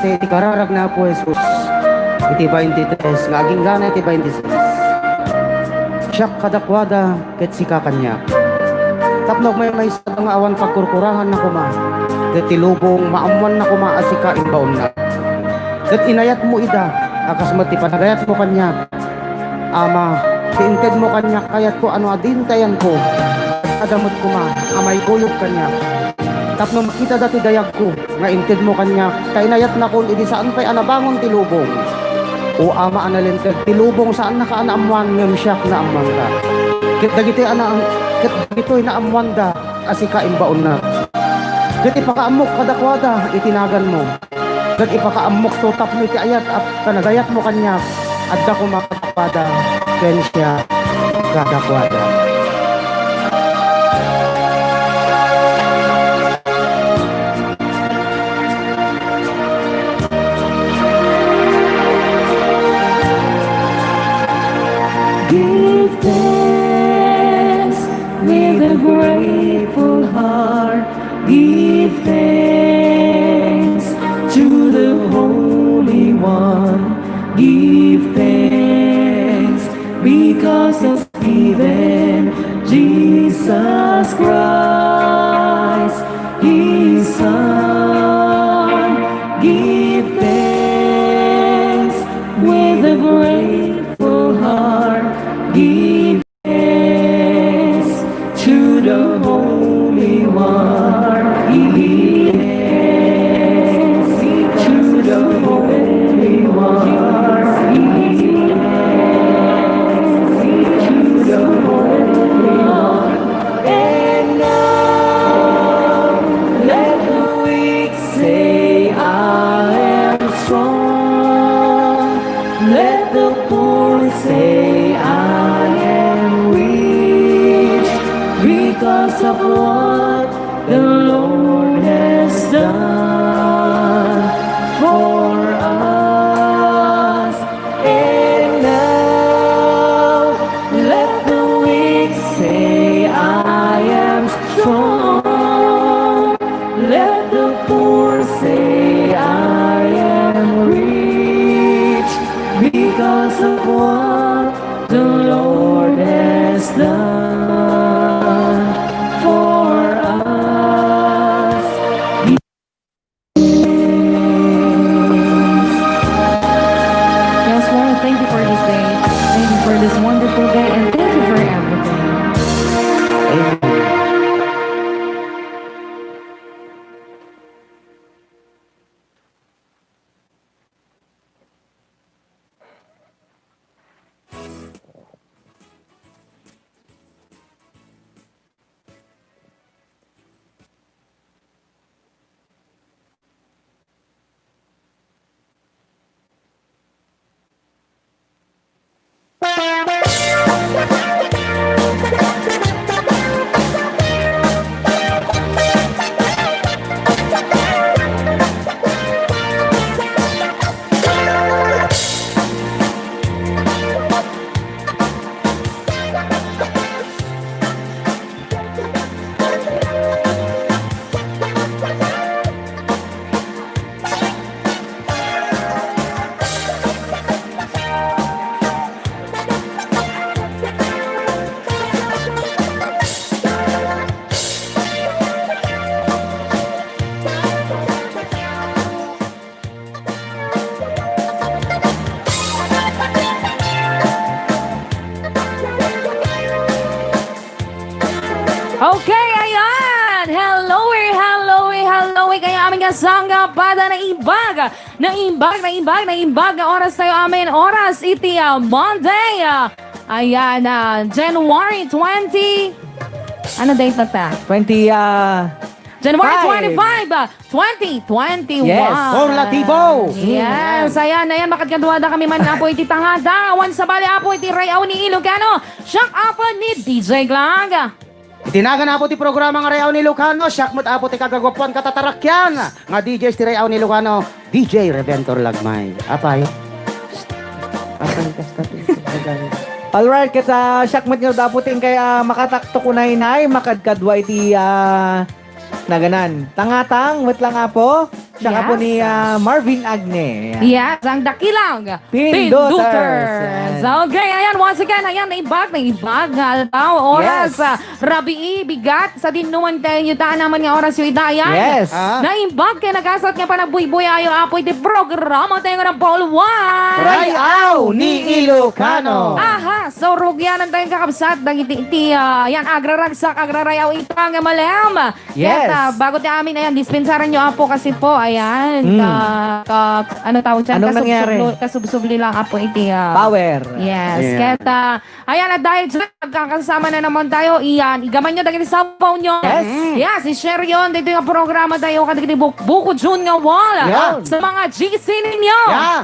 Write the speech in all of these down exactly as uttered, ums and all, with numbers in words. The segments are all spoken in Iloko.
iti kararag ni Apo Jesus iti twenty-three nga aginggana iti twenty-six. Siak kadakuada ket sika kaniak. Tapno maymaysa nga awan pagkurkurahanna koma, ket ti lubong maammoanna koma a sika imbaonna. Ket inayatmo ida a kas met ti panagayatmo kaniak. Ama, ti intedmo kaniak, kayatko a no adintayanko, adda met koma a maikuyog kaniak. Tapno makitada ti dayagko nga intedmo kaniak, ta inayatnakon idi saan pay a nabangon ti lubong. O Ama a nalinteg, ti lubong saannaka a naammoan ngem siak naammoanka. Ket dagitoy a na-, ket dagitoy naammoanda a sika imbaonna. Ket ipakaammok kadakuada iti naganmo. Ket ipakaammokto tapno iti ayat a panagayatmo kaniak, adda koma kadakuada ken siak kadakuada. Give thanks with a grateful heart. Give thanks to the Holy One. Give thanks because of even Jesus Christ, His Son. Give thanks with a grateful heart. Give thanks to the Holy One. Give thanks to the Holy One. Give thanks to the Holy One. And now let the weak say, "I am strong." Let the poor say, "I am rich because of what the Lord has done for us." And now let the weak say, "I am strong." Let the poor say, "I am rich because of what the Lord has done for us." Yes, Lord, thank you for this day. Thank you for this wonderful day, and thank you for everything. Amen. Okay, ayan! Hello, eh, hello, eh, hello, eh, kayo amin nga sangga, pada naimbag, naimbag, naimbag, naimbag nga oras tayo amin, oras iti, ah, Monday, ah, ayan, ah, January twenty, ano date na ta? Twenty, ah, January five. Twenty-five, ah, twenty twenty-one. Yes. Korlatibo. Yes, ayan, ayan, makadkaduada kami man, Apo, iti tangada. Awan sabali, Apo, iti Ray-aw ni Ilocano. Siak, Apo, ni D J Glag. Iti nagan, Apo, ti programa nga Ray-aw ni Ilocano. Siak met, Apo, ti kagaguapuan ket tatarakian nga D J ti Ray-aw ni Ilocano, D J Reventor Lagmay. Apay. Apay, kasta ti. Alright, ket, ah, siak met ngarud, Apo, ti inkay, ah, makataktok unay-nay, makadkadua iti, ah, naganan. Tangatang, met lang, Apo. Tsaka po Yes. ni, ah, Marvin Agne. Ayan. Yes, ang dakilang Pinduters. Pinduters. Ayan. Okay, ayan, once again, ayan, naimbag, naimbag nga aldaw, oras, Yes. ah, rabii, bigat, sa dinnuan tayo, yuta naman nga oras, yu ita, ayan. Yes. Ah. Naimbag ken nagasat nga panagbuybuyayo, apo, iti programa tayo nga number one. Rayaw ni Ilocano. Aha, so, rugyanan tayo, kakabsat, dagiti, iti, ah, ayan, agraragsak, agrarayaw, ita nga malem. Yes. Ket, ah, bago ti amin, ayan, dispensaran nyo, apo, kasi po, ayan, Mm. ka, ka, ano tawag dyan? Anong nangyari? Kasubsublo-, kasubsubli lang, apo, iti, ah, Power. Yes. Ayan. Ket, ah, ayan, at dahil dyan, magkakasama na naman tayo, iyan, igaman nyo, dagiti cellphone nyo. Yes. Mm. Yes, i-share yon, dito yung programa tayo, kadagiti buk-, buko June nga wall. Yan. Sa mga G C ninyo. Yeah.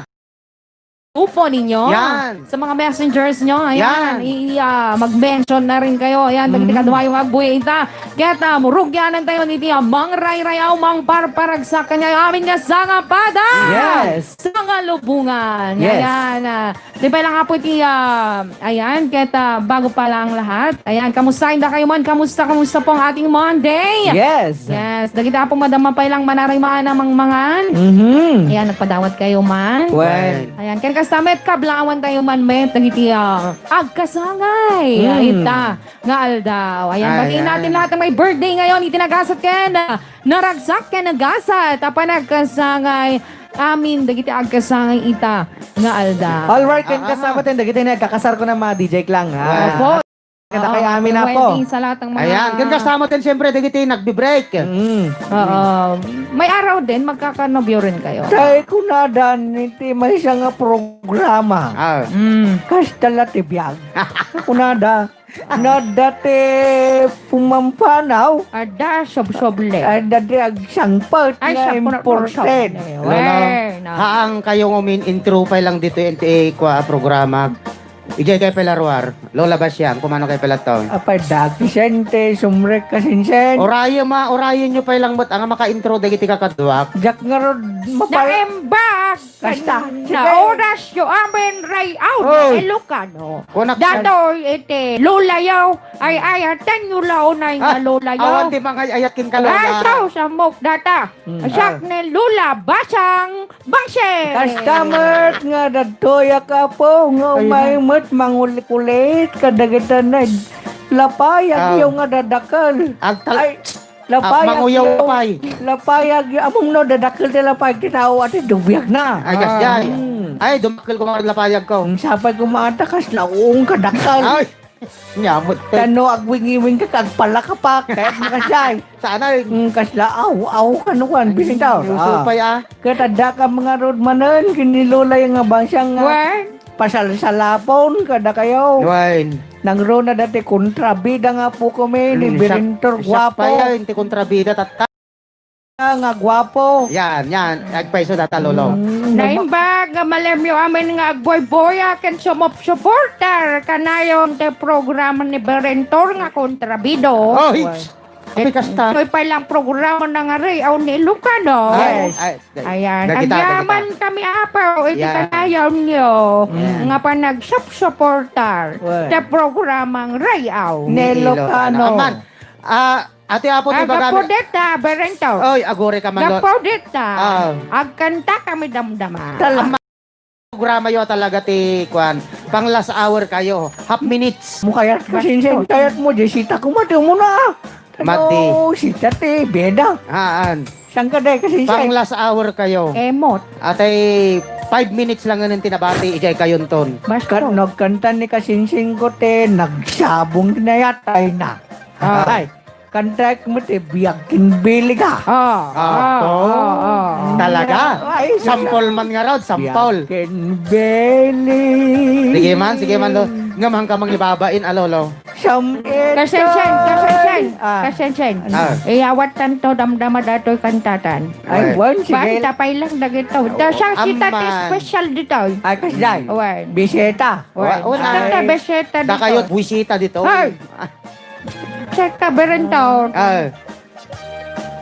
Grupo ninyo, Yan. sa mga messengers nyo, ayan, Yan. i-, ah, mag-mention na rin kayo, ayan, dagiti Mm. kaduayo nga agbuy ita. Ket, ah, murugyanan tayo diti, ah, mangrayrayaw, mangparparagsak kaniayo amin nga sangapada. Yes. Sangalubongan. Yes. Ayan, ah, di ba lang, apo, iti, ah, ayan, ket, ah, bago pa lang lahat, ayan, kamusta inda kayo man? Kamusta, kamusta po ang ating Monday? Yes. Yes, dagiti apo, madama pay lang manaray maana mangmangan. Mhm. Ayan, nagpadawat kayo man. Wen. Ayan, ken kasta met, kablawan tayo man met dagiti, ah, agkasangay. Mm. Ita nga aldaw. Ayan, Ay, batiin natin ay. lahat ng may birthday ngayon. Iti nagasat ken, ah, naragsak ken nagasat a panagkasangay. Amin, dagiti agkasangay ita nga aldaw. All right, ken Ah, ah. kasama ten, dagiti nagkakasar ko na mga D J Klang, ha? Wow. Opo. Kada kay Oo, amin na po. Wedding sa lahat ng mga Ayan, ken kasama ten, siyempre, dagiti nagbe-break. Mm. Oo. May araw din, magkakanobyo rin kayo. Tay kunadan, iti maysa nga programa. Ah. Mm. Kasta la ti biag. Kunada, nadda ti pumampanaw. Adda, sobsoble. Adda ti agsangpet Ay, nga siya, puro imported. Sobsoble. Lola, Wen, ah. Haang kayo ngumin intro pay lang dito, enti, eh, kwa programa. Ijay kay pala ruar, Lola Basyang, kumano kay pala to? Apay, daki sente, sumrek ka sinsen. Orayo ma, orayo nyo pay lang met, ang maka-intro dagiti kakaduak. Diak ngarud mapal- Naimbag! Kasta, Kan-, sige. Naoras yo amin ray out Oy. Ilocano. Kunak- Datoy iti Lola yo, ay ayaten yo la unay nga Ah, Lola yo. Awan ti mangay-ayat ken ka, Lola. Ay, so, samok data. Hmm. Siak Ah. ni Lola Basang Bangse. Kasta met nga dadtoy a kapo nga Ay, umay na. met mangulikulit kadagita na lapayag Ah. yo nga dadakel. Agtal- Ay, lapayag Ah, manguyawpay. yo. Lapayag yo. Among no, dadakel ti lapayag ti tao, ati dubiag na. Ay, kasjay. Ah. Hmm. Ay, dumakkel ko mga lapayag ko. Hmm, sapay ko mga takas na uong kadakkel. Ay. Nyamot, te. Tano agwingiwing ka, agpalakapak, kayat makasay. Saan ay? Mm, kasla, aw, aw, kano kuan, bisintaw. Uso Ah. pay, ah. Ket adda ka mga road manen, ken ni Lola nga basyang nga Wen? pasalsalapon, kada kayo. Wen. Nangruna dati kontrabida nga po kami, ni Mm, siya, Birintor siya Guapo. pay, ah, inti kontrabida, tatta. Nga guwapo. Yan, yan. Agpayso data, Lolo. Mm, Naimbag nga malemyo amin nga agboyboya ken sumupsuportar kanayon ti programa ni Berentor nga Kontrabido. Oh, hips. Apay kasta. Itoy pay lang programa na nga ri, aw ni Ilocano. Ay, Yes. ay, ay. Ayan. Dagita, dagita. Agyaman kami, apo, iti Yan. kanayon nyo Yan. nga panagsupsuportar Well. ti programang Rayaw. Ni Ilocano. Aman. Ah, Ati Apo, ti Ah, bagami. Gapu dita, Berento. Oy, aguri ka man, Lord. Gapu dita. Ah. Agkanta kami damdama. Tal- Ama, programa yo talaga ti, kuan, pang last hour kayo. Half minutes. Mo kayat ka, Basta. Sinsen, kayat mo, di sita ko, madi mo na. Madi. Ano, sita ti, beda. Haan. Saan ka, day, kasi Pang siya? Last hour kayo. Emot. Atay, five minutes lang ngayon tinabati, ijay kayon ton. Basta. Kan-, nagkanta ni Kasinsing ko, te, nagsabong na yatay na. Ah. Ay, Kantaek met ti biag ken bili ka. Ah, Ah, ah, to? ah, ah. Talaga? Ay, Sampol man nga raw, sampol. Biag ken bili. Sige man, sige man, lo. Nga man ka mangibabain, a, lolo. Sam-, Kasensen, kasensen, Ah. kasensen. Ah. Iyawat tanto, damdama datoy kantatan. Ay, Ay. wan, sige. Banta pay lang dagito. Da, siya, Amma. kita ti special dito. Ay, kasday. Wan. Bisita. Wan. Wa-, wan, Ito ay. ta, bisita Da dito. kayo, buwisita dito. Ay. Check ka, Berentao. Ah.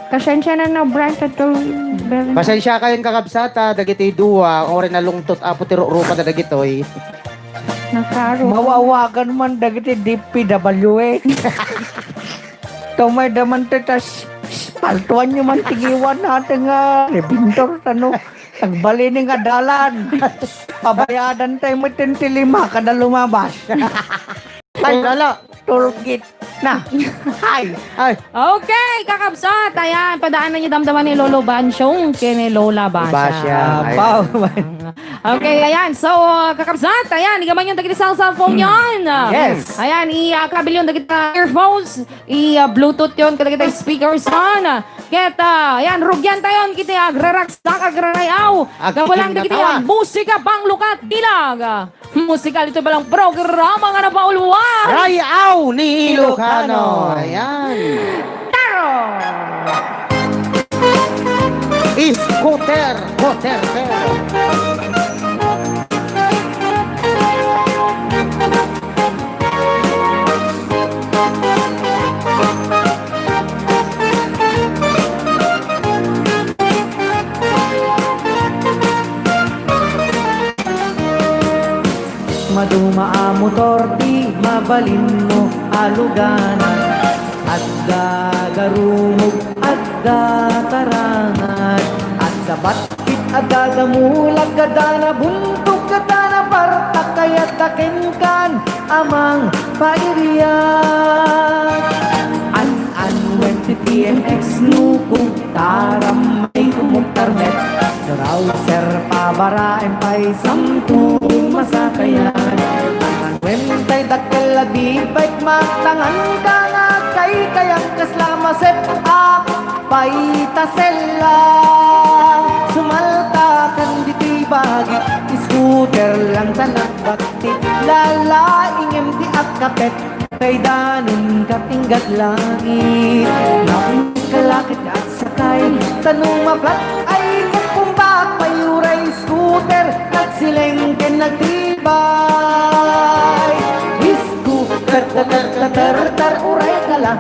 Kasensia na na, Brian, sa to, Berentao. Pasensya kayon, kakabsat, ah, dagitoy dua, ori nalungtot, apo, ti rurupa da dagitoy. Nakaro. Mawawagan man dagiti D P W A. Tumay daman ti tas, Paltuanyo man ti giwan natin nga rebintor, ano? Nagbalin nga dalan. Pabayadan tayo mo ti lima kada lumabas. Ay, lala. Toolkit na. Ay. Ay. Okay, kakabsat. Ayan, padaanan niyo damdaman ni Lolo Bansyong kini Lola Basya. Basya. Ayan. Apaw. Okay, ayan. So, uh, kakabsat, ayan, igaman yung dagiti cell cellphone yon. Yes. Ayan, i-, uh, kabil yung dagiti earphones, i-, uh, Bluetooth yon, kadagiti speakers yon. Ket, uh, ayan, rugyan tayon kiti agraragsak, agrarayaw. Kapulang dagiti, uh, musika, panglukat, bilang, uh, musikal iti balang programa nga napauluan. Rayaw ni Ilocano. Ilocano. Ayan. Taro! Scooter, scooter, scooter. Maduma a motor ti mabalinmo a luganan. Adda garumog, adda tarangad, adda bat- Adda damulag, adda nabuntog, adda napartak, kayatda kenkan a mangpairiak. An-anuen ti T M X no kung taram may kumuktar met. Rawser pabaraen pay samtong masakayan. An-anuen tay dakkel a big bike, matangan ka nga kay kayang kasla maset a Paitasella, sumaltakan ditoy bagik, scooter lang ta nagbattit, lalaingem ti akkapet, kaydanonka ti inggat langit. Napno kalakit nga agsakay, ta no ma-flat ay ket pumbak pay uray scooter, nagsileng ken nagtibay. Scooter, ter, ter, ter, ter, ter, uray kala,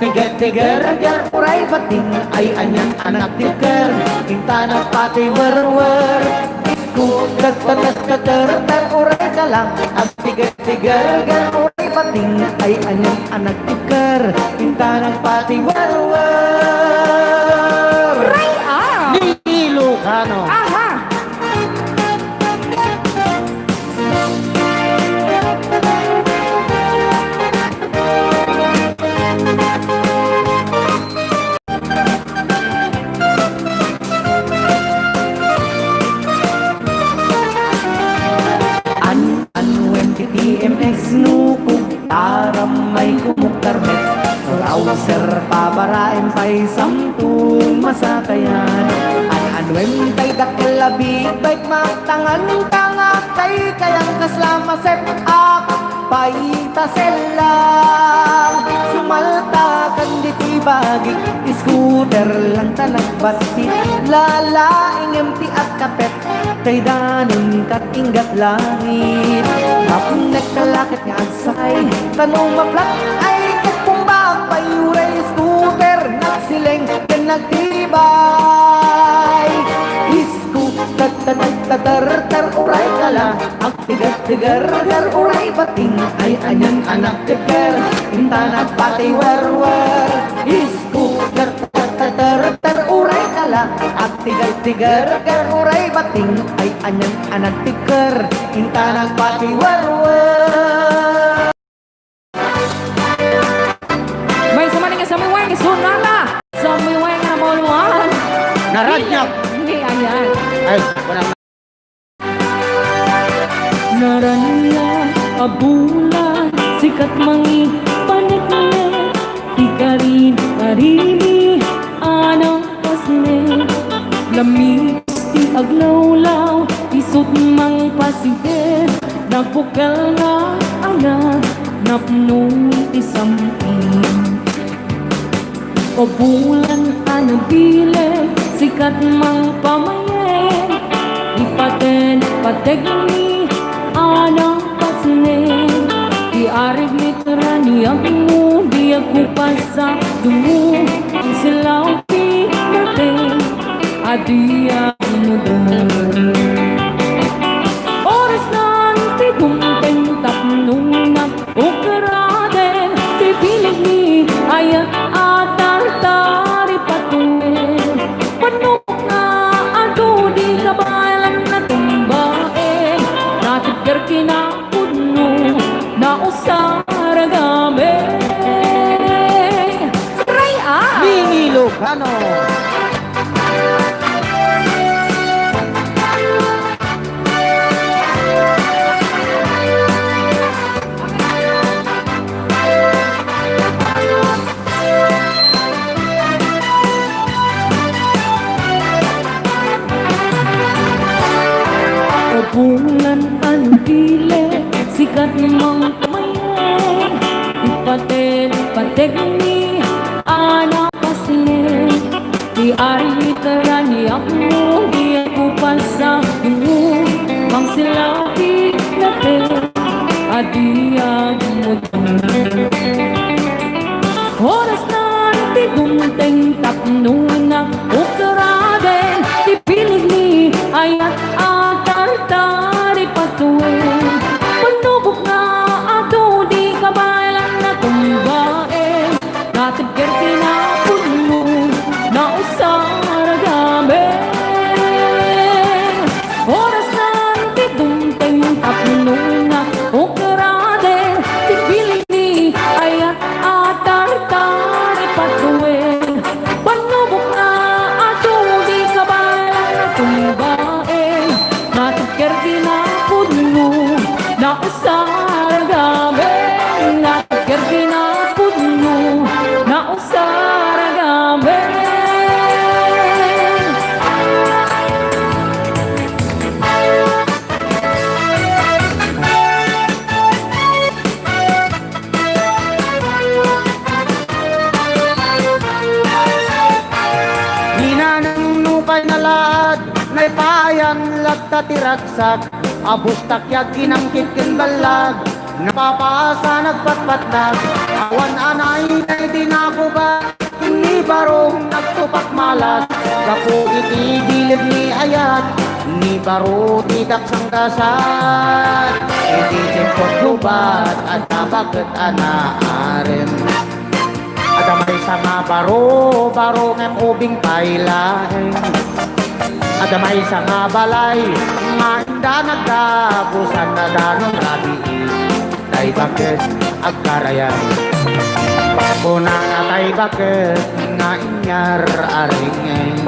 Tiger, tiger, tiger, uray bating, ay anian a nagtiger, intanak pati werwer. Isku, tet, tet, tet, tet, ter, ter, uray kala. Ag tiger, tiger, ger, uray bating, ay anian a nagtiger, intanak pati werwer. Ray, ah! Ni Ilocano. Aha! An-, anuen ti T M X no kung taram may kumuktar met. Rawser pabaraen pay samtong masakayan. An-anuen tay dakkel a big bike, matangan ka nga kay kayang kasla maset-ak. Paitasella, sumaltakan ditoy bagik, scooter lang ta nagbattit, lalaingem ti akkapet, kaydanonka ti inggat langit. Mapnek kalakit nga agsakay, ta no ma-flat ay ket pumbak pay uray scooter, nagsileng ken nagtibay. Isku, tet, tet, tet, tet, ter, ter, uray kala, Tiger, tiger, ger, uray bating, ay anian a nagtiger, intanak pati werwer. Isku, ger, ter, ter, ter, ter, uray kala. Ag tiger, tiger, ger, uray bating, ay anian a nagtiger, intanak pati werwer. Maysa manen nga sumiweng, sunana. Sumiweng nga mauluan. Naranyap. Hindi, ayan. Ay, wala. Naranyap a bulan, sikat mangipaneknek. Ti karin-karini, anang pasnek. Lamig ti aglawlaw, isut' mangpasider, napukel nga anak, napno ti sampit. O bulan a nabilin, sikat mangpamayen, ipaten-pategmi, anang pasnek. Ti arig ni Raniagmo, diak ko pasado, ang silaw ti nateng, a diak modeng. Oras nan ti dumteng tapno nag-ukraden, ti bileg ni ayat a tartaripat, Mayat, ipateg-pategmi a napasnek. Ti arita ni Apo, diak ko pasado, mangsilapit na te, a diak mo. Orasnan ti dumteng tapno nak-ukraden ti bileg ni ayat a tartari patuen. Panubok nga adu di kabaelan a tumbaen, natagger ti napudno, nausar a gamin. Orasnan ti dumteng tapno nak-ukraden ti bileg ni ayat a tartari patuen. Panubok nga adu di kabaelan a tumbaen, natagger ti napudno, nausar a gamin. Natagger ti napudno, nausar a gamin. Ni Nanang Nupay nalaad, naipayan latta ti ragsak, a bustak yag inangkit ken ballag, napapaasa nagpatpatnag, awan a naitay ti nakubat. Ni Baro nagtupak malas, gapu iti bileg ni ayat, ni Baro ti daksang gasat. Iti tiempo ti gubat, adda baket a naarem. Adda maysa nga baro, baro ngem ubing pay laeng. Adda maysa nga balay, nga inda nagdagusan, a danon rabii tay baket agkarayan. Kunana tay baket nga inyar a ringeng,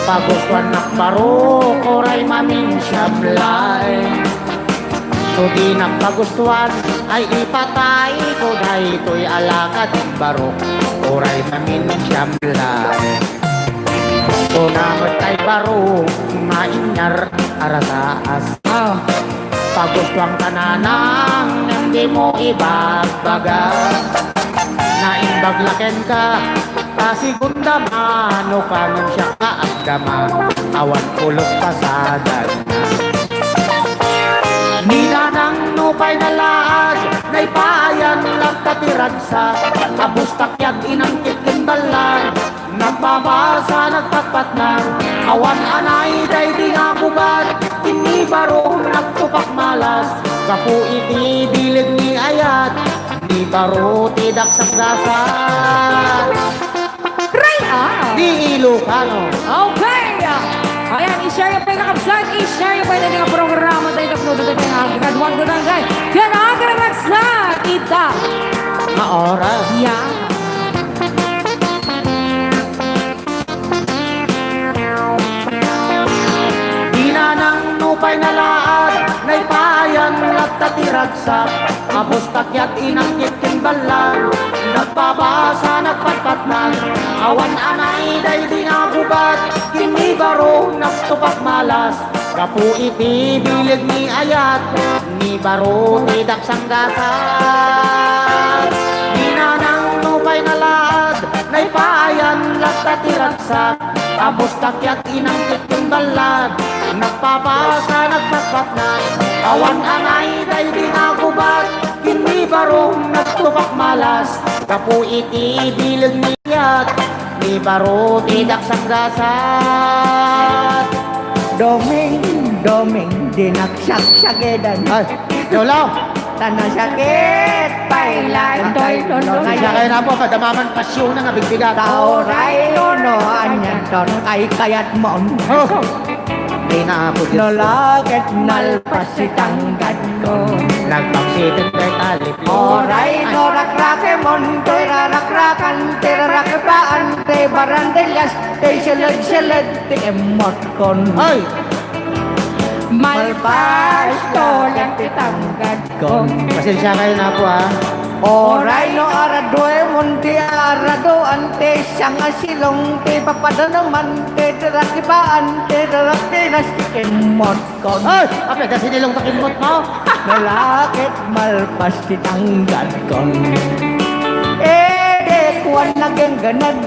pagustuannak barok, uray maminsiam laeng. No dinak pagustuan, ay ipatayko daytoy a lakad, barok, uray maminsiam laeng. Kuna met tay barok nga inyar a rataas. Ah. Pagustuanka Nanang, ngem dimo ibagbaga. Naimbag la kenka, ta segunda mano ka ngem siak nga agdama. Awan pulos pasadanna. Ni Nanang Nupay nalaad, naipayan latta ti ragsak, a bustak yag inangkit ken ballag. Nagpapasa, nagpatpatnag, awan a naitay ti nakubat. Ni Baro nagtupak malas, gapu iti bileg ni ayat, ni Baro ti daksang gasat. Ray, ah. Ni Ilocano. Okay. Ayan, i-share niyo pa yung kakabsat, i-share niyo pa yung ating programa, tayo kapludo, tayo yung graduan ko ng guy. Kaya nakakaragsat, ita. Maoras. Yeah. Ni Nanang Nupay nalaad, naipayan latta ti ragsak, a bustak yag inangkit ken ballag, nagpapasa, nagpatpatnag, awan a naitay ti nakubat. Ni Baro nagtupak malas, gapu iti bileg ni ayat, ni Baro ti daksang gasat. Ni Nanang Nupay nalaad, naipayan latta ti ragsak, a bustak yag inangkit ken ballag, nagpapasa, nagpatpatnag, awan a naitay ti nakubat. Ni Baro nagtupak malas, gapu iti bileg ni ayat, ni Baro ti daksang gasat. Doming, doming, dinak saksageden. Ay, Lolo! Tan nasakit pay laeng toy, toy, toy. Siya kayo na po, kadamaman pasyon na nga bigbigat. Tao, ray, no, no, anyan ton, kay kayat mo. Oh. Ay, naapo, Diyos ko. No la ket nalpas ti tanggadko. Nagpaksitin kay talip. Oray no rakrakemon, toy rarakrakan, ti rarakebaan, ti barandillas, ti seled-seled, ti emmotkon. Ay! Malpas to lang ti tanggadkon. Pasensya kayo na po, ha? Oray no araduemon ti araduan, ti sangasilong, ti papadanaman, ti rarakebaan, ti raraktinas, ti emmot. Kon. Ay! Apay, da sinilong ta kimmot mo? Nalakit malpas ti tanggadkon. Idi kuan nagenggened.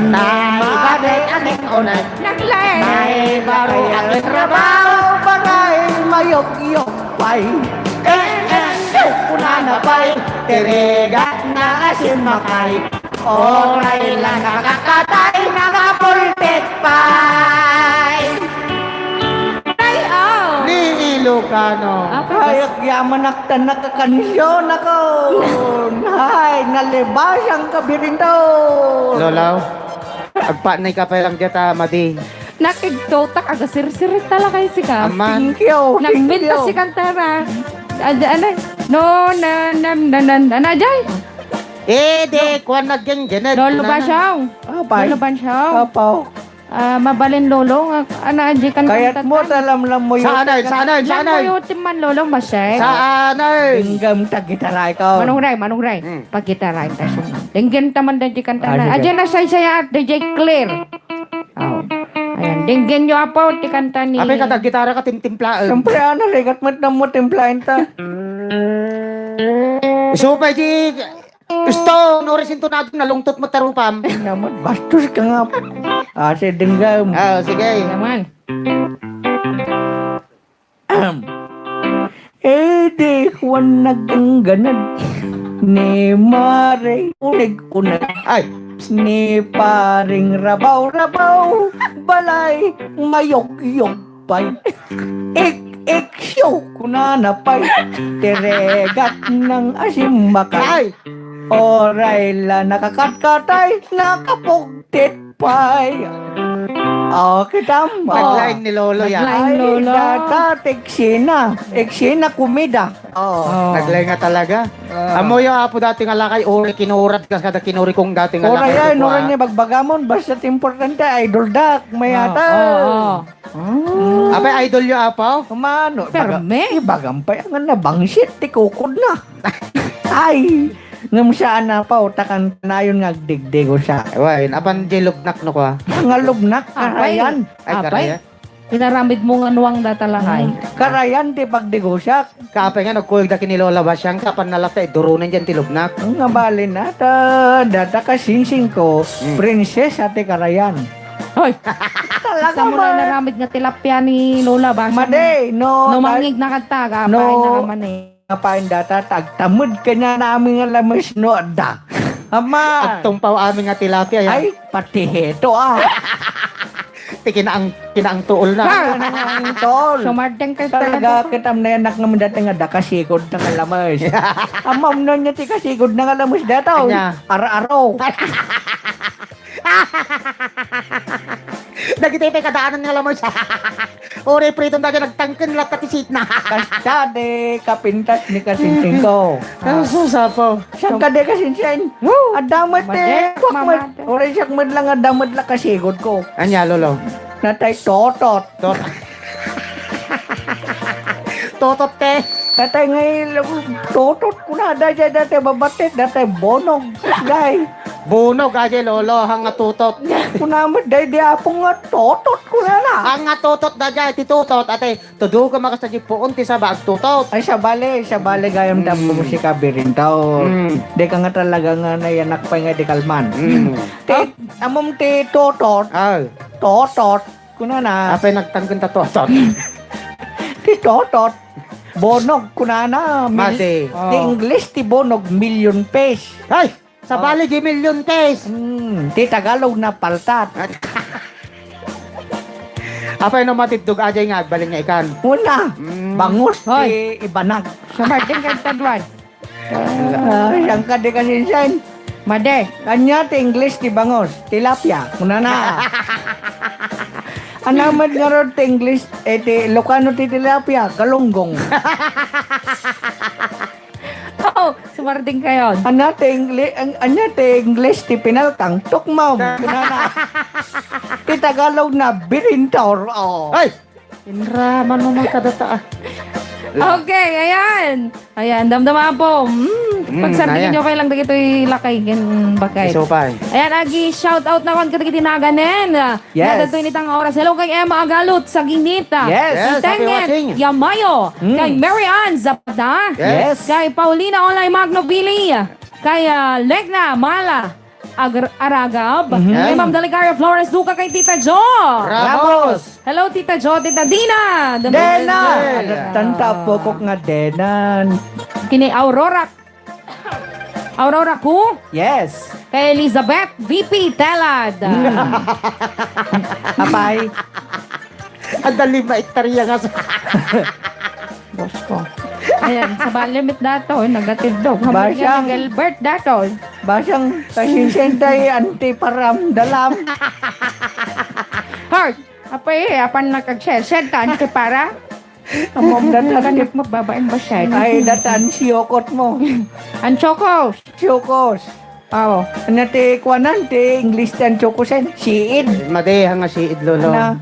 Naibaday aning uneg. Naglaeng. Naibaro aking rabaw. Bagay mayugyog pay. Eh, eh, eh, kunana pay. Tirigat na asin makay. Oray la nakakatay, nakapultit pay. Ay, aw. Ni Ilocano. Apa, Ay, bas- agyamanak ta nakakansyon ako. Ay, nalibasang kabirinto. Lolo, agpatnay ka pa lang diyata, madi. Nakigtotak, aga sirsirit talaga yung sika. Aman. Thank you, thank Nagpintas you. Si Kantara. Ad-, ano? No, na, na, na, na, na, na, jay. Eh, di, kuwan na genggened. Lolo Kunana. Basyong. Ah, pay. Lolo Basyong. Apaw. Ah, mabalin lolo nga, ana, di kan Kayat mo, kantakan. Talamlam mo yun. Saan ay? Saan ay? Saan ay? Lamuyot man lolo, masay. Saan ay? Inggam ta gitaray ko. Manong Ray, Manong Ray. Hmm. Pagitaray ta sunod. Denggen ta man da di kanta Ah, na. Sige. Aja na say saya at D J Clear. Oh. Ayan, denggen nyo apo, ti kanta ni Apay, kada gitara ka, timtimplaen. Siyempre, ano, ligat mo't nang mo timplaen ta. Isu pay di, gusto, no, resintonado, nalungtot mo tarupam. Naman, bastos ka nga. Ah, si Denggam. Ah, sige. Naman. Ahem. Edi, Juan nagangganad. Ni Mare, uneg-uneg. Ay. Ni Paring Rabaw-Rabaw, balay, mayog-yog pay. Ik-ik siyo, kunana pay. Tiregat ng asimakay. Ay. Oray la nakakatkatay, nakapugtit pay. Oh, kitam. Oh. Naglaing ni Lolo yan. Naglaing Ay, Lolo. Data, eksena. Eksena, komeda. Oh. Oh. Naglaing nga talaga. Ah. Amo yo, apo, dati nga lakay, uri kinurad kas kada kinuri kong dati nga Ora lakay, yan, kukuha. Ora niya bagbagamon, basta importante, idol dak, may Ah, ata. Oh, oh. Ah. Apay, idol yo, apo? Kumano? Perme? Ibaga-, ibagam pay nga nabangsit ti kukod na. Ay, ngem saan na pa, utakan nayon nga agdigdigosak. Wen, apan di lubnak no kwa? Nga lubnak, Apay. Karayan. Ay, Apay. Karayan. Inaramid mo nga nuang data lakay. Hmm. Karayan ti pagdigosak. Kaapay nga nagkuyog da ken ni Lola Basyang, kapan na latta idurunan diyan ti lubnak. Nga bali na, ta, data ka singsing ko, Hmm. Prinsesa ti Karayan. Hoy! Talaga Sa mula man. Naramid nga tilapia ni Lola, basta Madi, no, no, ta-, mangig na kanta, no, kapay na ka man eh. Kapain data, tagtamud kanya namin nga lamis, no, adda. Ama! Agtumpaw amin nga tilapia, ya. Ay, pati heto, ah. Ti kinaang, kinaang tuol na. Ha! Kinaang tuol. Sumardeng ka Talaga, talaga. Kitam na yan, nak naman dati nga, da kasigod na nga lamis. Amam nun niya ti kasigod na nga lamis, data, oh. Anya? Ara-aro. Dagiti pay kadaanan nga lamus. Uri priton dagiti nagtangken latta ti sitna. Kasta di kapintas ni kasinsing ko. Ah, sus, apo. Saan ka di kasinsin? Woo! Adda met ti Madi, kwak met. Mamadi. Uri siak met lang adda met la kasigod ko. Anya, lolo? Natay totot. Tot-, Totot, te. Tatay nga il-, totot kuna, daydiay, daydiay, babatit, daydiay, bonog. Day. Bonog, ajay, lolo, hang nga tutot. Kuna met, daydiay, apo nga totot, kuna na. Hang nga tutot, daydiay, ti tutot, ate, tudo ka makasta di puon, ti saba, agtutot. Ay, sabali, sabali, gayam da Mm. musika, birintaw. Mm. Di ka nga talaga nga nayanak pa nga di kalman. Mm. Ti, amom ti totot. Ah. Totot. Kunana. Apay nagtangken ta totot? Ti totot. Bonog, kunana. Mil-, Mati. Oh. Ti English, ti bonog, million piece. Ay! Sabali, Oh. di million piece. Hmm, ti Tagalog na paltat. Apay no matiddog ajay nga agbalin nga ikan? Una, Mm. bangus Hoy. ti ibanag. Sa Martin Cantadwan. Ah, saan ka di kasinsin? Madi. Anya ti English ti bangus? Tilapia. Kunana. Anamed ngarud ti English, eh, ti Ilocano ti tilapia, galunggong. Oh, sumarding kayo. Anya ti Engli-, an-, anya ti English ti pinalkang? Tukmam. Kunana. Ti Tagalog na birintor. Oh. Ay! Inra, mano man kadata, ah. Okay, ayan. Ayan, damdama po. Mm, Mm, Pagsardingan ayan. Nyo kay lang dagitoy lakay ken bakay. Isupay. Ayan, agi, shout out na kon kadagiti naganen. Yes. Nadagitoy nitang oras. Hello kay Emma Agalot sa Ginita. Yes. Yes, happy Itengen, watching. Yamayo. Mm. Kay Mary Ann Zapata. Yes. Kay Paulina Olay Magno Pili. Kay, ah, Legna Mala Agar-, Aragab. Mhm. Kay Ma'am Dalicaria Flores Duca kay Tita Jo. Ramos. Hello, Tita Jo, Tita Dina. Dena! Dena! Tanta pokok nga Denan. Kini Aurora Aurora Ku? Yes. Kay Elizabeth V P Telad. Mm. Apay. Ang dali maiktarya nga sa Diyos ko. Ayan, sa balimit dato, eh, nagatidog. Hamat Basang. Nga ni Gilbert dato. Basang, pasensya tayo, anti param, dalam. Heart, apay, eh, apan nagkagselsen ka, anti para? Amom datan. Kanak mo, babaeng basyay. Ay, datan, siyokot mo. Ang chokos. Chokos. Aw. Ano ti kuanan, ti English ti ang chokosen? Siid. Madi, nga siid, lolo. Ano?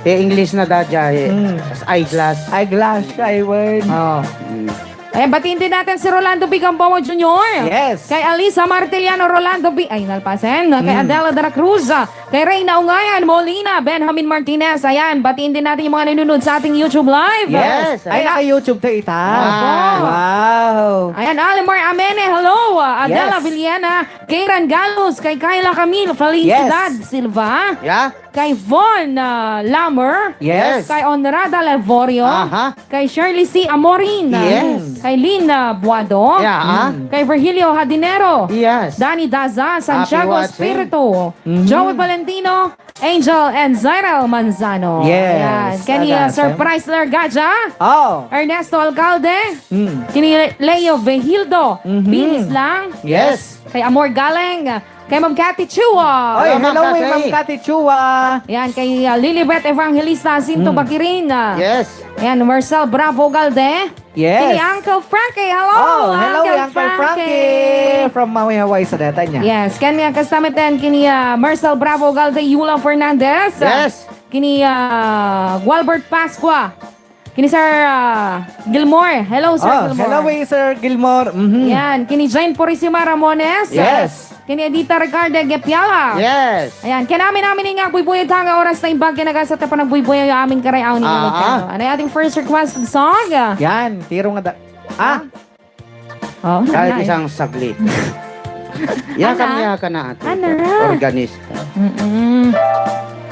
Ti English na da, jay. Mm. Eyeglass. Eyeglass, ay, word. Oh. Mm. Ayan, batiin din natin si Rolando B. Gamboa Junior. Yes. Kay Alisa Martiliano, Rolando B. Ay, nalpasen. Kay Mm. Adela de la Cruz. Kay Reyna Ungayan Molina, Benjamin Martinez. Ayan, batiin din natin yung mga nanonood sa ating YouTube Live. Yes. Ay, ayan. Naka-YouTube tayo ita. Ah. Wow. Ayan, Alimar Amene, hello. Adela Yes. Villena, Kieran Galus, kay Kyla Camille, Felicidad Yes. Silva. Yeah. Kay Von, ah, Lamer. Yes. Kay Honrada Levorio. Aha. Kay Shirley C. Amorin. Yes. Kay Lynn, ah, Buado. Yeah, ah. Mm. Kay Virgilio Hadinero. Yes. Danny Daza, Santiago Happy watching. Espiritu. Mhm. Joey Valentino, Angel, and Zyrel Manzano. Yes. Ayan. Kani, ah, Agasem. Sir Chrysler Gaja. Oh. Ernesto Alcalde. Mm. Kini Leo Vehildo. Mhm. Binis lang. Yes. Kay Amor Galeng. Kay Ma'am Cathy Chua. Oy, Hello, hello, Ma'am eh, Cathy. Ma'am Cathy Chua. Yan, kay, ah, Lilibet Evangelista Jacinto Mm. Baquirin, ah. Yes. Ayan, Marcel Bravo Galde. Yes. Kini Uncle Frankie. Hello, Oh, hello, Uncle Uncle Frankie. Frankie. From Maui, Hawaii, sa data niya. Yes, kani ang kastamit din, kini, ah, Marcel Bravo Galde, Yula Fernandez. Yes. Kini, ah, Gualbert Pascua. Kini Sir, ah, Gilmore. Hello, Sir Oh, Gilmore. Hello, eh, Sir Gilmore. Mhm. Yan, kini Jane Purisima Ramones. Yes. Kini Edita Ricardo Gepiala. Yes. Ayan, kaya namin namin nga buybuy tanga oras na imbag kinagasat na panagbuybuy ang aming karayaw ni Ah, Lolo Cano. Ah. Ano yung ating first requested song? Yan, tiro nga da- Ah, Oh, Kahit nanay. Isang saglit. Yakan, Ana? Yakan na ate. Ana? Organista. Mm-mm.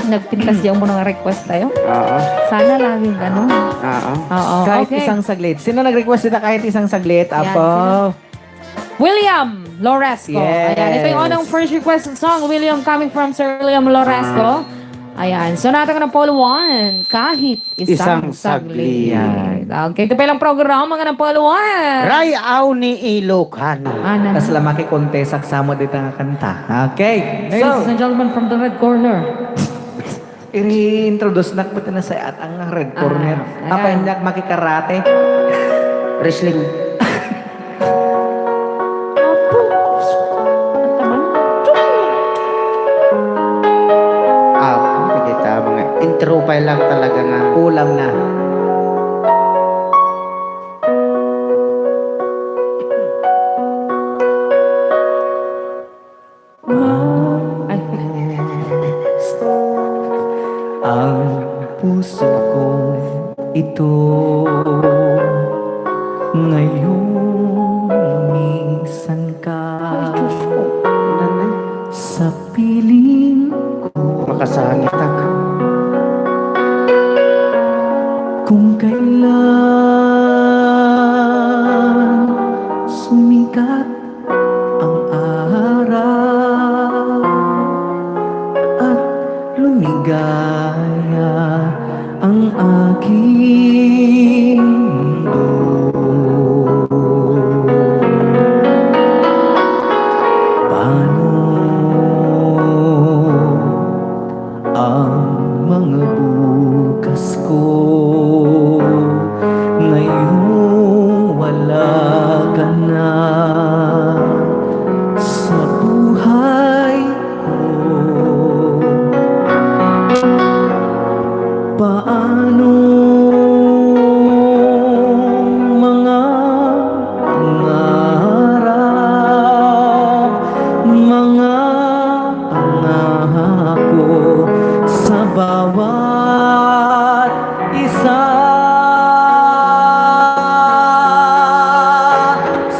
Nagpintas yung mga request tayo. Oo. Sana laging ganun. Oo. Oo, Kahit okay. Isang saglit. Sino nag-request dita kahit isang saglit? Yan, Apo. Sino? William Loresco. Yes. Ayan, ito yung unang first request song, William, coming from Sir William Loresco. Ah. Ayan. So, natin ng Paul Juan, kahit Isang Isang saglit. Saglit. Yan. Okay, ito pa ilang programa nga ng Paluan. Ray-aw ni Ilocano. Ana. Tas lamaki kontesak samo dita nga kanta. Okay. Ladies So, and gentlemen from the red corner. Iri-introduce na ko na sa at ang red corner. Ah, Apa ayan. Inyak makikarate? Wrestling. Apo. Ang tama. Apo, kita mga intro pa lang talaga nga. Ulam na. Ay. Ang puso ko ito ngayon lumisan ka Ay, Diyos ko. Ano na? Sa piling ko. Makasangit ako. Kung kailan sumikat ang araw at lumigaya ang aking mundo. Paano ang mga bukas ko ngayong wala ka na?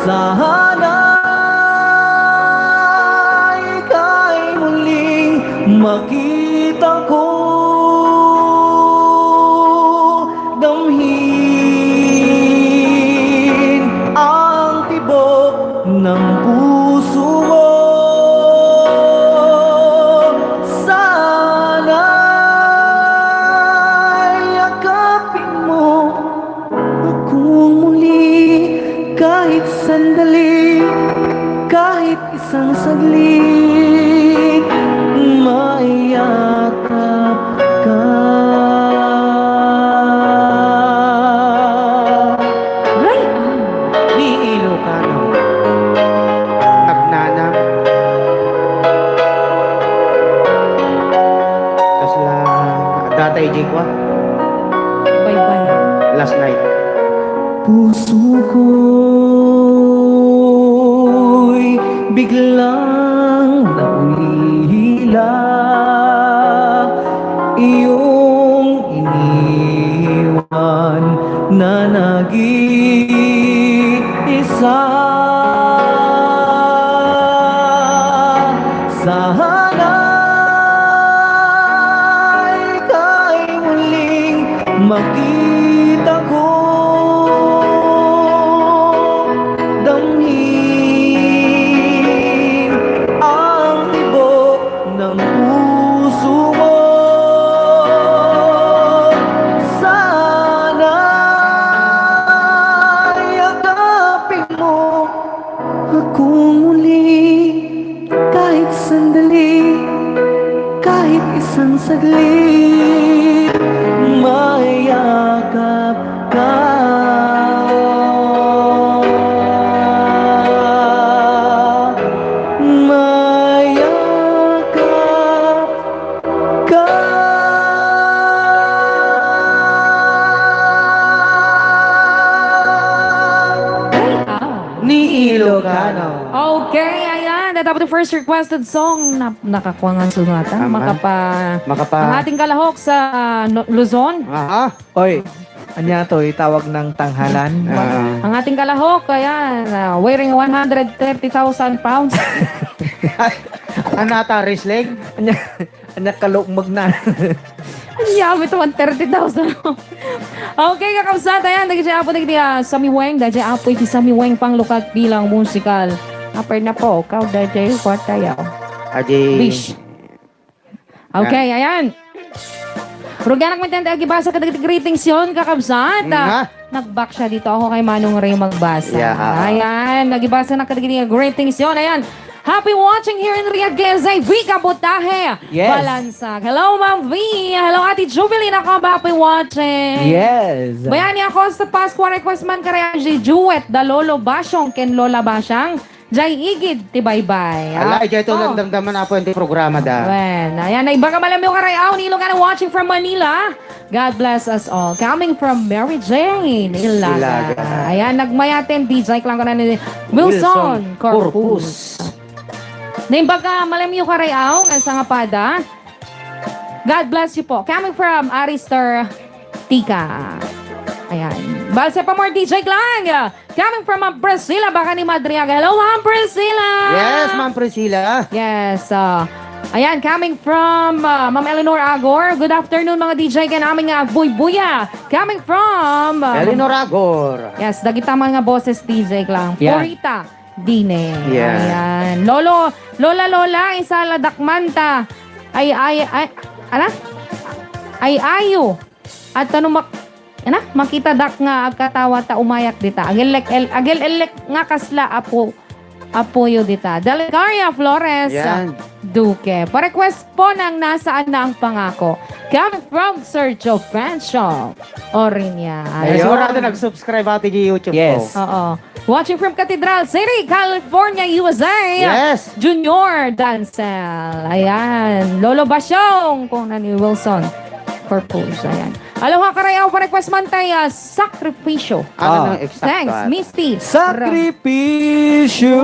Sana'y ika'y muling makita ko. Damhin ang tibok ng puso mo. Sana'y yakapin mo akong muli kahit sandali, kahit isang saglit, mayakap ka. Ay, ah. Ni Ilocano. Nagnanam. Kasla, datay di kwa. Bye-bye. Last night. Puso ko'y biglang naulila, iyong iniwan na nag-iisa. Sana'y ika'y muling makita ko. Damhin ang tibok ng puso mo. Sana'y yakapin mo akong muli, kahit sandali, kahit isang saglit, mayakap ka. Mayakap ka. Ni Ilocano. Okay, ayan. Natapos the first requested song. Na, nakakuha nga sugatan. Tama. Makapa-, Makapa- ang ating kalahok sa, ah, no-, Luzon. Aha. Oy, anya to, itawag ng tanghalan. Ah. Ang ating kalahok, ayan, ah, weighing one hundred thirty thousand pounds. Anata, wrestling? Anya, anya kalukmag na. Anya, ito, one thirty thousand. Okay, kakabsat, ayan, dagiti apo, dagiti, ah, Sammy Weng, dagiti apo, iti Sammy Weng, panglukag bilang musikal. Upper na po, kaw, dagiti, what tayo? Adi. Bish. Okay, ayan. Rugianak man ti agibasa kadagiti greetings yon, kakabsat. Mm, ha? Nag-back siya dito. Ako kay Manong Ray magbasa. Yeah, ah, ah. Ayan, nagibasa na kadagiti greetings yon. Ayan. Happy watching here in Riyadh, Glezay. Vica Botahe. Yes. Balansa. Hello, Ma'am V. Hello, Ate Jubilin. Ako, happy watching. Yes. Bayani ako sa Pascua request man kay Angie Jewett, da Lolo Basyong, ken Lola Basyang. Jay igid ti baybay. Ala, ah, ijay to, oh, nandamdaman, Apo, ti programa da. Wen, ayan, naibaga malamyo karay-aw, ni Ilongano watching from Manila. God bless us all. Coming from Mary Jane Ilaga. Ilaga. Ayan, nagmayaten, D J Clang ko na ni Wilson, Wilson Corpus. Corpus. Naibaga malamyo karay-aw, nga sa nga pada. God bless you po. Coming from Arister Tika. Ayan. Balse pa more, D J Clang. Coming from Ma'am Priscilla, baka ni Madriaga. Hello, Ma'am Priscilla! Yes, Ma'am Priscilla. Yes, ah, ayan, coming from, ah, Ma'am Eleanor Agor. Good afternoon, mga D J, ken amin nga agbuybuya. Coming from, ah, Eleanor Agor. Yes, dagita man nga boses, D J Clang. Yan. Purita Dine. Yan. Ayan. Lolo, Lola, Lola, isaladak man ta. Ay, ay, ay, ala? Ay, ayo. At ano mak-, ana, makitadak nga agkatawa ta umayak dita. Agellek-, el-, agel-ellek nga kasla apo, apoyo dita. Delicaria Flores, yan. Duque. Pa-request po ng Nasaan Na Ang Pangako. Coming from Sergio Francio Orinia. Ay, ayun. Sigurado nag-subscribe ata di YouTube ko. Yes. Oo. Watching from Cathedral City, California, U S A. Yes. Junior Dancel. Ayan. Lolo Basyong, kung nani Wilson. Purpose. Ayan. Aloha, karayaw, pa-request man tayo, ah, Sakripisyo. Ano, ah, nang eksakto? Thanks, ata. Misty. Sakripisyo.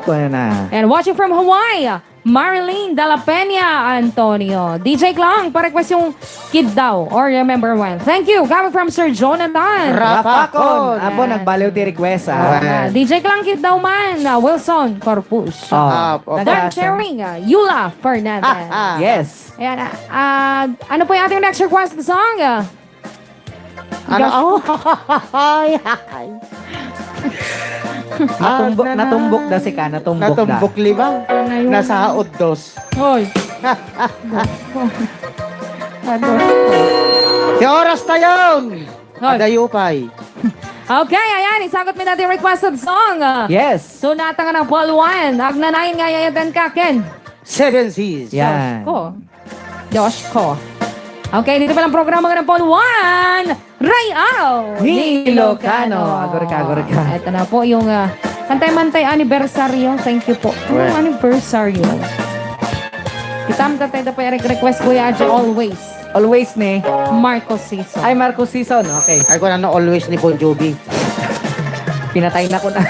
Kaya na. And watching from Hawaii, Marilyn Dela Peña Antonio. D J Klang, pa-request yung Kiddaw or Remember When. Thank you. Coming from Sir Jonathan. Rapakon. Rapakon. Apo, ayan, nagbaliw ti request, ah. Oo nga. D J Klang Kiddaw man, ah, Wilson Corpus. Oh. Ah, opo. Dan Nagkasa- Cherry, ah, Yula Fernandez. Yes. Ayan, ah, ah, ano po yung ating next request song? Ah, Ano? Ay, ay. Natumbok, Ah, na, na. natumbok da si ka, natumbok da. Natumbok lima. Ngayon. Nasa haod dos. Hoy. Ano? Ti oras tayon. Hoy. Adayo pay. Okay, ayan, isagot mi dati requested song. Yes. So, natanga ng Paul Juan. Agnanayon nga ay-ayatenka ken Seven Seas. Yan. Ko. Diyos ko. Okay, dito pa lang programa ng Paul Juan. Rayaw Ni Ilocano. Agor ka, agor ka. Ito na po yung, ah, Pantay-Mantay Anibersaryo. Thank you po. Anong Well. Anibersaryo? Kita mo tatay na po yung request, Kuya Ajo, always. Always ni? Marcos Sison. Ay, Marcos Sison. Okay. Ay, kung ano, always ni Bon Jovi. Pinatay na ko na.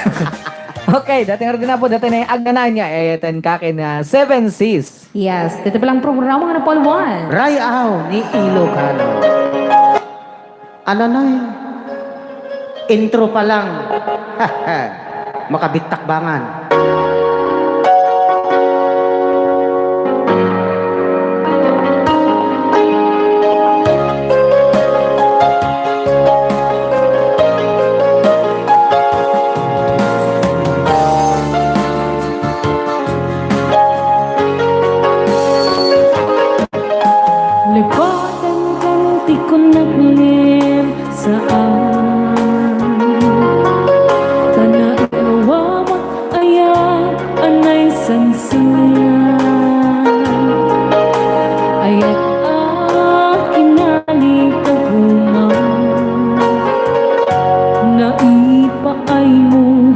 Okay, dati nga rin na po, dati na yung agnanayon nga, eh, ten kakin na Seven Seas. Yes, dito pa lang programa nga na Paul Juan. Rayaw ni Ilocano. Ano na eh? Intro pa lang. Makabittakbangan. Lepaten kan ti kunak ngem saan. Kana inuamak ayat a naisangsangan. Ayat a inali ka koma. Naipaaymo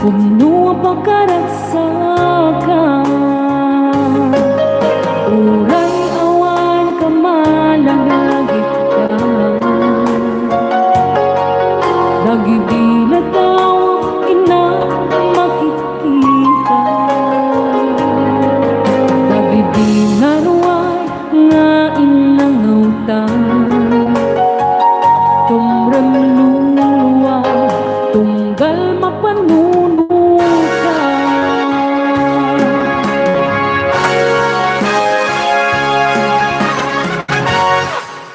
Pudno a pakaragsakan, uray awan kamalaglagitan. Dagidi ladaw innak makitkita, dagidi naruay nga innangawta. Tumrem luluwa, tunggal mapanunoka.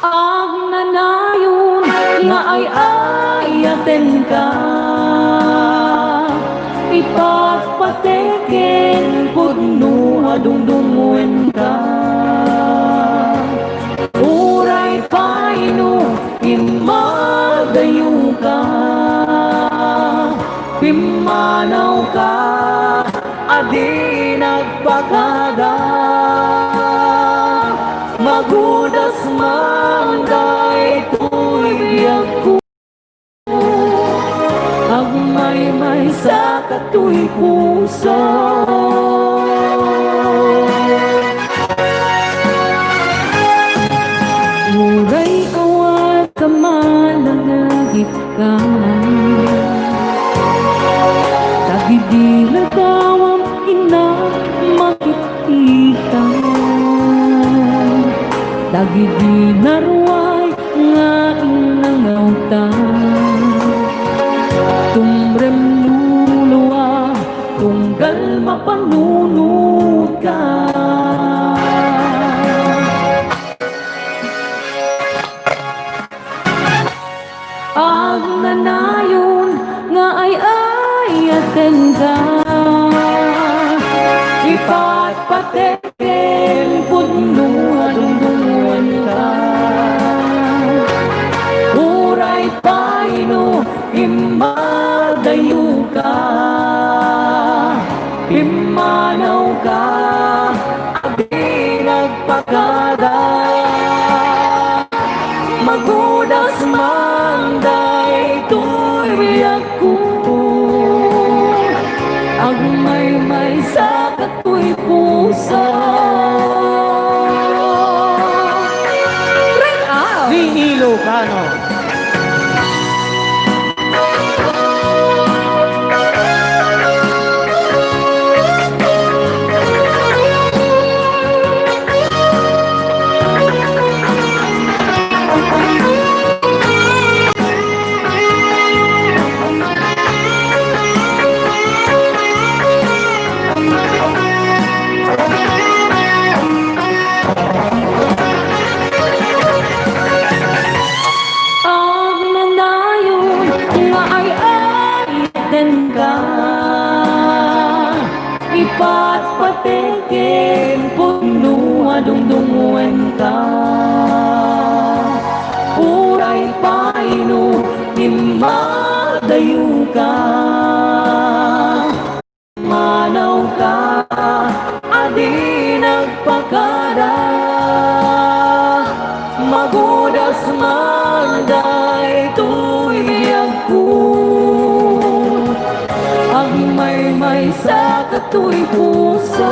Agnanayon nga ay-ayatenka, ipatpateken pudno a dungdungngoenka. Uray pay no immadayoka, pimmanawka a di nagpakada. Magudas man daytoy biagko. Agmaymaysa katoy puso. Uray awan kamalaglagitan. Dagidi ladawam innak makitkita. Dagidi naruay nga innangawta. Tumrem luluwa, tunggal mapanunotka. Agnanayon nga ay-ayatenka, ipatpateken pudno a dungdungngoenka. Uray pay no immadayoka, pimmanawka a di nagpakada. Magudas man daytoy biagko. Agmaymaysa katoy puso. Ring out! Ni Ilocano. Patpategen pudno a dungdungngoenka. Uray pay no immadayoka, manawka a di nagpakada. Magudas man daytoy biagko, agmaymaysa katoy puso.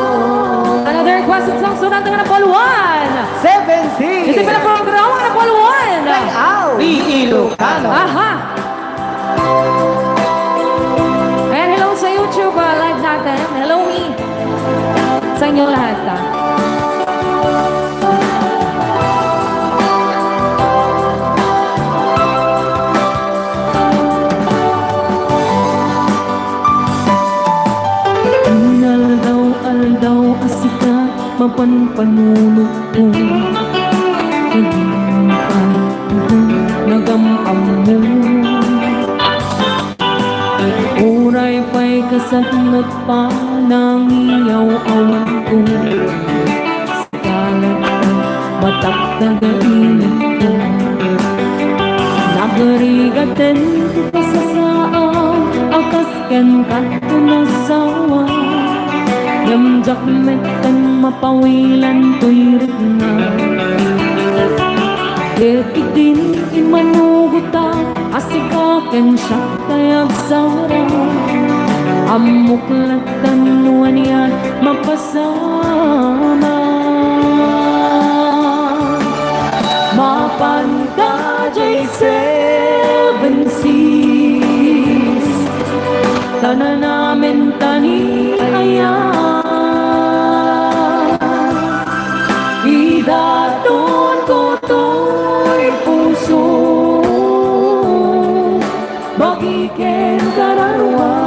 Another requested song, so, natin na number one. Seven six. Ito pala programa na number one. Kay Au. Ni Ilocano. Aha. Ayan, hello sa YouTube, ah, live natin. Hello, Mi. Sa inyo lahat, ah. Inaldaw-aldaw a sika mapan panunotko. Nagam-ammo. Uray pay kasatnot panangiyaw-awanko. Sika latta, mataktak a initko. Nagrigaten ti kasasaan a kas kenka ti nasawa. Ngem diak metten mapawilan toy rikna. Ket idin immanugotak a sika ken siak tay agsara. Ammok latta no ania mapasamak. Mapan ta jay seven six, ta nanamen ta ni aya. Idatonko toy puso, bagi ken kararua.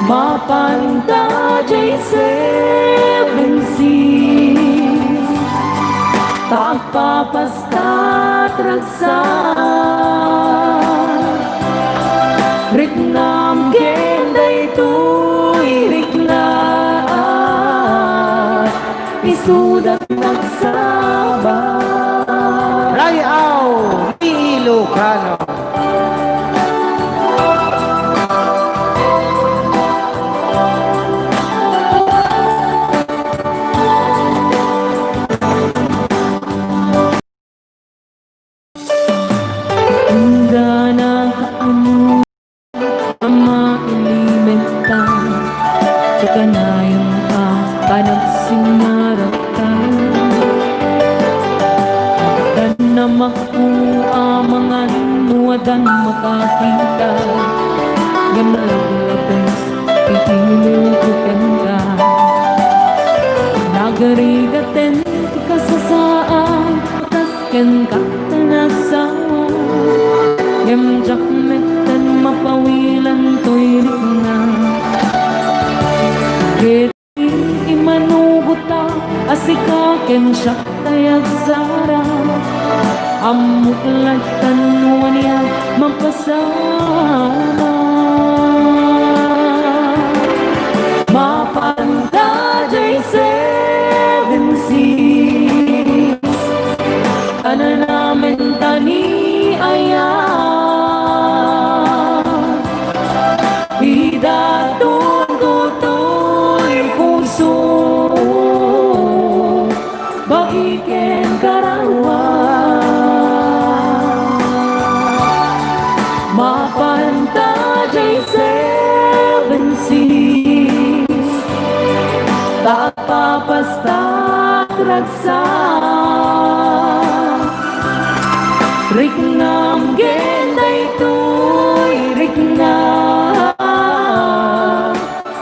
Mapan ta jay seven six, ta agpapastat ragsak. Riknam ken daytoy rikna, isuda nagsaba. Ray-aw ni Ilocano. Indana kaano a mailimentan, kanayon ka, panagsingaraktan. Addan a makua mangan no addan makakita, ngem laglabes ti iliwko kenka. Nagrigaten ti kasasaan, kas kenka ta nasawa, ngem diak metten mapawilan toy rikna. Ket immanugotak a sika ken siak tay agsara, ammok latta no ania mapasamak. Mapan ta jay seven six, ta nanamen ta ni aya. Idatonko toy puso, bagi ken kararua. Mapan ta jay seven six, ta agpapastat ragsak. Riknam ken daytoy rikna,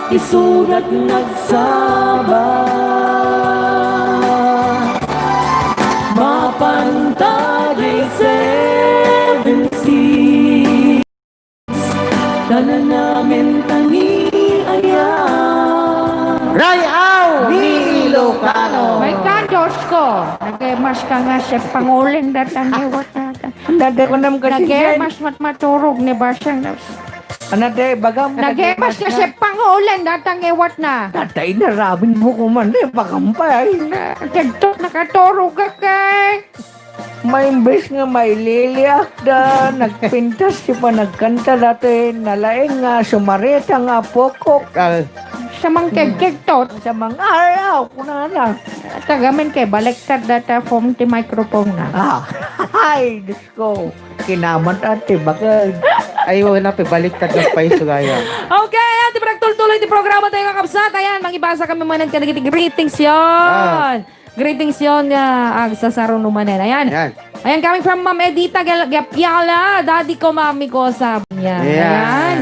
isuda nagsaba. Mapan ta jay seven six, ta nanamen ta ni aya. Ray-aw ni Ilocano. May kandos ko. Nag-emas ka nga siya, panguling datang ni Watata. Nagkunam ka siya. Nag-emas mat maturog ni Basang. Ano, te, bagam? Nagebas ka, Chef Pangulan, datang ewat na. Tatay, naramin mo ko man, te, bagam pa, ay. Na, tagtok nakaturog ka, kay. Maimbes nga maililiak da, nagpintas ti panagkanta dati, nalaing nga sumarita nga pokok. Ah. Sa mangkegkeg tot. Sa mang-, ay, aw, kunana. Tagamin kay baliktad data phone ti microphone na. Ah, ay, Diyos ko. Kinamat ati, bakit? Ay, wala pa, baliktad ng paiso gaya. Okay, ayan, ti panagtultuloy ti programa tayo, kakabsat. Ayan, mangibasa kami manen kadagiti greetings yon. Ah. Greetings yon nga agsasaro no manen. Ayan. Ayan. Ayan, coming from Ma'am Edita Gal-, Gapiala, "Daddy ko, mami ko," sabi niya. Ayan. Ayan.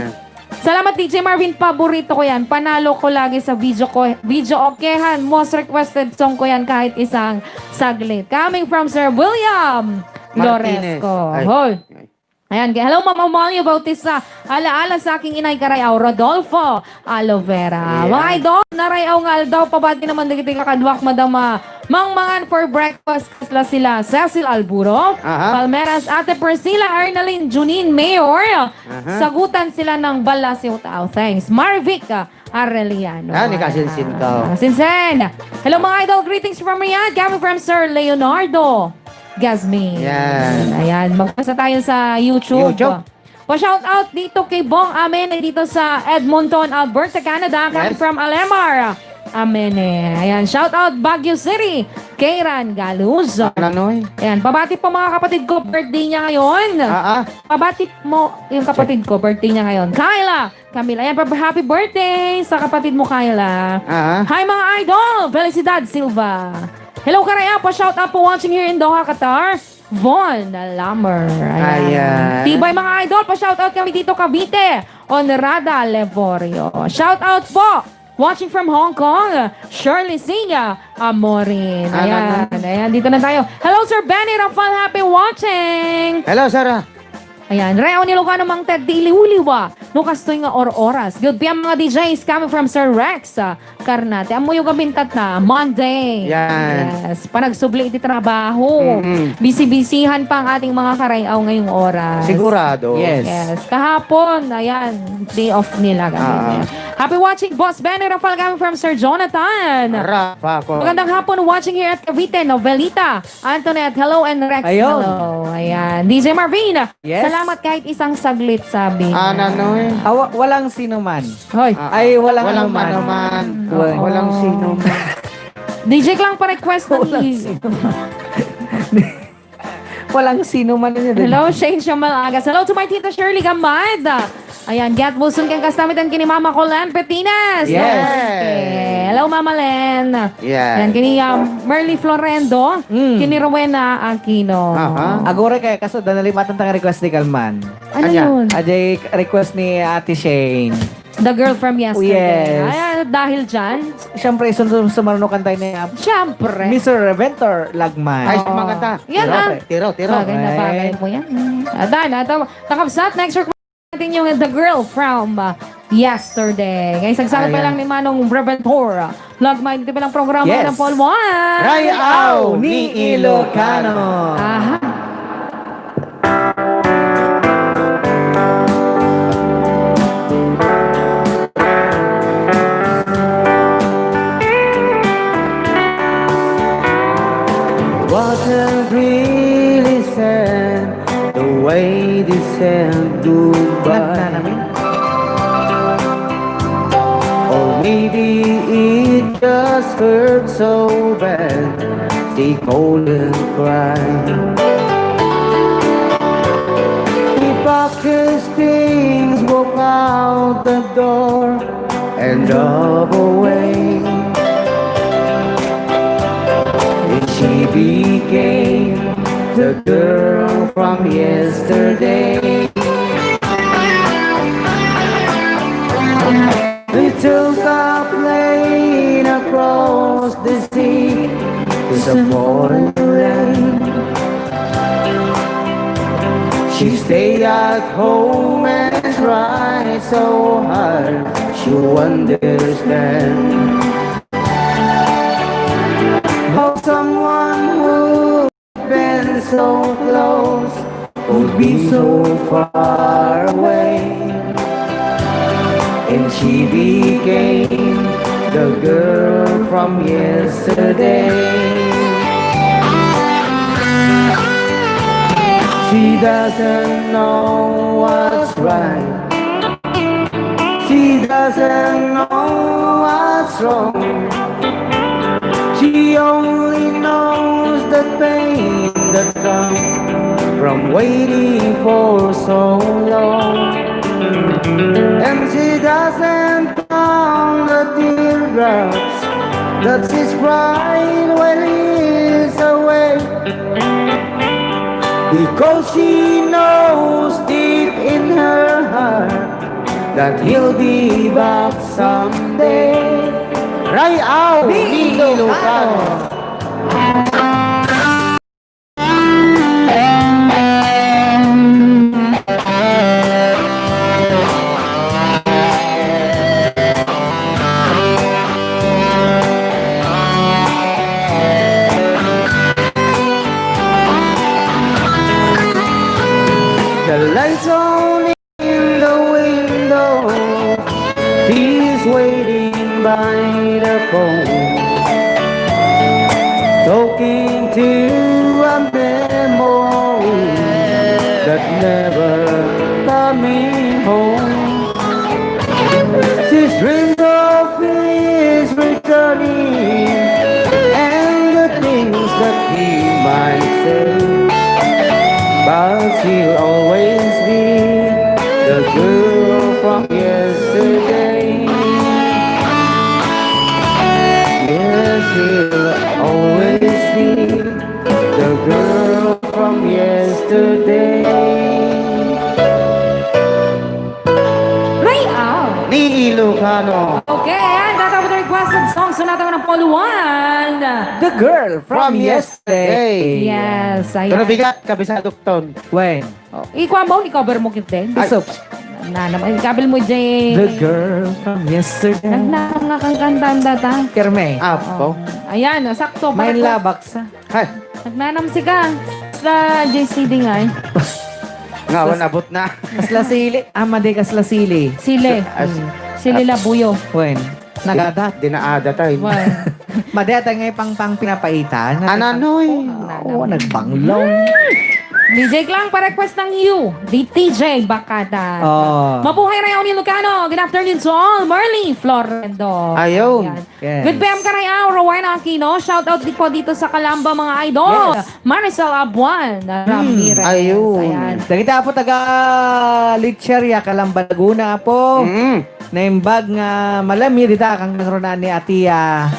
Salamat, D J Marvin. Paborito ko yan. Panalo ko lagi sa video ko, video okehan. Most requested song ko yan kahit isang saglit. Coming from Sir William Martinez. Loresco. Ay. Hoy. Ay. Ayan, hello, Ma'am Amalia Bautista. Alaala sa aking inay, karayaw, Rodolfo Alovera. Ayan. Mga idol, narayaw nga aldaw, pabati naman dagiti kakaduak, Madam, ah, Mangmangan for breakfast, kasla sila Cecil Alburo, aha, Palmeras, Ate Priscilla, Arnalyn, Junine, Mayor, aha, sagutan sila ng Balasiw Tao. Thanks. Marvic, ah, Arellano. Ah, ni kasinsin ko. Ah, sinsen. Hello, mga idol. Greetings from Riyadh. Coming from Sir Leonardo Gasmin. Yan. Ayan. Magbasa tayo sa YouTube. YouTube. Pa-shout out dito kay Bong Amene dito sa Edmonton, Alberta, Canada. Coming, yes, from Alemar. Amene. Ayan. Shout out Baguio City. Kay Ran Galuz. Nanoy. Ayan. Pabati po, mga kapatid ko. Birthday niya ngayon. Ah, ah. Pabati mo yung kapatid ko. Birthday niya ngayon. Kyla. Camila, ayan, pa-, happy birthday sa kapatid mo, Kyla. Ah. Hi, mga idol! Felicidad Silva. Hello, Karaya. Pa-shout out po, watching here in Doha, Qatar. Von Lamer. Ayan. Ayan. Tibay, mga idol. Pa-shout out kami dito, Cavite. Honorada Levorio. Shout out po. Watching from Hong Kong, Shirley Sia Amorin. Ayan, ayan. Ayan, dito na tayo. Hello, Sir Benny Rafael. Happy watching. Hello, sir. Ayan, Reo ni Lucano, Mang Ted, di iliwliwa. No kastoy nga or-oras. Good P M, mga D Js, coming from Sir Rex, ah, Carnate. Ammoyo nga bintat na, Monday. Yan. Yes, panagsubli iti trabaho. Mm-mm. Busy-busyhan pa ang ating mga karayaw ngayong oras. Sigurado. Yes. Yes. Kahapon, ayan, day off nila kami. Ah. Happy watching, Boss Ben and Rafael, coming from Sir Jonathan. Rafa po. Magandang hapon, watching here at Cavite, Novelita. Antoinette, hello, and Rex, ayun, hello. Ayan. D J Marvin, yes, salamat kahit isang saglit, sabi niya. Ah, nanoy? Ah, wa-, walang sino man. Hoy. Ah, ay, walang, walang anuman. Anuman. Wa-, oo, walang sino man. D J Klang pa-request ng walang sino man. Walang sino man yun, eh. Hello, Shane Shamal Agas. Hello to my Tita Shirley Gamad. Ayan, Gat Wilson, kang kastamit, and kini Mama ko, Len Petines. Yes. Okay. Hello, Mama Len. Yes. Ayan, kini, um, Merly Florendo, mm, kini Rowena Aquino. Aha. Agore kay kaso, danalimatan ta nga request ni Kalman. Ano yun? Ajay request ni Ate Shane. The girl from yesterday. Yes. Ay, ah, dahil dyan? Siyempre, sun-, sun-, sumaruno kanta ni, ah, siyempre, Mister Reventor Lagman. Ay, oo, sumakanta. Yan, tiro, ah, tiro, tiro. Bagay na bagay mo yan. Mm. Ah, dan, ah, tama. Kakabsat, next request natin yung The Girl from, ah, Yesterday. Ngayon, sagsakit pa lang ni Manong Reventor Lagman. Ito palang programa, yes, ng Paul Juan. Rayaw ni Ilocano. Aha. Wasn't really sad the way they said goodbye. Nagtanami? Or maybe it just hurt so bad they couldn't cry. He packed his things, walked out the door, and drove away. And she became the girl from yesterday. We took a plane across the sea to some foreign land. She stayed at home and tried so hard to understand how someone who been so close, could be so far away. And she became the girl from yesterday. She doesn't know what's right. She doesn't know what's wrong. She only knows the pain that comes from waiting for so long. And she doesn't count the teardrops that she's crying while he's away. Because she knows deep in her heart that he'll be back someday. Ray Au ni Ilocano. The lights on in the window. She's waiting by the phone, talking to a memory that never coming home. She's dreamed of his returning and the things that he might say. But she'll always be the girl from yesterday. Yes, she'll always be the girl from yesterday. Ray Au. Ni Ilocano. Okay, ayan, that was the requested song. So, natawan ng Paul Juan. The girl from From yesterday. yesterday. Yes, ayan. Pero bigat, kabisado ton. Wen. Oh, ikuha mo, i-cover mo kit din. Ay. Isok. Na naman, ikabil mo, Jay. The girl from yesterday. Nagnanam nga kang kanta, ang data. Kerme. Apo. Oh. Ayan, oh, sakto. May Para ko labak sa. Hay. Nagnanam si ka. Sa J C D nga, eh. Nga, awan abot na. Kasla sili. Ah, madi kasla sili. Sili. As- Mm. Sili labuyo. Wen. Nagadat. Di naadat ay. Wen. Madi ata nga ipang pang pinapaitan. Ananoy? Oo, nagbanglong. D J Klang, pa-request ng You, di T J Bakada. Oh. Mabuhay Ray Au ni Ilocano. Good afternoon to all. Marley Florendo. Ayaw. Ayan. Yes. Good P M ka, Ray Au, Rowena Aquino. Shout out di po dito sa Calamba, mga idol. Yes. Maricel Abuan, Hmm, Ramirez. Ayun. Ayan. Dagita po taga Lecheria, Calamba, Laguna po. Mm. Naimbag nga malami dita kang kangrunaan ni Atia,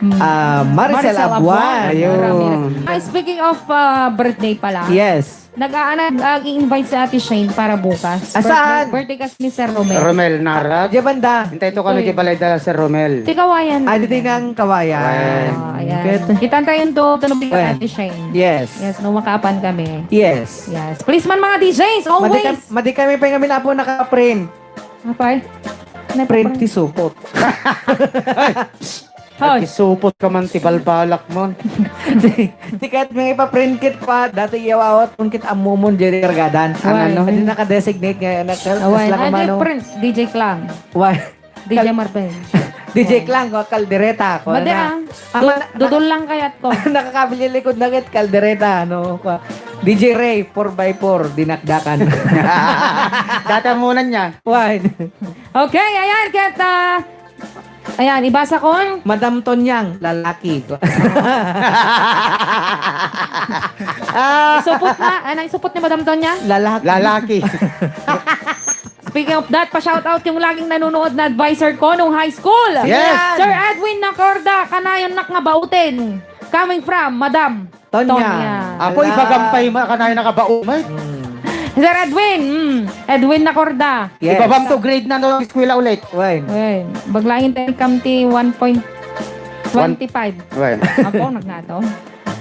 Hmm. ah, Maricel Maricel Abuan. Abuan, Ayun. Ramirez. Ah, speaking of, ah, birthday pala. Yes. Nag-aanad, ah, i-invite si Ate Shane para bukas. Ah, saan? Birthday, birthday kasi ni Sir Romel. Romel Narag. Diyan banda. Hintay to kano Uy. Di balay da Sir Romel. Ti Kawayan. Ah, dito ng Kawayan. Kawayan. Oh, ayan. Good. Kitang tayo to, tunong Well, Ate Shane. Yes. Yes, no, makaapan kami. Yes. Yes. Please man, mga D Js, Madi always. kam-, madi kami pa yung kami na po nakaprint. Apay? Print ti supot. Hoy. Nakisupot ka man ti balbalak mo. Ti, ti ket nga ipaprint kit pa, dati iyawawat mo kit ammomon, Jerry Cargadan. Why? Ano, ano? Adi naka-designate nga, naka-, Awan. kasla ka Adi mano. Print, D J Klang. Why? D J Kal-, Marben. D J Klang, ko, kaldereta, ko, Madi na. ah. Ang Du-, man-, dudol lang kayat ko. Nakakabililikod na kit, kaldereta, ano, ko. D J Ray, four by four, dinakdakan. Dati ang unan niya. Why? Okay, ayan, ket, ah, ayan, ibasa kon. Madam Tonyang, lalaki. Ah. Isupot na, ay, naisupot ni Madam Tonyang? Lalaki. Lalaki. Speaking of that, pa-shoutout yung laging nanonood na advisor ko nung high school. Yes. Sir Edwin Nacorda, kanayon nak nga bautin. Coming from Madam Tonya. Tonya. Apo, Ala. Ibagam pay ma-, kanay nakabao, may. Hmm. Sir Edwin, mm, Edwin Nacorda. Yes. Ibabam to grade na no, eskwela ulit. Wen. Wen. Baglain tayo kam ti one point twenty-five. Wen. Apo, nagnato.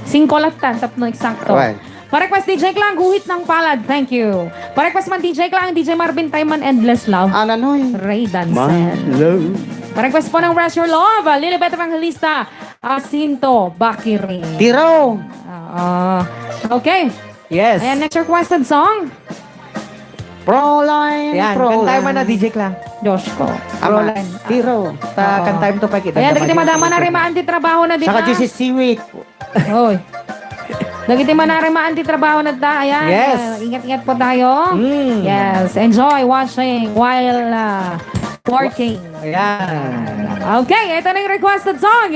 Singko latta, tapno eksakto. Wen. Pa-request D J Klang, Guhit ng Palad. Thank you. Pa-request man D J Klang, D J Marvin Tayman, Endless Love. Ananoy. Ray Dancer. My love. Pa-request po ng Rush Your Love, Lilibet Evangelista. Jacinto Bakiri. Tiro! Oo. Okay. Yes. Ayan, next requested song. Proline, Yan, Proline. Kantayo man na, D J Clang. Diyos ko. Ama, Proline. Tiro. Ta, Oo. Kantayo to pa kita. Ayan, dagiti madama na rimaan ti trabaho na, di Saka ba? Juicy Seaweed. Oy. Dagiti manarimaan ti trabaho na ta. Ayan. Yes. Uh, ingat-ingat po tayo. Mm. Yes. Enjoy watching while uh, working. Ayan. Okay, ito na yung requested song.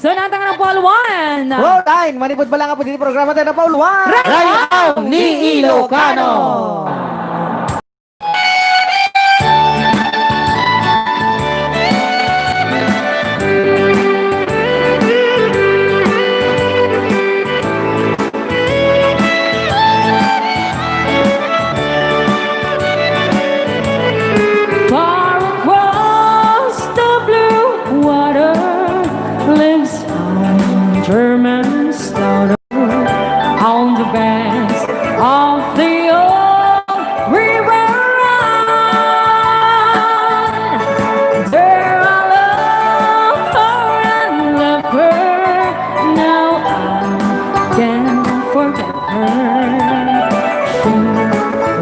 So, nantang ng Paul One. Roll Tide, manipod pa lang po dito programa tayo na Paul One. Rayaw ni Ilocano. Far across the blue water lives a German star. On the banks of the old river Rhine, there I loved her and left her. Now I can't forget her. She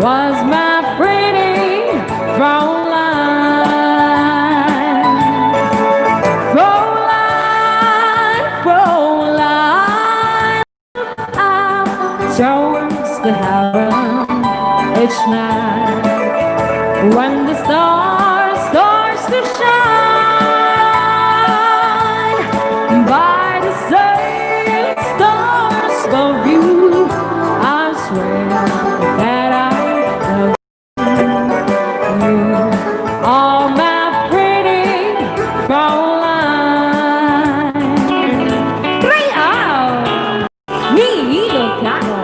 was my pretty Fraulein. Fraulein, Fraulein. Up towards the heaven each night when the star starts to shine. By the same star's above you, I swear that I love you. Oh, my pretty Fraulein. Try out! Ni Ilocano.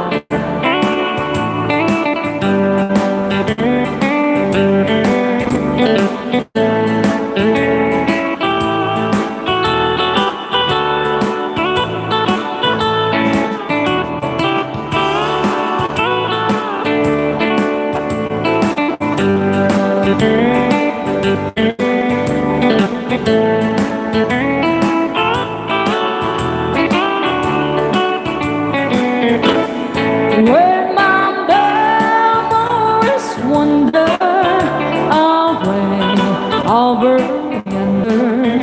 When my memories wander away over yonder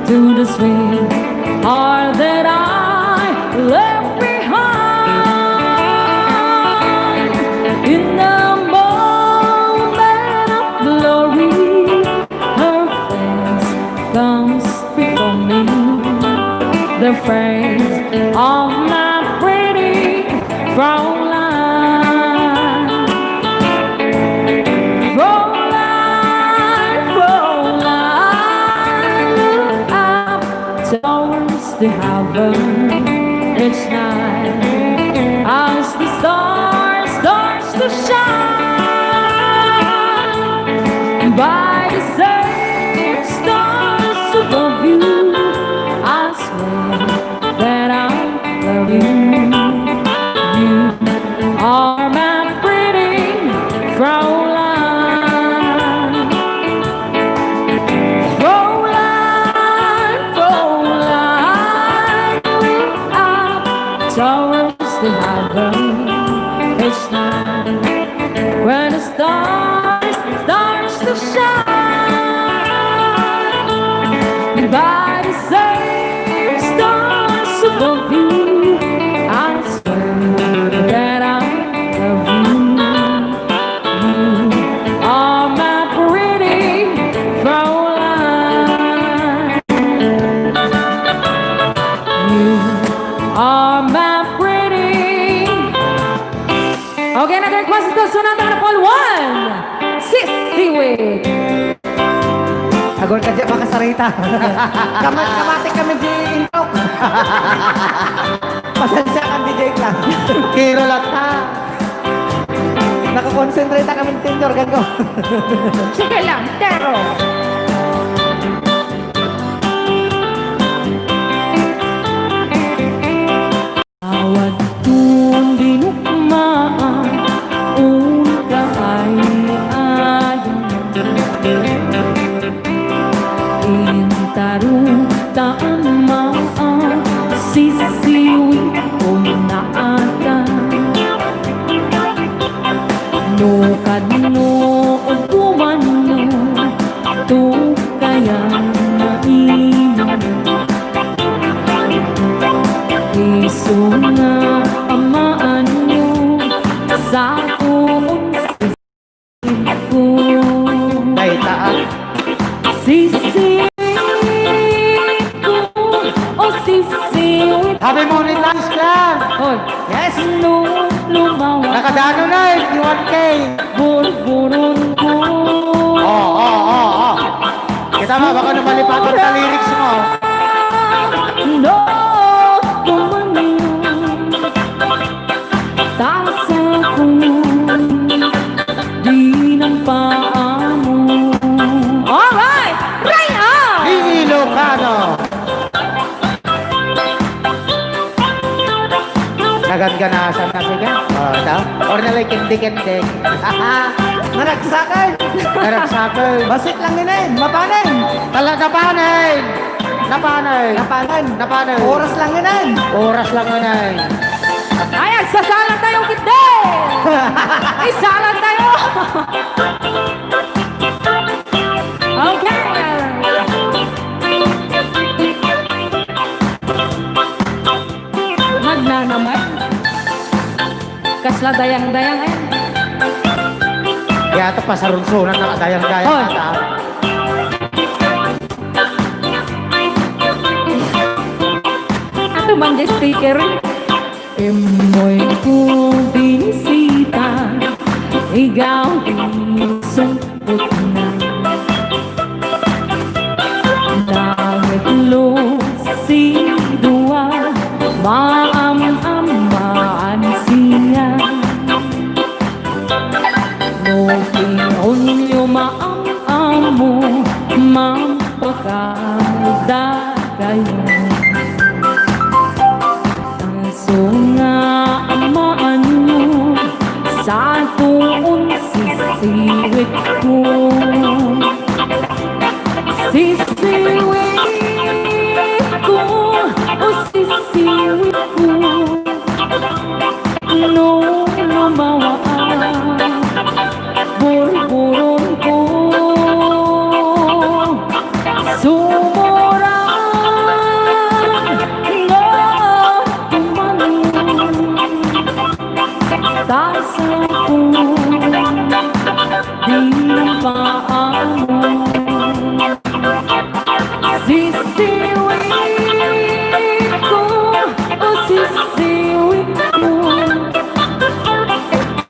to the sweetheart that I left behind. In the moment of glory, her face comes before me, the face of my pretty Fraulein. Fraulein, Fraulein, look up towards the heaven each night as the stars start to shine. By the same stars above you, I swear that I love you. You are my pretty Fraulein. Fraulein, Fraulein, look up towards the heaven each night when the stars starts to shine. By the same stars above you, I swear that I love you. You are my pretty Fraulein. You are my pretty. Okay, another request ito. Sunod na Paul One. Sis Seaweed. Agor ka dyan, makasarita. Kamat-, kamati kami di intro. Pasensya ka, D J Clang. Kiro lang ta. Nakakonsentrate kami tenor, gan ko. Sige lang, Tero. Awan kun dinukmaan, un kaay-ayan. Intarutan maan, sisiwi, kun naatan. No kadno Sisiwit ko, o sisiwit. Happy Monetize Clan! Hoy. Yes! No lumawa. Nakadano na eh, one K. Burburon ko. Oh, oh, oh, oh. Kita mo, baka namalipatan sa lyrics mo. No, tumanyo. Tasa ko, di ng paamo. Alright! Ray up! Ilocano! Naganganasan na siya. Oh, ito. Or na like, hindi, hindi. Naragsakan! Naragsakan! Basit lang yun eh! Mapanan! Talaga panan! Napanay. Napanan. Napanay. Oras lang yun, ay. Oras lang yun, ay. Ay, agsasala tayo, kidde! Isala tayo! Okay. Nagnanaman. Kasla dayang-dayang, eh. Kaya ito, pasarunsunan na kadayang-dayang. Hoy. Ata. Ito man di sticker. Emoy ko binisita, igaw di sungkot na. Nangitlo si dua, maam-amaan siya. No kinunyo maam-amo, mapakadadayo. Isu nga amaanyo, sa tuon sisiwit ko. Sisiwit ko, o sisiwit ko. No lumawaan, burburon ko. Sumurang nga tumalon. Tasa ko, di paamo. Sisiwit ko, o sisiwit ko.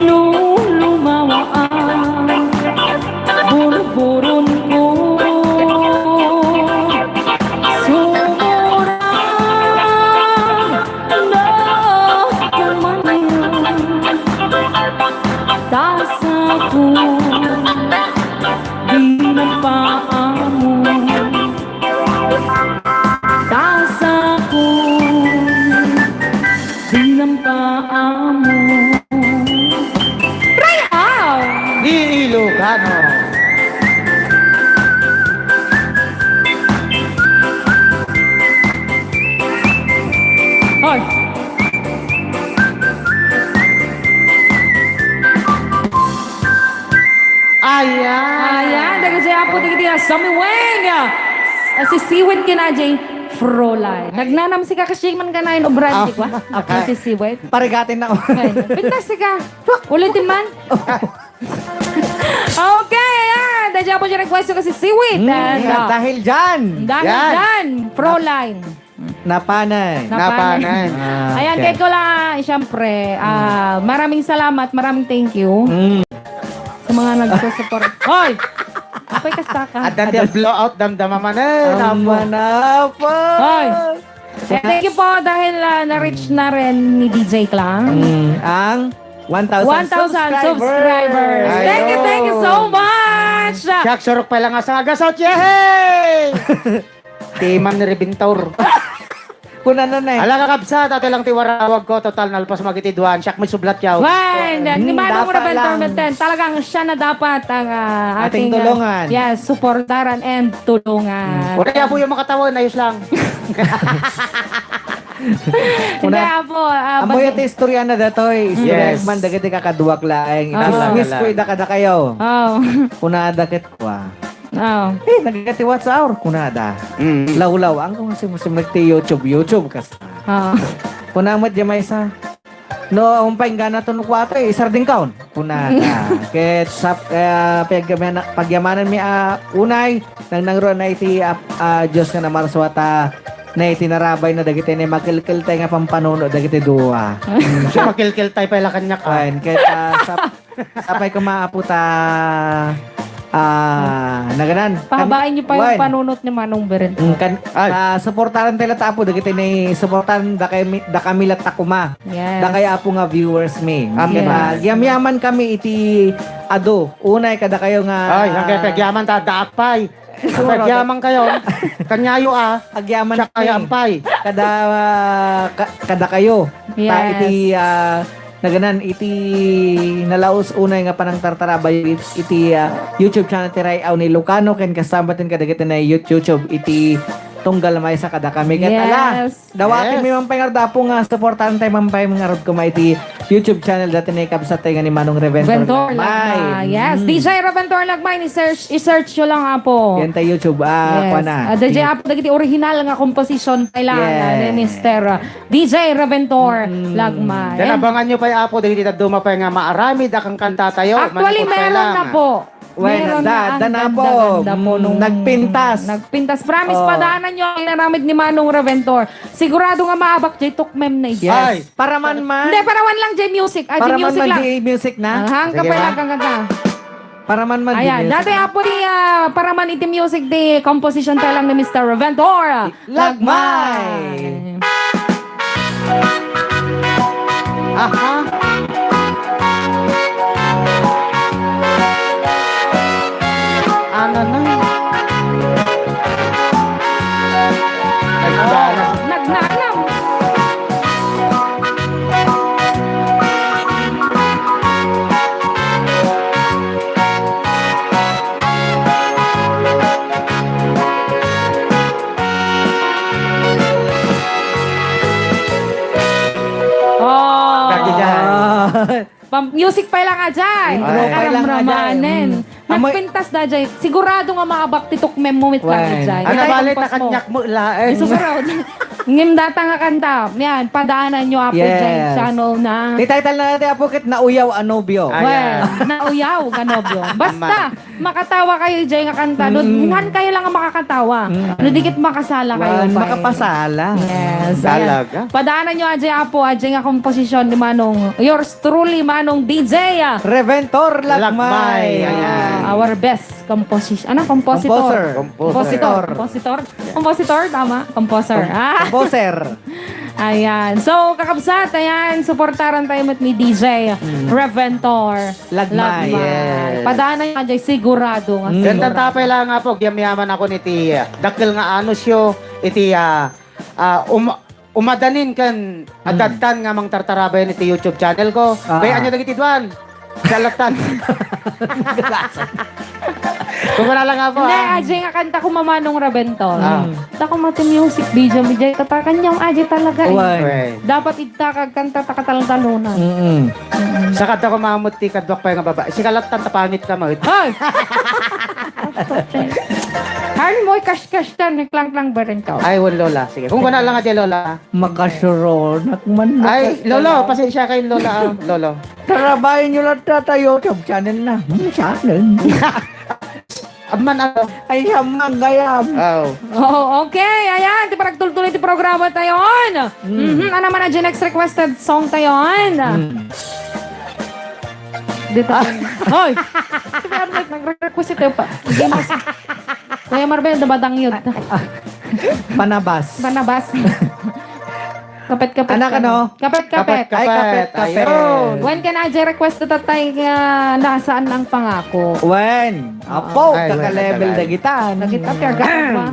No lumawaan, burburon ko. Sumurang na tumalon. Tasa ko, di nagpaamo. Tasa ko, di nagpaamo. Try out! Di Ilocano. Hoy! Ayan. Ayan, dagiti apo, dagiti asamiweng. Ah, sisiwit ken adiay, Froline. Nagnanam sika, kasdiay man kanayon, obra, ah, di ba? Okay. Sisiwit. Parigatin na. Ay, pintas sika. Ulitin man. Okay, ayan. Dagiti apo, request ko sisiwit. Hmm, and, ah, dahil dyan. Dahil dyan. Yan. Froline. Napanay. Napanay. Napanay. Ah, ayan, okay. Kay ko lang, siyempre, ah, maraming salamat, maraming thank you, mm, sa mga nagsusupport. Hoy! Apay, kasta ka. At dati ang blowout, damdama man eh. Tama na po. Hoy! Eh, thank you po dahil, ah, na-reach na rin ni D J Klang. Mm, ang one thousand, one thousand subscribers. Subscribers. Thank you, thank you so much. Siak, surok pa lang sa agasot. Yehey! Ti Ma'am ni Rebentor. Kunana na eh. Ala, kakabsat, ati lang ti warawag ko, total nalpas magiti duan, siak may sublat yaw. Wen, ni Manong Rebentor Meten, talagang siya na dapat ang, ah, ating, ah, tulungan. Yes, suportaran and tulungan. Wala ya po yung makatawa, ayos lang. Hindi, apo, ah, ammoyo ti istorya na datoy. Istorya man dagiti kakaduak laeng. Yes. Miss ko ida kadakayo. Oh. Kunada ket kua. Oh. Eh, nagkati what's our? Kunada. Mm. Lawlaw, ang kung sim-, sim-, ti YouTube, YouTube, kas-, oh, kuna met di maysa. No, umpay inggana to no kuato, eh, isardingkaon. Kunana. Ket sap-, eh, pagyamana-, pagyamananmi a unay, nangnangruna iti ap-, a Dios nga namarsua ta nay ti narabayna dagiti nay makelkeltay nga pampanunot dagiti dua. Mm, siya makelkeltay pay la kaniak, ah. Wen, ket, ah, sap-, sapay koma, Apo, ta, ah, naganan. Pahabaen niyo pa yung panunot ni Manong Berent. Mm, kan-, Ay. Ah, suportaran tayo latta, Apo, dagiti nay suportaran, dakami, dakami latta koma. Yes. Dakay, Apo, nga viewers mi. Amen. Yes. Ah, yamyaman kami iti adu. Unay, kadakayo nga Ay, hanggang pagyaman ta, daak pay. Sumurot. Pagyaman kayo. Kanyayo, ah. Agyaman Siya kaya mi. Ampay. Kada, ah, ka-, kada kayo. Ta Yes. iti, ah, naganan, iti nalaus unay nga panangtartarabay it-, iti, ah, YouTube channel ti Ray-aw ni Ilocano, ken kasama tin kadagiti na YouTube iti tunggal maysa kada kami. Ket ala, Yes. Dawati Yes. mi man pay ngarud, Apo, nga suportaran tayo man pay ngarud koma iti YouTube channel dati ni kabsat tayo nga ni Manong Reventor Ventor Lagmay. Lagmay. Yes. Mm. D J Reventor Lagmay, ni search, i-search nyo lang, Apo. Yan tayo YouTube. Ah, Yes. kuha na. Ah, D J Sige. Apo, dagiti original nga komposisyon tayo lang, Yes. ah, ni Mister, ah, D J Reventor Mm. Lagmay. Yan, abangan nyo pay, Apo, dagiti dadduma pay nga maaramid a kangkanta tayo. Actually, Manipod pay meron lang. na po. Wen, Meron da, na, ang da na po. ganda-ganda po Mm, nung nagpintas. nagpintas. Promise, Oh. padaanan nyo ang inaramid ni Manong Reventor. Sigurado nga maabak jay tukmem na iti. Yes. Ay. Para man man. Hindi, para man lang jay music. Ah, Para jay man music man lang. jay music na. Ang hangka Sige, pa ma. lang, ang ganda. Para man man jay Ayan, music. dati apo ni, ah, para man iti music di composition tayo lang ni Mister Reventor. Lagmay. Lagmay. Aha. Ano na? Ay, Oh, wala na. nagnalam. Oh. Dati dyan. Ah. Pam-, music pa lang ajay. Intro pa lang ajay. Karamramanen. Mm. Amoy Nagpintas da jay. Sigurado nga maabak ti tukmem mo met lang Wen. ajay. Ano Ay, bale, kompos mo. takanyak mo laeng. Ay, sigurado. Ngem data nga kanta. Yan, padaanan nyo, Apo Yes. Jay, channel na. Ti title na natin, Apo, ket Nauyaw a Nobio. Ayan. Well, Nauyaw a Nobio. Basta, Ama. makatawa kayo, Jay, nga kanta. No, Mm. ngan kayo lang ang makakatawa. Mm. No, di ket makasala kayo Wan, pa eh. makapasala. Yes, ayan. Talaga? Padaanan nyo, Ajay, Apo, Ajay nga komposisyon ni Manong, yours truly, Manong D J, ah. Reventor Lagmay. Lagmay, ayan. Ah, our best composition. Ano? Compositor. Composer. Compositor. Compositor. Compositor, tama? Composer. Com-, Ah. composer. Ayan. So, kakabsat, ayan, suportaran tayo met ni D J Mm. Reventor Lagmay, Lagmay. yes. Padaanan nyo, Ajay, sigurado nga Mm. sigurado. Gandang tapay lang nga po, giyamyaman ako niti, ah, dakkel nga anusyo, iti, ah, ah, um-, umadanin ken Mm. adadtan nga mangtartarabay iti YouTube channel ko. Ah. Kaya anya dagiti duan? Salatan. Kung wala lang nga po, Hindi, ah. Ajay nga kanta ko, Mamanong Rabenton. Ah. Mm. Tako mati music video, mi jay katakan niyang Ajay talaga, eh. Uwan. Uwan. Dapat idta kagkanta ta kataltalunan. Mm-mm. Mm-mm. Saka tako mamut ti kadwak pay nga baba. Sika lattan ta pangit ka, mawit. Hoy! Hal mo, kas-kas tan, nagklangklang bareng ka. Ay, wan, Lola. Sige. Kung wala lang nga di, Lola. Makasuronak man Ay, na Lolo, talaga. Pasensya kayo, Lola, ah. Lolo. Tarabayan nyo lang tatayo, YouTube channel na. Hmm, sa akin. Amman, ano? Ay, siya man, gayam. Oh. Oh, okay. Ayan, ti paragtultuloy ti programa tayon. Hmm. Mhm, ano man ang next requested song tayon? Hmm. Dito. Ah. Hoy! Sabi, ano, nag-request ito pa. Hindi mas-, Kuya Marvel, dumadang yun. Panabas. Panabas. Kapet-kapet Anak, ka. ano? Kapet-kapet. Ay, kapet-kapet. Ayun. When can I request to tatay nga nasaan ang pangako? When? Oo. Apo, Ay, when? kaka-level Ay. na gitan. Nagkita, kaya gano'n ba?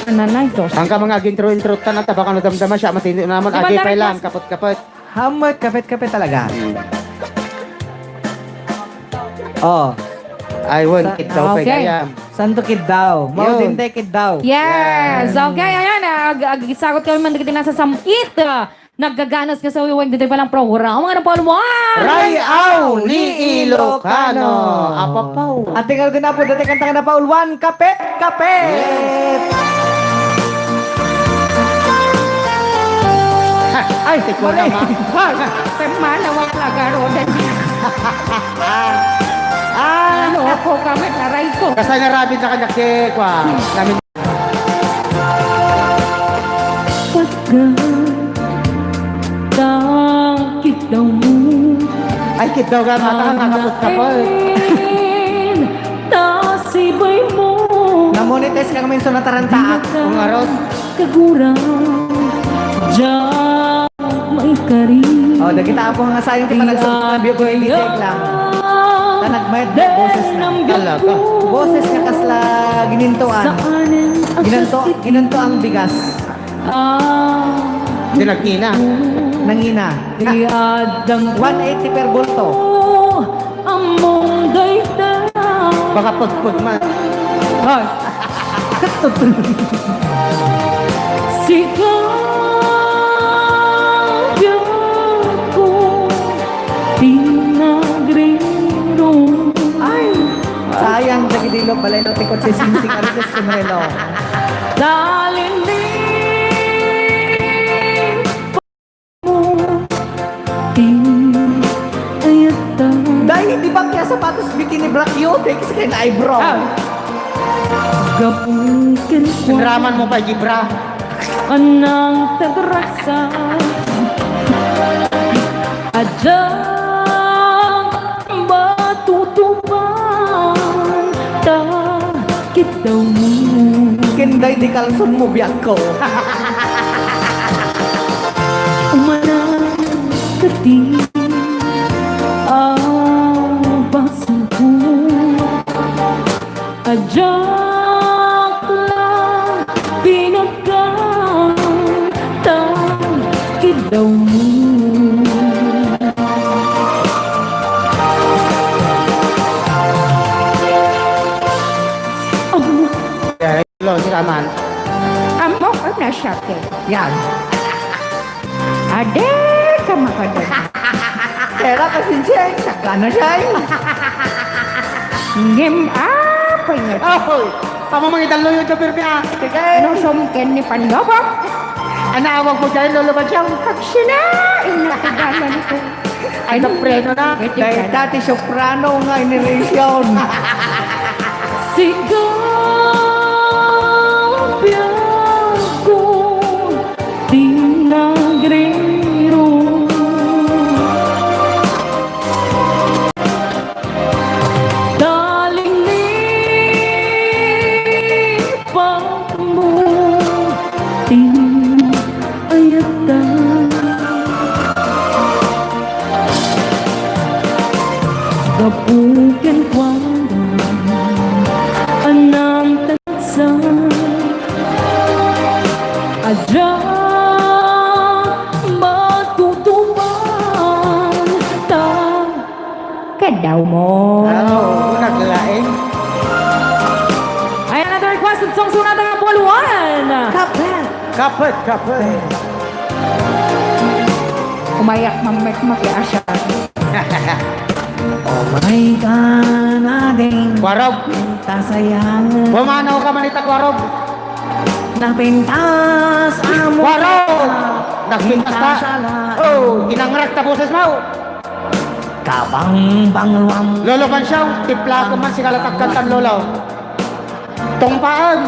Nanay, dos. Ang ka mga agintro-intro, tanan, tabaka no damdama siya, matindi naman. Di ba Agi na pa lang, request? kapet-kapet. Hamot, kapet-kapet talaga. Hmm. Oh. Ay, wan, Sa-, kiddaw pa okay. gayam. Santo kiddaw. Mao Yun. din tayo kiddaw. Yes. Yan. Okay, ayan. Ah, ag-, ag-, isagot kami man dagiti nasa samit. Ah, naggaganas nga sa wiwag dito palang programa. Mga napalwa. Ray-aw ni Ilocano. Apapaw. At tingnan ko na po, dati kanta ka na, Paul. One, kapet, kapet. Yes. Ay, ti ko naman. Hoy, kay malawak la garuden. Ah, ano ko kami, aray ko. Kasla nga rabies na kanya, ke, kwa, namin. Pagka takit daw mo. Ay, kit daw ka, mata nga kapot-kapot. Ang lain, tasibay mo. Namonetize ka kami sa natarantaak. Kung aron. Kagurang, diak maikari. Oh, dagita apo nga sayang ti panagsubscribe ko, hindi lang. Ta nagmayat nga boses na. Talaga. Boses nga kasla ginintuan. Ginanto, ginanto ang bigas. Ah. Di nagngina. Nangina. Di adang one eighty per bulto. Among dayta. Baka pagpag man. Ay. Sika ko, pinagriro. Ay, sayang, dagiti lo, balay lo, tikot si Singsing, Arites, Kunrelo. Talini. Ti ayat ta. Day, di ba kaya sapatos bikini bra cute? Eh, kasi kaya na eyebrow. Ah. Gapu ken Sinraman mo pa, Gibra. Anang tagrasa. Adda matutupan ta kiddaw mo. Ken day di kalson mo, biag ko. Umana ka ti abasang ko. Adiak la pinagkanta kiddaw mo. Amo. Hello, si Kaman. Amo, ay, nasakit. Yan. Ade ka makadala. Pera ka, Sinseng. Saka na siya, eh. Ngem, ah, panyat. Ahoy! Tama mang idalloy yung Jopir niya. Sige. Ano, sumken ni Panlobo? Ano awag mo dyan, Lolo Badyang? Kagsina, inakadalan ko. Ay, napreno na. Dahil dati soprano nga inirasyon. Sigaw biag ko, pinagriro. Talini. Pagbuti ayat ta. Gapu kenkuana, anang tagsa. Adda matutupan ta. Kadaw mo. Ah, oo, naglaing. Ay, another requested song, sunatan ng Buluan. Kapet. Kapet, kapet. Umayak, mamek, makiasa. Oh my God, again. Warog. Tasayangan. Pumanaw ka man ita, Warog. Napintas amo. Warog! Nagpintas ta. Pintas ala. Oh, inangrak ta boses mo. Kabangbangluam. Lolo Pansyong, tiplak man si kalatakkan tan lolo. Tungpaan.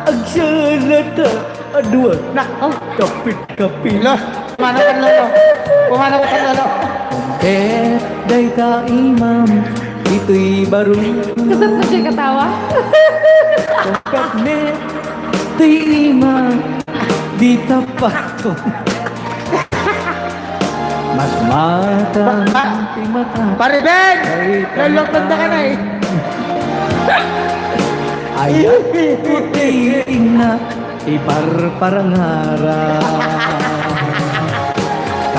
Agsalat, ah, adua. Nak, oh. Kapit, kapit. Lo, kumana ka, lolo. Kumana ka, lolo. Ket dayta imam, itoy baro. Kasat na siya katawa? Ket ne, ti imam, di tapato. Mas matang ti mata. Pare Ben! Lallok tanda ka na eh. Ay, puti na iparparangara.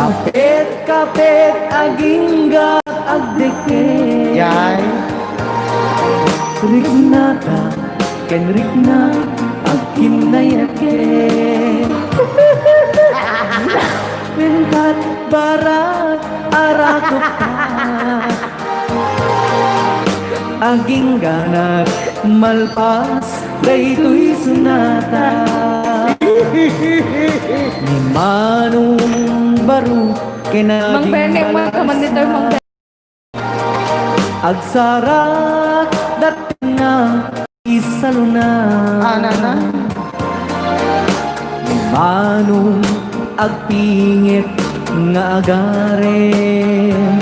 Kapit, kapit, agingga, agdeke. Yay. Riknata. Ken rikna, agkinnayake. Wentat barat, arakupta. Agingganak, malpas, daytoy sunata. Ni Manong Baro ken Mang Bene, Aging man, kaman dito, Mang Bene. Agsarak datna isaluna. Anana. Ni Manong agpingit nga agarem.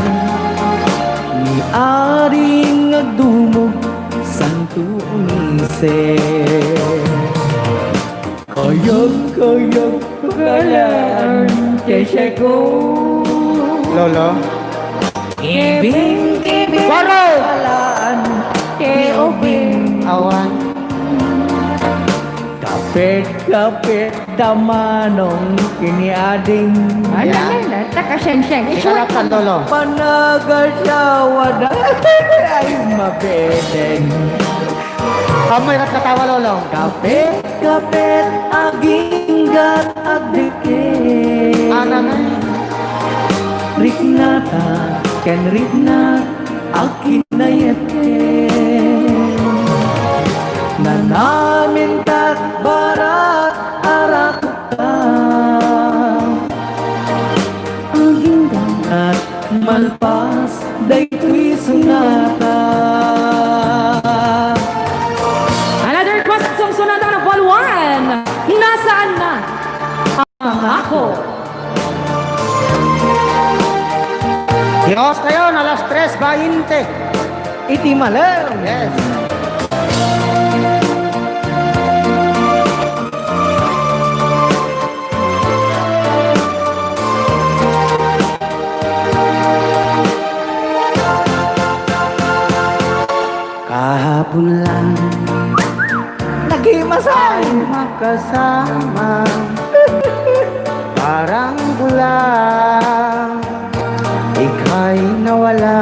Ni Ading agdumog santo ni Sir. Kayag, kayag, kalaan, keseko. Lolo. Ibing, ibing, Baro! Kalaan, keubing. Awan. Kapit, kapit, da Manong ken ni Ading. Ala, ala, ala, ta kasensiang. Ikaw lang, Lolo. Panagasawada. Ay, mabeten. Amoy rat katawa, Lolo. Kapit, kapit, aginggat, agdikit. Anana. Riknata, ken riknat, agkinayet ken. Nanamintat, barat, arakta. Aginggat, malpas, daytoy sonata. Another request song, sonata number one. Nasaan na ang pangako? Dios kayo, alas tres bainte. Iti malem. Yes. Kahapon lang nagimasay makasama. Parang bula, ika'y nawala.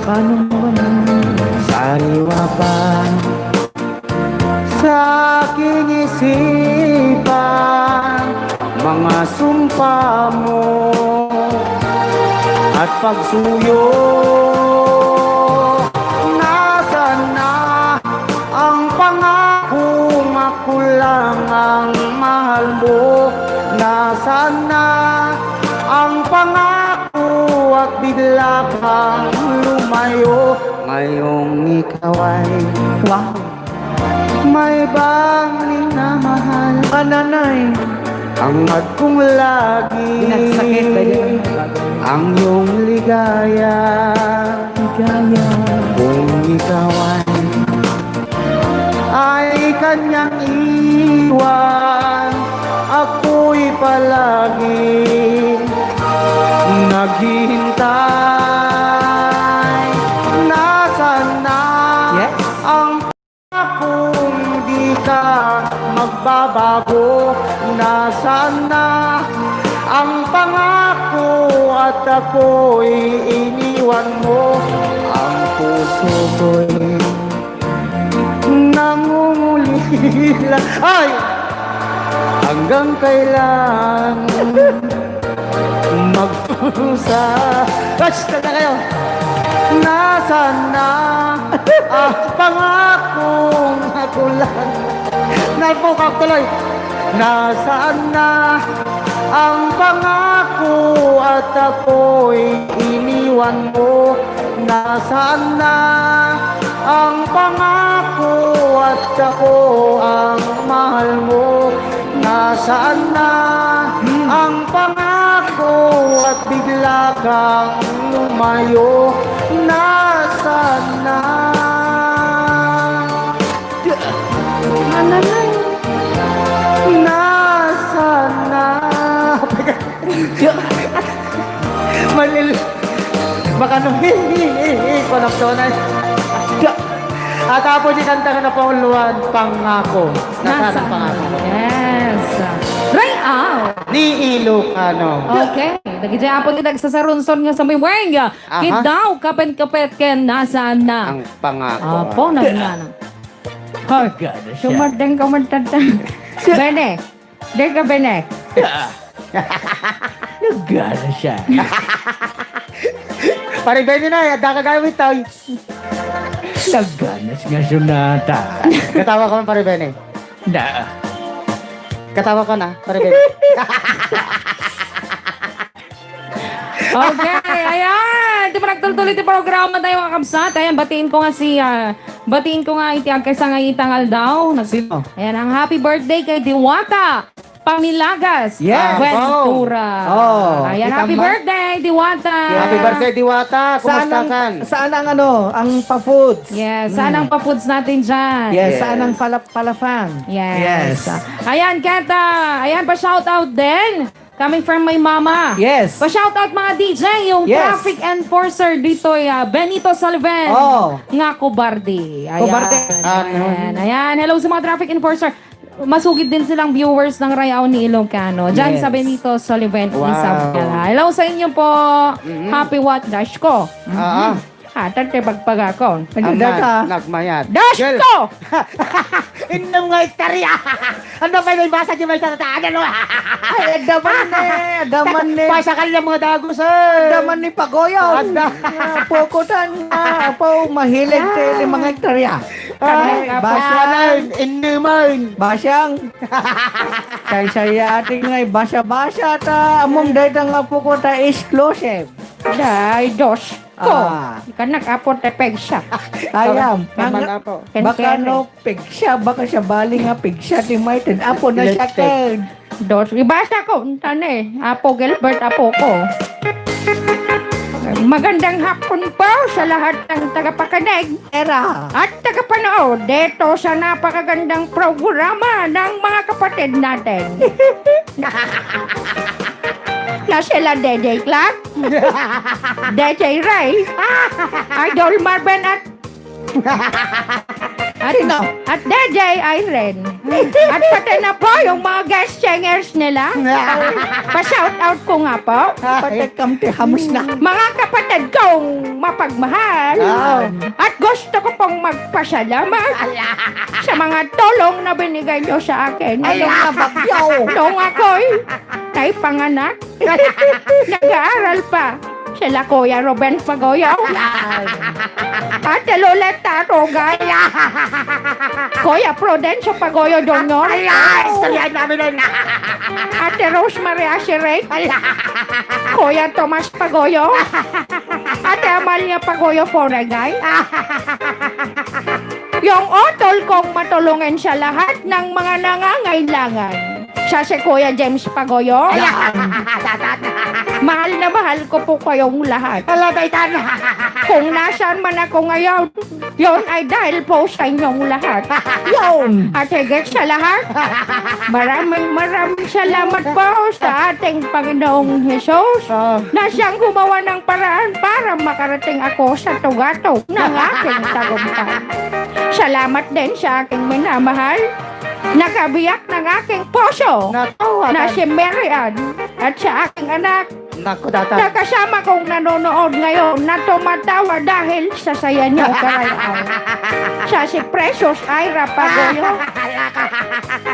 Paano mo ba na? Sariwa pa sa aking isipan, mga sumpa mo at pagsuyo. Nasaan na ang pangako nga kulang ang mahal mo? Nasaan na ang pangako at bigla kang lumayo? Ngayong ikaw ay Wow. May bang minamahal? Ananay. Angat kong lagi Pinagsakit, pwede ba? Ang iyong ligaya. Ligaya. Kung ikaw ay, ay kanyang iwan, ako'y palagi naghihintay. Nasaan na Yes. ang Kung di ka magbabago, nasaan na ang pangako at ako'y iniwan mo? Ang puso ko'y nangungulila. Ay! Hanggang kailan magdurusa? Basta na kayo. Nasaan na ang pangakong nakulang? Napukak tuloy. Nasaan na ang pangako at ako'y iniwan mo? Nasaan na ang pangako at ako ang mahal mo? Nasaan na ang pangako at bigla kang lumayo? Nasaan na? Ano na? Nasaan na? Malil-, makano, hi, hi, hi, hi, panapsonay. At apo di kanta nga napauluan, pangako. Nasaan ang Nasaan? Pangako? Yes. Ray Al. Ni Ilocano. Okay. Dagiti apo ti nagsasarunson nga sumiweng. Aha. Kiddaw, kapet-kapet, ken nasaan na? Ang pangako. Apo, nagmana. Hagana siya. Sumardeng ka man, tanta. Bene. Deka, Bene. Ah. Nagana siya. Pare Benny na, adda ka gamit, tay. Nagana nga sonata. Katawa ka man, Pare Benny. Na. Katawa ka na, pare Bebe. Okay, ayan. Di ba nagtultuloy ti programa tayo, mga kabsat? Ayan, batiin ko nga si, ah, batiin ko nga iti agkaysa nga itang aldaw. Nag- Sino? Ayan, ang happy birthday kay Diwata Pamilagas Yes. Ventura. Oh, Ayan, happy birthday, Diwata. Happy birthday, Diwata. Saan Kumusta ang, ka? saan ang ano, ang pa-foods? Yes, saan ang pa-foods natin dyan? Yes, Yes. saan ang palap-palafan? Yes. Yes. Ayan, Keta. Ayan, pa-shoutout din. Coming from my mama. Yes. Pa-shoutout mga D J, yung Yes. traffic enforcer dito, ah, Benito Salven. Oh. Nga kobarde. Ayan. Kobarde. Ano? Ayan. Ayan. Hello sa mga traffic enforcer. Masugid din silang viewers ng Rayaw ni Ilocano. Diyan Yes. sa Benito Sullivan, Wow. Isabela. Hello sa inyo po. Mm-hmm. Happy what? Dash ko. Ah, ah. Ah, tante, pagpagakon. Ano Ang data? nag-, nagmayat. Dash Girl. ko! Inom nga istorya! Ano ba yung basa di may sa ano? Ay, adaman ni, adaman ni. Pasakal yung mga dagos, eh. Adaman ni Pagoyaw. Ada. Ah, pukutan nga, apo, mahilig Ah. ti mga istorya. Ah, Ay, basa. Ano, inuman. Basyang. Kaysa ya ating ngay basa-basa ta, among dayta nga puko ta exclusive. Day, dos ko. Ah. Ikanak apo te pegsa. Ayam. Tama Ang, na po. Baka Kensere. no, pegsa, baka siya bali nga pegsa ti maited. Apo na siya Elected. ken. Dos, ibasa ko, untane. Apo Gilbert, apo ko. Magandang hapon po sa lahat ng tagapakinig. Era. At tagapanood dito sa napakagandang programa ng mga kapatid natin. Na sila D J Clark, D J Ray, Idol Marvin at At, Sino? at D J Irene. At pati na po yung mga guest singers nila. Pa-shout out ko nga po. Pati kam ti hamus na. Mga kapatid kong mapagmahal. Ah. At gusto ko pong magpasalamat Ala. sa mga tulong na binigay nyo sa akin. Ay, ang nabagyo. Nung ako'y naipanganak. Nag-aaral pa sila Kuya Ruben Pagoyo. Ay. Ate Loleta Rogay. Kuya Prudencio Pagoyo Junior. Ay, ay, istoryahan namin yun. Ate Rosemary Ashiray. Ay. Kuya Tomas Pagoyo. Ate Amalia Pagoyo Foregay. Yung utol kong matulungin sa lahat ng mga nangangailangan. Siya si Kuya James Pagoyo. Ayan. Mahal na mahal ko po kayong lahat. Ala, daytan. Kung nasaan man ako ngayon, yon ay dahil po sa inyong lahat. Yon. At higit sa lahat, maraming, maraming salamat po sa ating Panginoong Jesus Ah. na siyang gumawa ng paraan para makarating ako sa tugatog ng aking tagumpay. Salamat din sa aking minamahal, nakabiyak ng aking puso Nako, na Atan. si Mary Ann at sa aking anak Nako, Tatan. na kasama kong nanonood ngayon na tumatawa dahil sa saya niyo, Karay Ann. Siya si Precious Ira Pagoyo.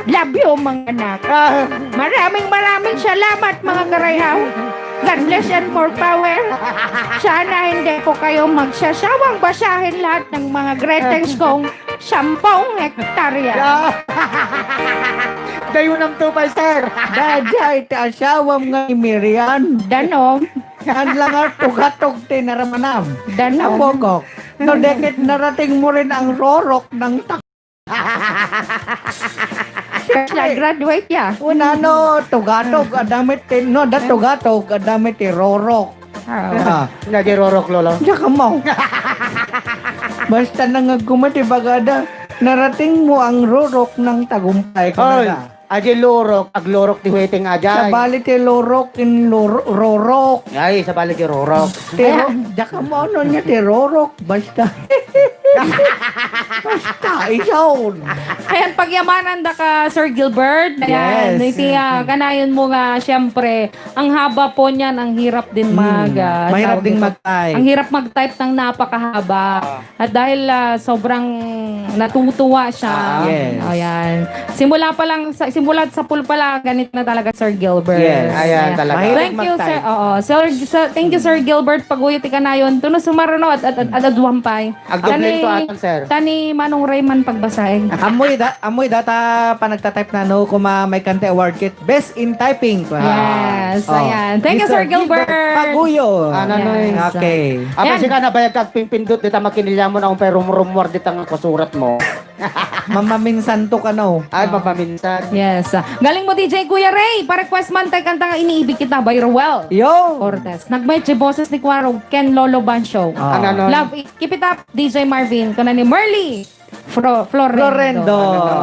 Love you, mga anak. Ah. Maraming, maraming salamat, mga Karay Ann. God bless and more power. Sana hindi ko kayo magsasawang basahin lahat ng mga greetings kong sampung hektarya. Yeah. Dayon ang tupay, sir. Daydiay ti asawam nga ni Mary Ann. Danom. Yan lang ang tugatog ti naramanam. Danom. Apokok. No, dekit narating mo rin ang rorok ng tak- First line graduate ya. Una, no, tugatog, adamit ti, no, da tugatog, adamit ti rorok. Ah. Ah. Nga di rorok, lolo. Diyan ka mo. Basta nangagkuma ti bagada, narating mo ang rorok ng tagumpay. Oy, kumbaga. Adi lorok, aglorok ti huweteng ajay. Sabali ti lorok in lor-, rorok. Ay, sabali ti rorok. Ti ro-, Ayan. Diyan ka mo, ano niya, ti rorok. Basta. Basta, isaon. Ayan, pagyamanan da ka, Sir Gilbert. Ayan, Yes. iti, ah, kanayon mo nga, siyempre, ang haba po niyan, ang hirap din Hmm. mag, ah, Mahirap tawag din nito? mag-type. Ang hirap mag-type ng napakahaba. Ah. At dahil, ah, sobrang natutuwa siya. Ah. Yes. Ayan. Simula pa lang, sa, simula sa pool pa lang, ganito na talaga, Sir Gilbert. Yes. Ayan, Ayan. talaga. Mahirap Thank you, sir. mag-type. Oo. Sir, sir, thank you, Sir Gilbert. Paguyot ikanayon. Tuno sumaruno at, at, at, at aduan pay. Agdubli Kani Ito atan, sir. Tani Manong Rayman pagbasaeng. Amoy da, amoy data panagta-type na no, kuma may kante award kit. Best in typing. Wow. Yes, oh, ayan. Thank you, Mister Sir Gilbert Gilbert. Paguyo. Ano, no, Yes. eh? Okay. Apay Ayan. sika nabayag kag pimpindot dita makinilya mo na umpay rumrumwar dita nga kasurat mo. Mamaminsan to ka, no? Ay, Ah. mapaminsan. Yes. Ah, galing mo, D J Kuya Ray. Pa-request man tayo kanta nga Iniibig Kita by Roel Yo. Cortez. Nagmay ti boses ni Kuya Ro Ken Lolo Bancho. Ah. Ano, ano? Love it. Keep it up, D J Marvin. Kuna ni Merly Fro-, Florendo. Florendo.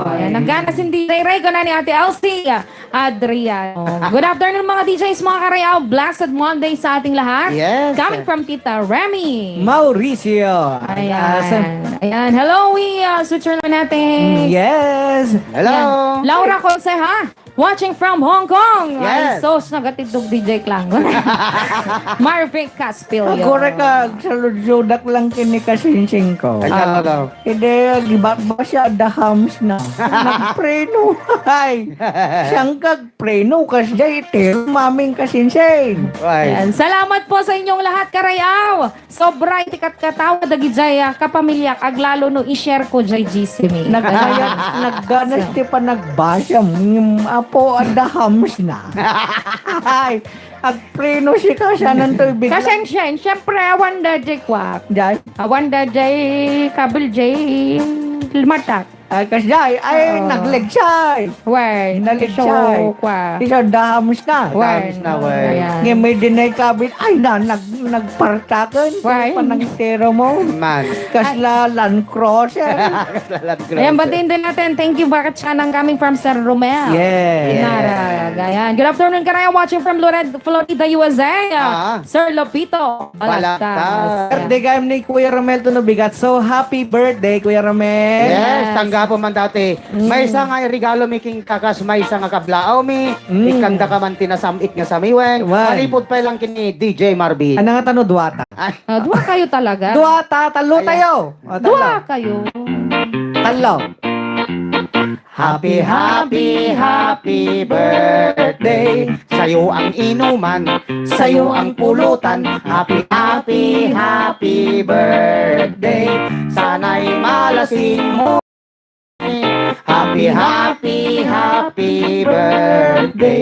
Ayan. Naggana sin D J Ray. Kuna ni Ate Elsie Adriano. Good afternoon, mga D Js, mga karayaw. Blessed Monday sa ating lahat. Yes. Coming from Tita Remy. Mauricio. Ayan. Asan? Ayan. Hello, we, uh, Switzerland natin. Mm, yes. Hello. Ayan. Laura Conceja, watching from Hong Kong. Yes. Ay, sos, nagatidog D J Klang. Marvic Caspillo. Agora ka, salududak lang kini kasinsing ko. Ay, Ah. ano daw? Hindi, di ba, ba siya, the hams na. Nagpreno. Ay, siyang kag preno, kas jay, iti, maming kasinsing. Ay. Ayan. Salamat po sa inyong lahat, karayaw. Sobra iti katkatawa dagijay, ah, kapamilyak, aglalo no i-share ko jay G C mi. Nagkayat, nagganas So. ti panagbasa, mm, apo, adda hams na. Ay, agpreno si kasanan to ibigla. Kasensian, siyempre, awan da jay kwak. Jay? Awan da jay kabil jay matak. Ay, kasjay, ay, Oo. naglegsay. Way, Naglegsay. so, kwa. Ti sir, dahamus na. Way. Dahamus na, way. Ayan. Ngem may dinay kabit, ay, na, nag-, nagpartaken. Way. Panangtero mo. Man. Kasla Land Cruiser. Kasla Land Cruiser. Ayan, batiin din natin. Thank you, Bakit Siya Nang coming from Sir Romel. Yes. Narag. Ayan. Good afternoon, Karaya, watching from Lored-, Florida, U S A. Ah. Sir Lopito Balagtas. Balagtas. Birthday gayam ni Kuya Romel to no bigat. So, happy birthday, Kuya Romel. Yes, Yes. tanggapo man dati. Mm. Maysa nga regalo mi king kakas, maysa nga kablaaw mi, Mm. ikanda ka man ti nasam-it nga samiwen. Wan. Malipod pay lang kini D J Marvin. Ano nga tano, duwata? Ay. Ah, dua kayo talaga. Duwata, talo Ayan. tayo. O, talo. Dua kayo. Talo. Happy, happy, happy birthday. Sa'yo ang inuman, sa'yo ang pulutan. Happy, happy, happy birthday. Sana'y malasing mo. Happy, happy, happy birthday.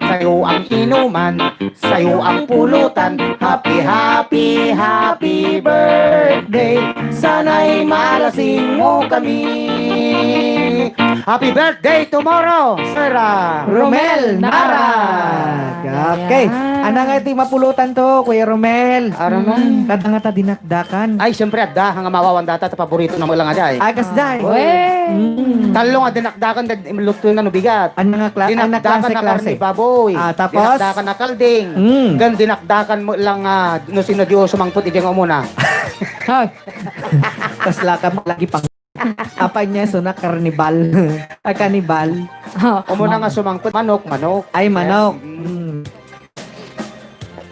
Sa'yo ang inuman, sa'yo ang pulutan. Happy, happy, happy birthday. Sana'y malasing mo kami. Happy birthday tomorrow, Sir, ah, Romel Romel Narag. Narag. Okay. Ayan. Ano nga iti mapulutan to, Kuya Romel? Aram mo? Mm. Kada nga ta dinakdakan. Ay, siyempre, adda nga mawawan data ta paborito na mo lang, aday. Ay, kasday. Weh. Mm. Talo nga dinakdakan, dad-, luto na no bigat. Ano nga kla-, ano Dinakdakan klase, na karne klase? baboy. Ah, tapos? Dinakdakan na kalding. Mm. Gan dinakdakan mo lang, ah, no sino di o sumangpot, iti nga umuna. Hoy. Tas laka mo lagi pang-, apa niya, so na karnibal. Ah, kanibal. Oh. Umuna nga sumangpot, manok, manok. Ay, manok. Yes. Mm. Mm.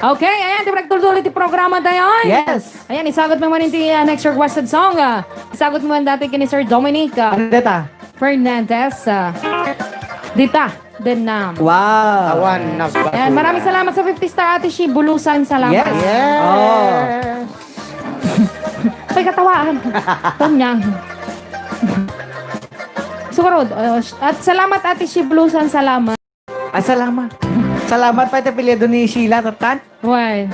Okay, ayan, ti nagtultuloy ti programa tayo. Yes. Ayan, isagot mo man ti, ah, next requested song, ah. Isagot mo man dati kini Sir Dominic, ah, Ano data? Fernandez, ah, Dita, Denam. Wow. Awan nagbasura. Ayan, maraming salamat sa fifty star, Ate Shi Bulusan. Salamat. Yes. Yes. Oh. Pagkatawaan. Tonyang. Sukarod, uh, at salamat, Ate Shi Bulusan. Salamat. Ah, salamat. Salamat pa iti apelyido ni Sheila, tatan. Why?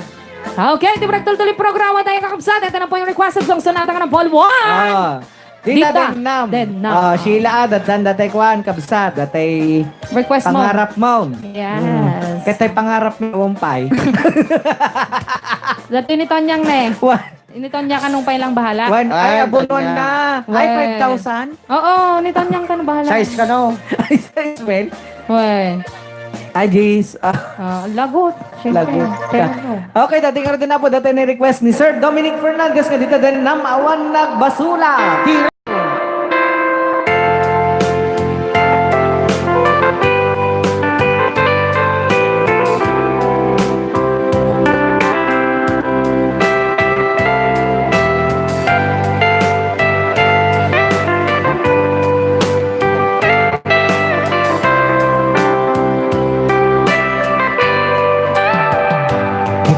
Okay, ti nagtultuloy programa tayo, kakabsat. Ito na po yung requested song. Sonata ka ng Paul Juan. Ah. Dita Dita Denam. Denam. Ah, Sheila, ah, datan datay kuan, kabsat, datay Request mo. pangarap mo. Yes. Mm. Katay pangarap mo, umpay. Dati ni Tonyang na eh. Wa- Ini Tonya ka nung pailang bahala. Wan, ay, Ay, abonuan Tonya. na. Ay, Wan. five thousand? Oo, ni Tonya ka nung bahala. Size ka, no? Ay, size, well. Wan. Ay, jeez. Ah. Ah, lagot. Siyempre. Lagot. Pero ano? Okay, dati nga rin din na po, dati ni request ni Sir Dominic Fernandez nga dito din, Nam, awan nagbasula. Tira.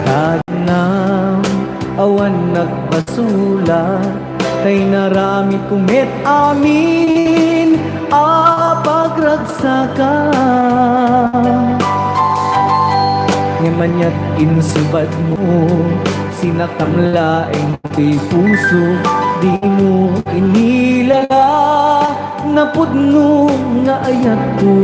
Tadnam, awan nagbasula, tay met amin a pagragsakan. Ngem aniat insubadmo, sinaktam laeng ti puso, dimo inilala napudno nga ayatko.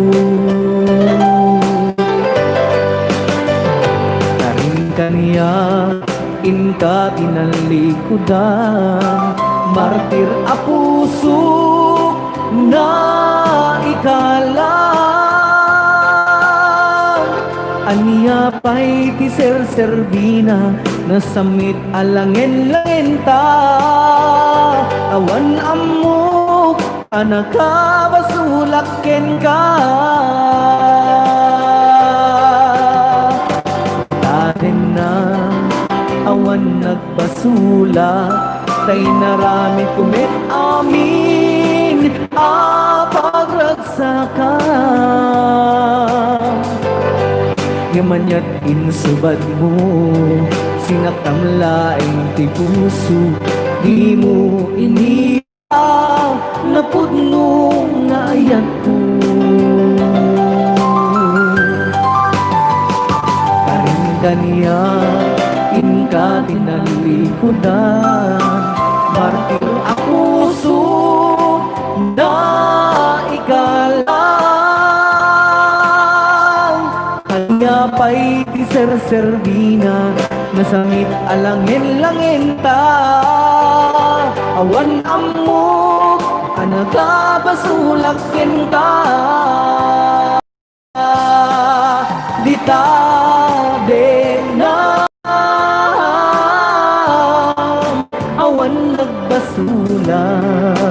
Karin kaniak inka tinallikudan, martir a puso, naikalang. Ania pay ti serserbina, nasamit a langen-langenta? Awan ammok a nakabasolak kenka. Tadenna, awan nagbasolak, ta inaramidko met amin a pagragsakan. Ngem aniat insubadmo, sinaktam laeng ti puso, dimo ini napudno nga ayatko. Karin kaniak inka tinallikudan, martir a puso, naikalang. Ania pay ti serserbina, nasamit a langen-langenta? Awan ammok a nakabasolak kenka. Dita denam, awan nagbasolak.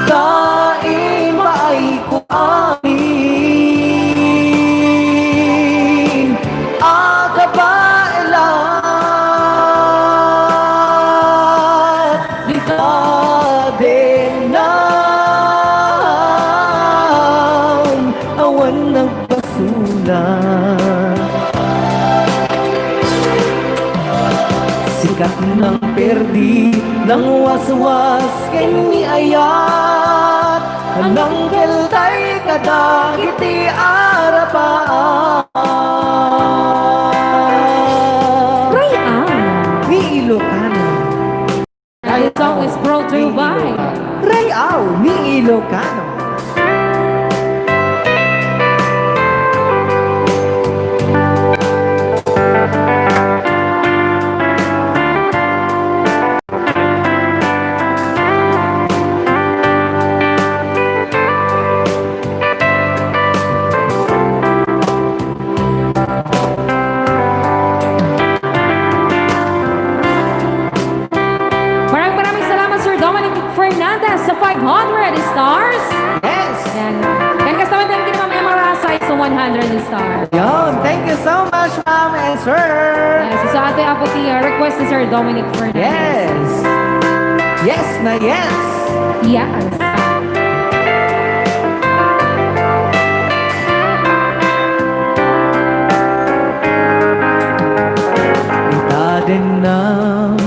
Ta impaayko amin a kabaelan, dita denam, awan nagbasolak. Sikat nang perdi, nang waswas ken ni ayat, nang keltay kadagiti arapaam. Ray-aw ni Ilocano. And the song is brought to you by Ray-aw ni Ilocano. Maraming, maraming salamat, Sir Dominic Fernandez, sa five hundred stars. Yes! Yan. Yan, kasama din kina Ma'am Emma Rasay sa one hundred stars. Yon, thank you so much, ma'am and sir. Yes, so, ate, apo ti, uh, request ni Sir Dominic Fernandez. Yes. Yes na yes. Yes. Ita dennam,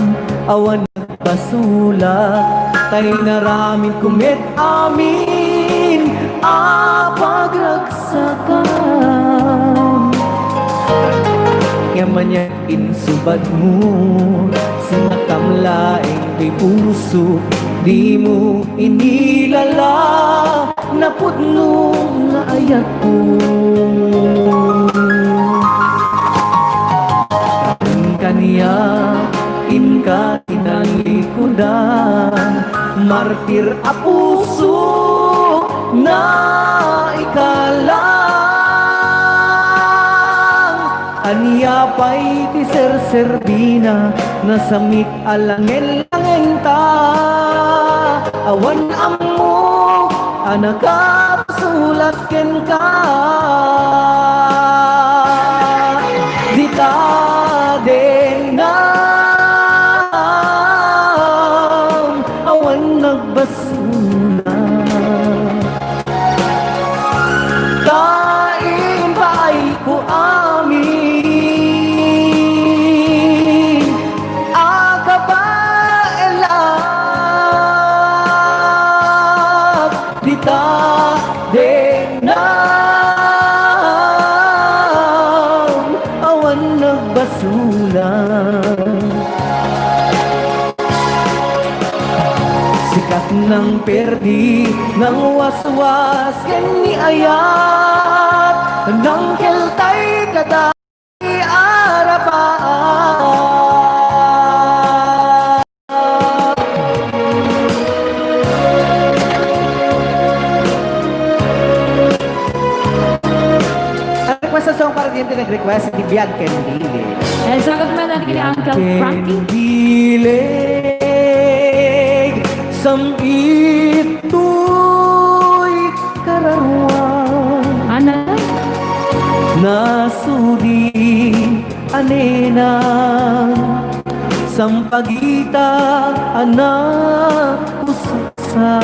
awan nagbasolak, ta inaramidko met amin a pagragsakan. Ngem aniat insubadmo, sinaktam laeng ti puso, dimo inilala napudno nga ayatko. Karin kaniak inka tinallikudan, martir a puso, naikalang. Ania pay ti serserbina, nasamit a langen-langenta? Awan ammok a nakapasulak kenka. Dita dennam, awan nagbasula. Ta impaayko amin a kabaelan. Nang perdi, nang waswas, ken ni ayat, nang keltay kadagiti arapaat. Ang request a song para diay nag-request, ti Biag ken Bileg. Eh, sagot man natin kay Uncle Frankie. Biag ken Bileg, sam-it toy kararua. Ana? Nasudi a nenang, sampagita a nakusaksa.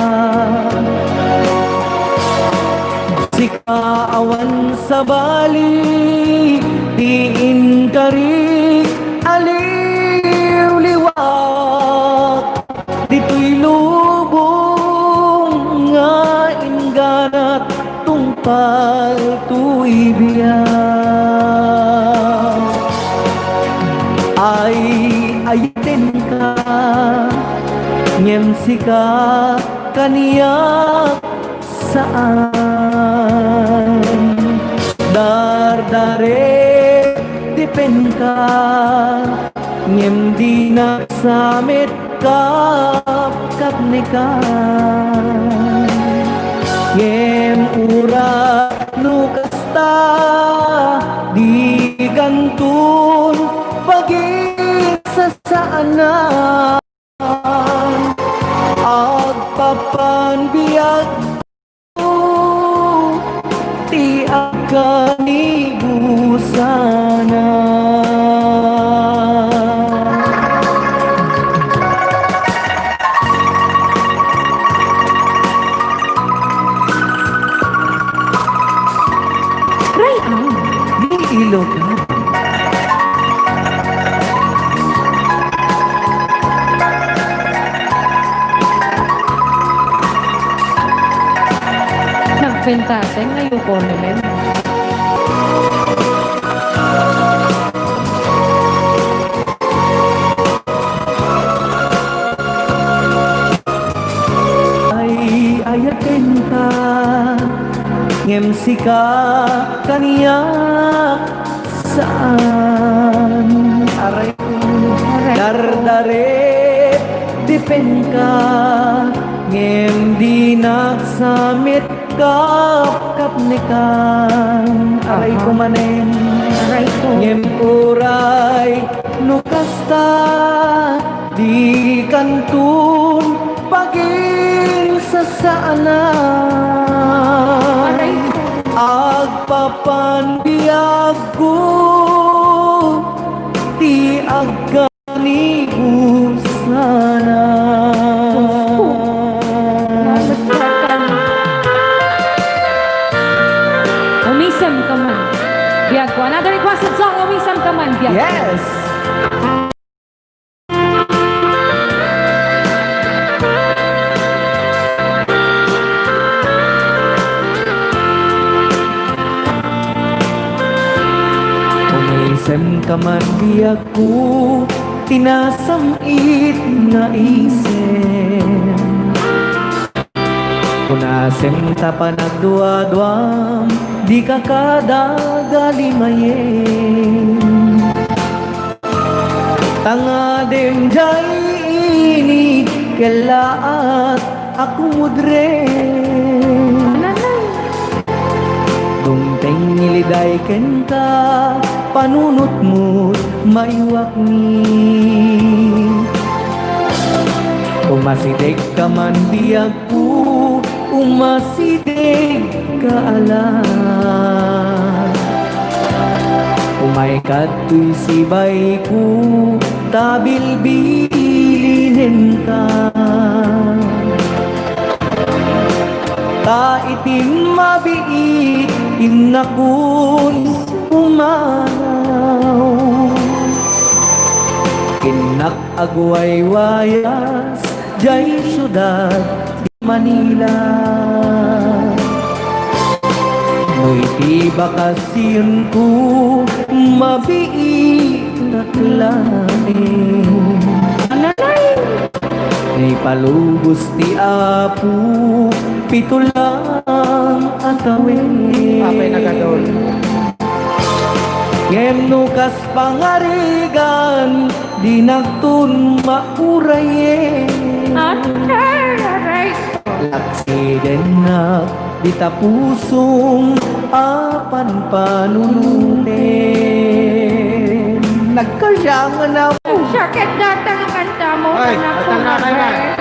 Sika awan sabali ti inkarik a liwliwak. Ditoy lubong nga ingganat tungpal toy biag. Ay, ayatenka, ngem sika kaniak saan. Dardarep ti penka, ngem dinak sa met kapkapnekan. Ngem uray no kasta, dikanton paginsasaanan. Agpapan biag ti agkanibusana. Ray-an. Ni Ilocano. Nagpentasen nga yuko ni Mem. Ay, ayatenka, ngem sika kaniak saan. Aray ko. Aray ko. Dardarep ti penka, ngem dinak sa met kapkapnekan. Aray ko manen. Aray ko. Ngem uray no kasta, dikanton paginsasaanan. Aray ko. Agpapan biagko ti agkanibusana. Umisem ka man, biagko. Another requested song, Umisem ka man, biagko. Yes. Umisem ka man, biagko, ti nasam-it nga isem. Unasem ta panagduaduam, dika kada galimayen. Tangadem jay inik kellaat a kumudrem. Dungteng iliday kenka, panunotmo maiwakmi. Umasideg ka man biag Umasideg ka ala. Umay kadtoy sibayko ta bilbilinenka. Ta iti mabiit, innakon umanaw. Innak agwaywayas jay siudad ti Manila. No iti bakasionko, mabiitak laeng. Naipalubos ti Apo, pito lang a tawen. Apay nagadol. Ngem no kas pangarigan, dinakton maurayen. Ay, aray. Laksidennak dita pusom a panpanunuten. Nagkasiangan ako. Sakit data nga kanta mo, Ay, anak ko, atal na, Nay, Nay.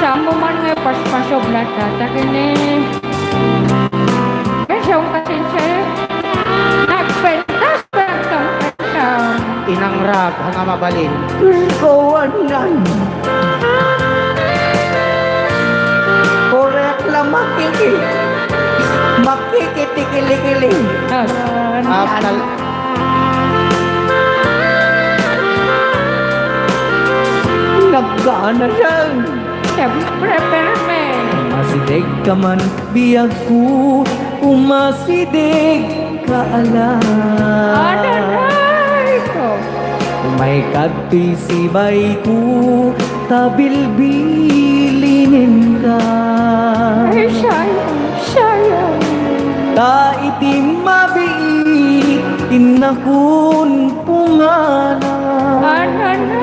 Saan mo man nga paspasoblat data, kini? Ay, saan ka, Sensei? Nagpentas pa ang kampanya. Inangrag nga mabalin. Kawanan. Korek la makiki. Makikitikilikili. Ah. Aptal. Nagkana siya. Siyempre, perme. Masideg ka man, biagko, umasideg ka ala. Adanay ko. Umay kadtoy sibayko, ta bilbilinenka. Ay, sayang, sayang. Ta iti mabiit, innakon pungana. Anana.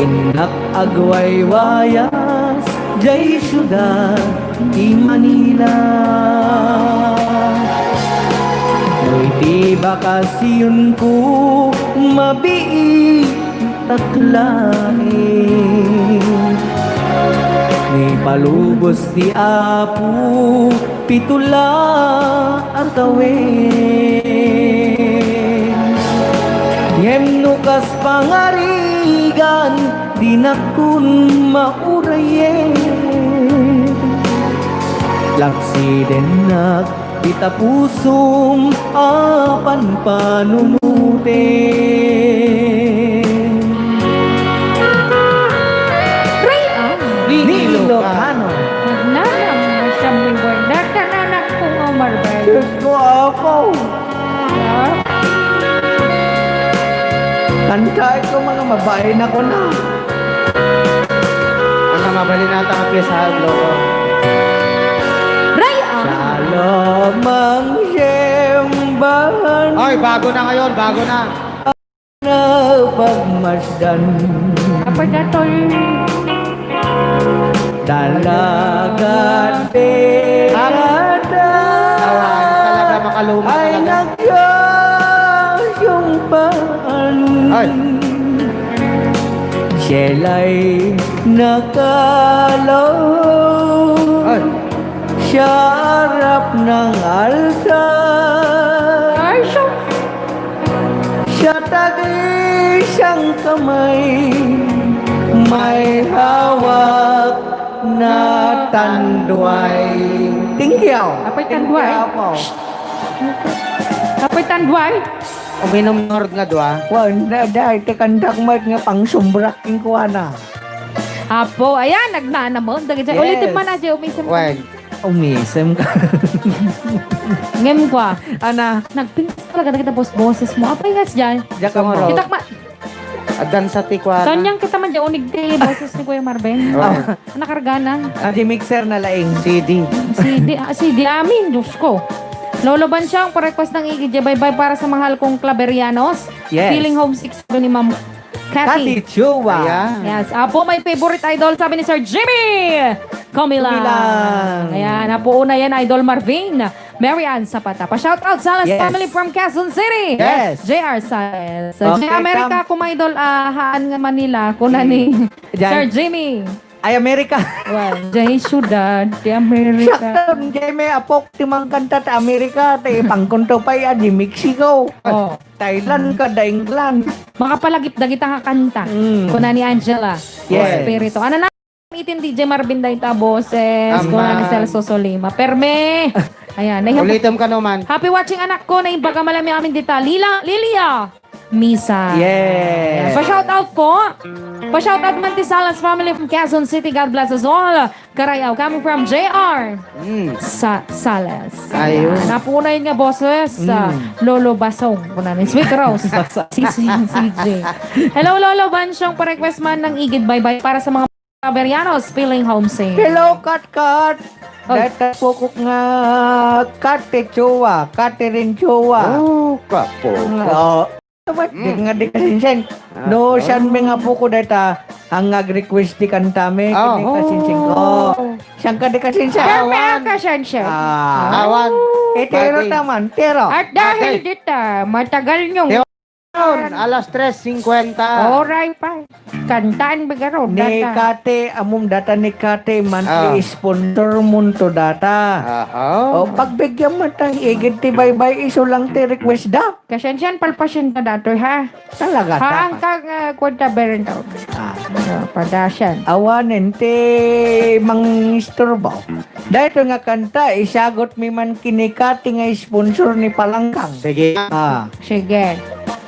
Innak agwaywayas, jay siudad ti Manila. No iti bakasionko, mabiitak laeng. Naipalubos ti Apo, pito la a tawen. Ngem no kas pangarigan, dinakton maurayen. Laksidennak dita pusom a panpanunuten. Ray, ah. Ni Ilocano. Nagnanam na siya, mi Bernard. Kananak ko nga, Marbel. Diyos ko, Apo. Ah. Kantaay ko, mga babae na ko na. Ang mga balinata nga piyesa, Lolo. Ray, ah. Sa lamang simbahan. Ay, bago na ngayon, bago na. Na pagmasdan. Apa datoy? Dalagan de Awan talaga makaluma ay talaga. Nagkasumpaan. Ay. Siya'y nakalaw Ay. Sa harap ng altar. Ay, siya. Sa tag-isang kamay, may hawak na tanduay. Thank you. Apay tanduay? Thank you, Apo. Apay tanduay? Uminom nga rod nga dua. Wan, da, da, iti kandak met nga pangsumbrak king kuana. Apo, ayan, nagnanamon. Dagiti, yes. Ulitin man, Ajay, umisem ka. Wen. Umisem ka. Ngem kua. Ana. Nagpintas talaga dagiti bos-, boses mo. Apay nga, Jay? Diak ammo. Kitak ma- Addan sa ti kuana. Tanyang kita man, Jay, unig ti boses ni Kuya Marvin. Oh. Nakarga na. Ah, di mixer na laing. C D. C D, ah, C D. Amin, Diyos ko. Lolo Bansyang, pa-request ng Iggy J. Bye-bye para sa mahal kong Claverianos. Yes. Feeling homesick, sabi ni Ma'am Cathy. Cathy Chua. Ayan. Yes. Apo, my favorite idol, sabi ni Sir Jimmy Comilang. Comilang. Ayan. Apo, una yan, Idol Marvin. Mary Ann Zapata. Pa-shoutout sa Alas Yes. Family from Quezon City. Yes. J R Saez. Okay, J America, kam- kumaidol, ah, haan nga Manila. Kuna ni Jan- Sir Jimmy. Ay, Amerika. Well, Jay Ciudad, ti Amerika. Siak, Jay, may apok ti mangkanta ti Amerika, ti pangkunto pay a di Mexico. Oh. Thailand ka, da England. Makapalagip dagita nga kanta. Mm. Kuna ni Angela. Yes. Espiritu. Ano na? Itin D J Marvin dayta boses. Aman. Kuna ni Celso Solima. Perme. Ayan. Ulitem kano man. Happy watching, anak ko. Naimbag a malami amin dita. Lila, Lilia. Misa. Yes. Pa-shout out po. Pa-shout out man ti Salas family from Quezon City. God bless us all. Karayaw coming from J R. Mm. Sa Salas. Ayun. Napunay nga boses sa Mm. Lolo Basong. Kuna ni Sweet Rose. Si, si, si J. Hello, Lolo Bansyong. Pa-request man ng Igid Baybay para sa mga Berianos feeling homesick. Hello, Kat Kat. Oh. Dayta pukok nga Kate Chua, Catherine Chua. Oh, kapo. Oh. Di nga di kasinsen. Ah, no, oh. Sian mi nga puko dayta, ang nag-request ti kantami, Oh. kini kasinsen ko. Oh. Sian ka di kasinsen? Awan. Kami ang kasinsen. Ah. Awan. Eh, tiro Pati. taman, tiro. At dahil Pati. dita, matagal niyong Tiro. Alas tres cincuenta. Oray pa. Kantaan mi garud, Ni data. Kate, amum data ni Kate, monthly Ah. sponsor mo to data. Aha. O, pagbigyan mo ta, igid ti baybay, isu lang ti request da. Kasensian, palpasin ta datoy, ha? Talaga, Ha, ta. ang kag, ah, kwenta beren tao. Ah. Ah, padasan. Awanen ti mangisturbo. Daytoy nga kanta, isagot mi man kini Kati nga sponsor ni Palangkang. Sige. Ah. Sige.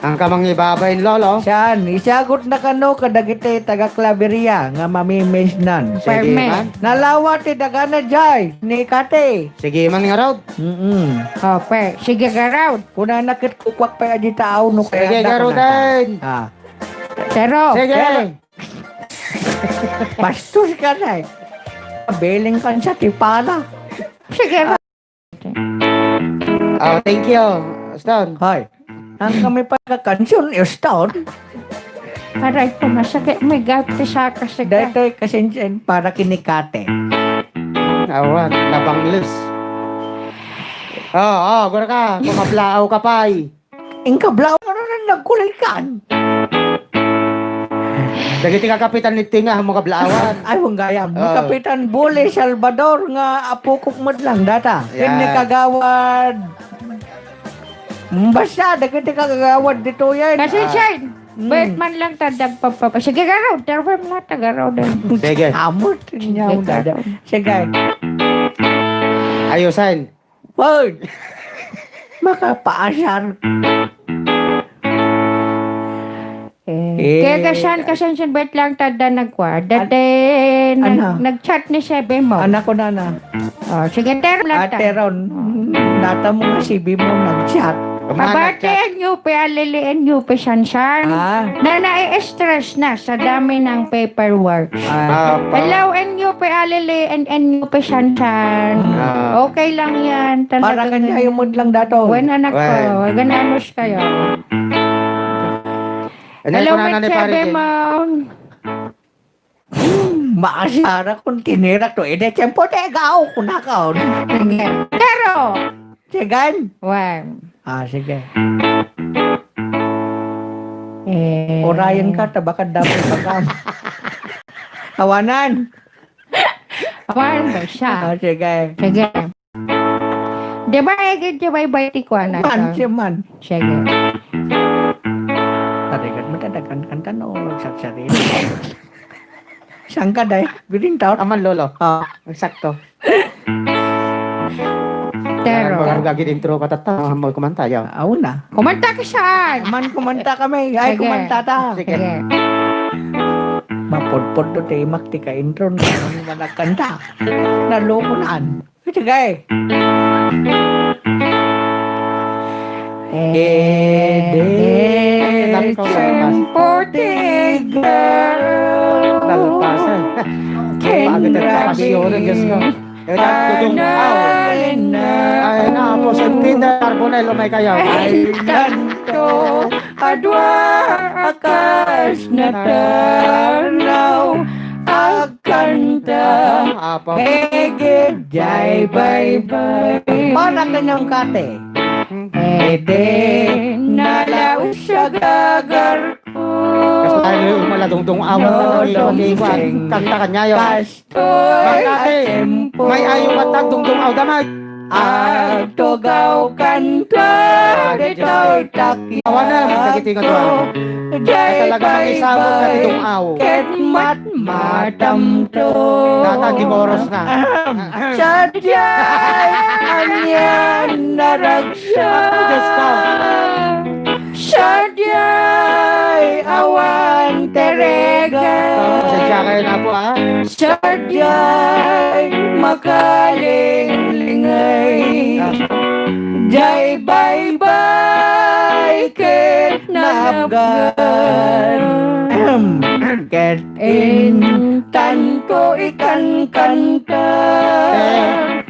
Ang kamang ibabain, Lolo. Sian, isagot na kano kadagiti taga Claveria nga mamimisnan. Sige Perme. man. Nalawa ti dagana jay, ni Kati. Sige man nga raod. Mm-mm. Ope, sige nga raod. Kuna na ket kukuak pay a di tao no Sige, kaya garuden. Ah. Pero, Sige. Pero, Bastos ka na eh. Biling ka sa tipala. Sige. Oh, thank you, Stone. Hoy. Ang kami pagkakansun, Stone. Aray ko, masakit. May gati sa kasi ka. Daytoy kasinsin para kinikate. Awan, nabangles. Oh, oh, gura ka. Kumaplaaw ka pay. Inkablaw, ano na nagkulikan? Dagiti kakapitan ni Tinga, mo kablaawan. Ay, mong gayam. Oh. Kapitan Buli Salvador nga apukok met lang data. Yan. Ken ni Kagawad. Basta, dagiti kagawad dito yan. Kasi Ah. siya, Mm. bet man lang ta dagpapapa. Sige, garo, terwem na, tagaro din. Sige. Amot, Sige, nyaw, dada. garo. Sige. Ayusan. Word! Makapaasar. Eh, Eh, kaya kasan, kasan siya bet lang tada nagkwa. Dati, An-, nag-, ano? nag-chat ni Sebe mo. Anak ko na na. Oh, sige, teron lang Ah, ta. teron. Nata mo nga sibi mo nag-chat. Pabati N U P, alili N U P, Sansan. Ah. Na nai-stress na sa dami ng paperwork. Ah. Ah, pa- Hello, N U P Alili and N U P Sansan. Ah. Okay lang yan. Talagang Para kanya yung mood lang dato. Buen anak ko. Buen. Ganamos kayo. Ano Hello, yung kunana ni Pare Machebe Jen? Mount. Hmm, maasara kung tinira to. Ede, tiyempo, tegaw, kunakaon. Sige. Pero, Sigan? Wan. Ah, sige. Eh. Orayan ka, tabakad dapat bakam. Awanan. Awanan ba siya? Ah, sige. Sige. Di ba, eh, di ba, iba ti kuwan na Kuwan, to? Siya man. Sige. Tarigat mo, tadagan kanta, no? Sagsarili. Saan ka, day? Guding taon? Aman, lolo. Ah. Eksakto. Pero Ang gagawin intro ka, tata, mo kumanta, yaw. Ah, una. Kumanta ka saan? Man kumanta kami. Ay, Sige. kumanta ta. Sige. Sige. Mapudpud to, timak, ti ka-intro, no? Managkanta. Naloko naan. Sige. Eden, Nalpas. Nalpas, eh. Pagod ang kapasyon, Diyos ko. Eh, dati ko yung, ay, na, po, Saint Peter Carbonell, umay kayo. Ay, lanto, adwa, akas, natanaw, agkanta, Apa? Peged, jay, baybay. Para kanyang kate. Eden, nalaus, agagar, Kas tayo yung maladungdung awat na lang yung iwan. Kanta kanya yun. Kastoy, Bakit? May ayo matag dungdung aw damay. Agtugaw kanta, ditoy takya. Awanan, dagiti nga duwa. Jay Talaga, mangisabot na baybay, dungdung aw. Ket matmatamto. Data, di mo oras na. Sadiay, anian, naragsa. Diyos ko. Sadiay awan ti rega. Pasensya kayo na po, ha? Sadiay makalinglingay. Ah. Jay baybay ket naapgan. Ket intanto ikankanta. Eh.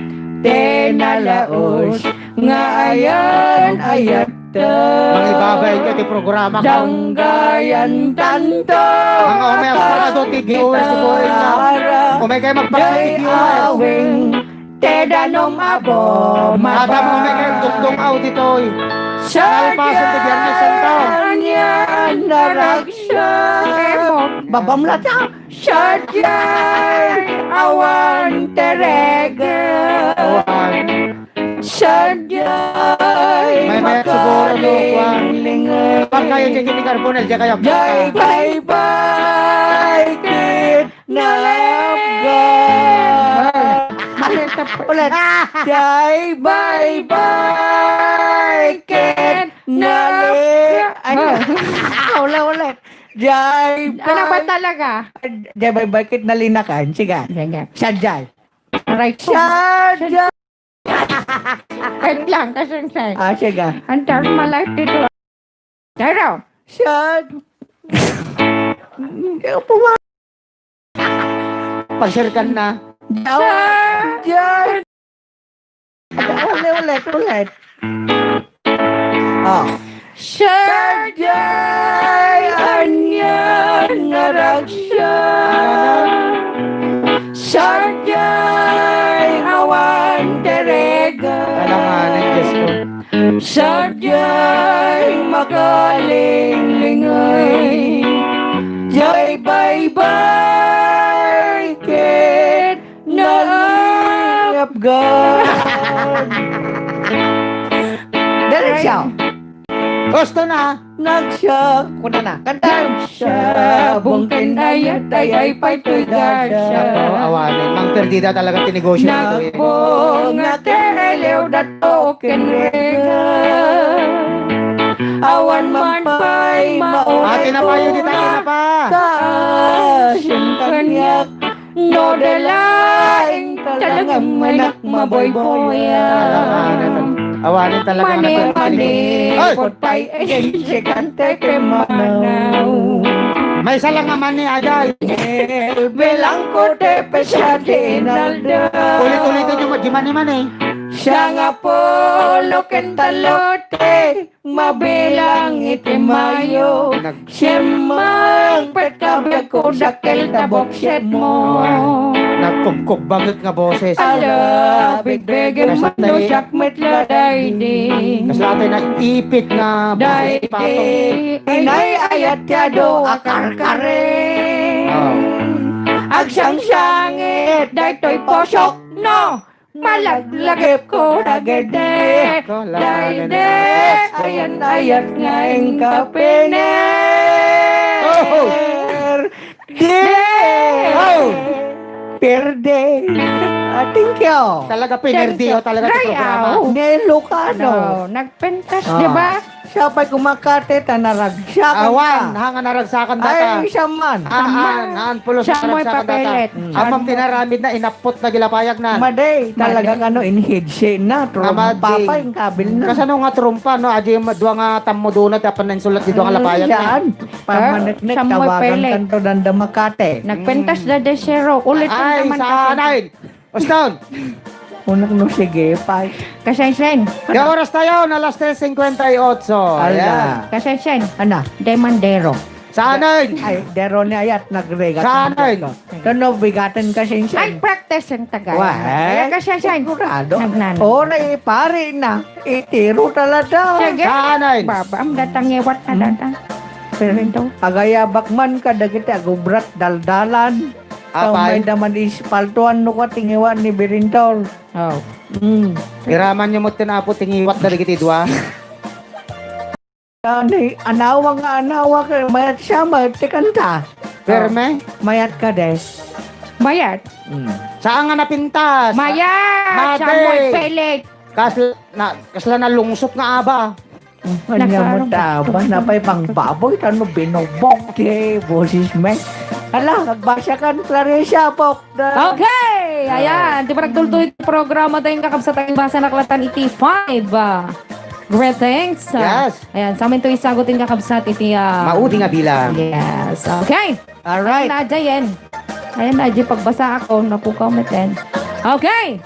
Ti nalaus nga ayan-ayatta. Mangibabain ka ti programa ka. Danggayan tanto. Ang umay agparado ti viewers ti Boring na. Umay kayo magpakita ti viewers. Awing ti danum a bumaba. Adam, umay kayo tungtong aw ditoy. Nalpasan ti Biyernes Santo. Sadiay ania naragsak. Babam lata. Sadiay awan ti rega. Awan. Sadiay May mayat siguro to, kuwan. Makalinglingay. Pag kayo, Jackie ni Carbonell, diyan kayo. Jay baybay ket naapgan. Mali, tap-, ulit. Jay baybay ket naapgan. Ay, ulit, ulit. Jay Ano ba bay-, talaga? Jay baybay ket nalinakan. Sige. Sige. Sadiay. Aray ko. Sadiay. Wait lang, kasensya. Ah, sige. Ang dami malay dito. Pero, Sad. Hindi ako puwa-, Pasirkan na. Sadiay. Ulit, ulit, ulit. Oh. Sadiay ania naragsak. Sadiay awan ti rega. Alanganin, Diyos ko. Sadiay makalinglingay. Jay baybay ket naapgan. Diretso. Gusto na. Nagsiya. Kuna na. Kanta. Nagsabong ken ayat, ay, ay, pay toy gasa. Awanen. Mang perdida talaga ti negosyo nito, eh. Nagbunga ti elew, dato ken rega. Awan man pay maunay. Ah, tinapa yun, di tayo tinapa. Kaas yung kaniak. No, dalaing talagang manak maboyboyan. Awanen talaga. Mani, naman mani, ay! Potay, ensikante, kemanaw. May isa lang naman ni Ajay. Belangko, te, pesya, te, inalda. Ulit-ulitin yung di mani-mani. Siya nga pulo, kentalote. Mabilang iti Mayo, nag- siemmang pet kabiagko, dakkel ta buksetmo. Nagkubkubbangek nga boses. Ala, bigbigem no siak met la daydi. Kasla tay naipit nga boses, daydi, inay-ayat ti adu a karkare. Oh. Agsangsangit daytoy pusok, no? Malaglagipko dagiti daydi, ayan-ayat nga inka piner-, oh! Di! Oh! Perde. Ah, thank you. Talaga pinerdi, oh, talaga ti programa. Ni Ilocano. No, nagpentas, di ba? Siya pay kumakate, ta naragsakan. Awan, ta. Hanga naragsakan data. Ay, siya man. Ah, ah, naan, pulos naragsakan data. Siya mo'y papelet. Amam tinaramid na, inappot na gilapayag na. Madi, talaga kano, inhidsi na, trumpa pa, inkabil na. Kasano nga trumpa, no? Adi, dua nga tammo duna, ti apan na insulat di dua nga lapayag na. Saan? Pamaneknek, tawagan kanto danda Makati. Nagpentas da de zero. Ulit naman. Ay, saan? Uston! Unak no, sige, pay. Kasensen. Kaya oras tayo, na alas tres cincuenta y ocho. Ala. Ayan. Kasensen. Ana? Demandero. Saanen? Ay, dero ni ayat, nagregat. Saanen? Kano bigaten, kasensen. Ay, practice ang taga. Wah, eh? Kaya kasensen. Sigurado. Nagnan. Oh, naipari na. Itiro talaga. Sige. Saanen? Baba, ang datang iwat na datang. Pero ito. Agayabak man kadagiti agubrat daldalan. Apay? Tao may daman ispaltuan no ka tingiwan ni Birintor. Oh. Mm. Iraman nyo mo tinapo tingiwat dagiti dua. Ani, anawa nga anawa ka, mayat siya, mayat ti kanta. Perme? Oh, mayat ka, des. Mayat? Mm. Saan nga napintas? Mayat! Madi! Samuel Peleg. Kasla, na, kasla nalungsot nga aba. Anya mo Nagkaroon. Taba, napay pang baboy, tano binubok, eh, boses, men. Ala, nagbasa kan Clarissa, pok. Okay, ayan. Ti panagtultuloy ti programa tayo, kakabsat, ay basa naklatan iti five, ah, greetings. Yes. Ayan, sa amin to isagot yung kakabsat iti, ah, Maudi nga bilang. Yes, okay. Alright. Ayan na, Jayen. Ayan na, Jay, pagbasa ako, napukaw meten. Okay.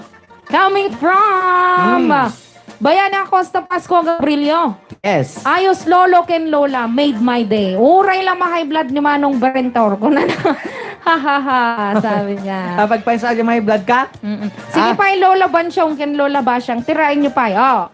Coming from Hmm. Bayana Costa Pascua Gabrilio. Yes. Ayos, lolo ken lola, made my day. Uray la ma-high blood ni Manong Berentor. Kuna na. Ha, ha, ha, sabi niya. Ah, pagpainsa ka, ma-high blood ka? Mm-mm. Sige Ah. pay, Lola Bansyong ken Lola Basyang, tiraen niyo pay. Oh.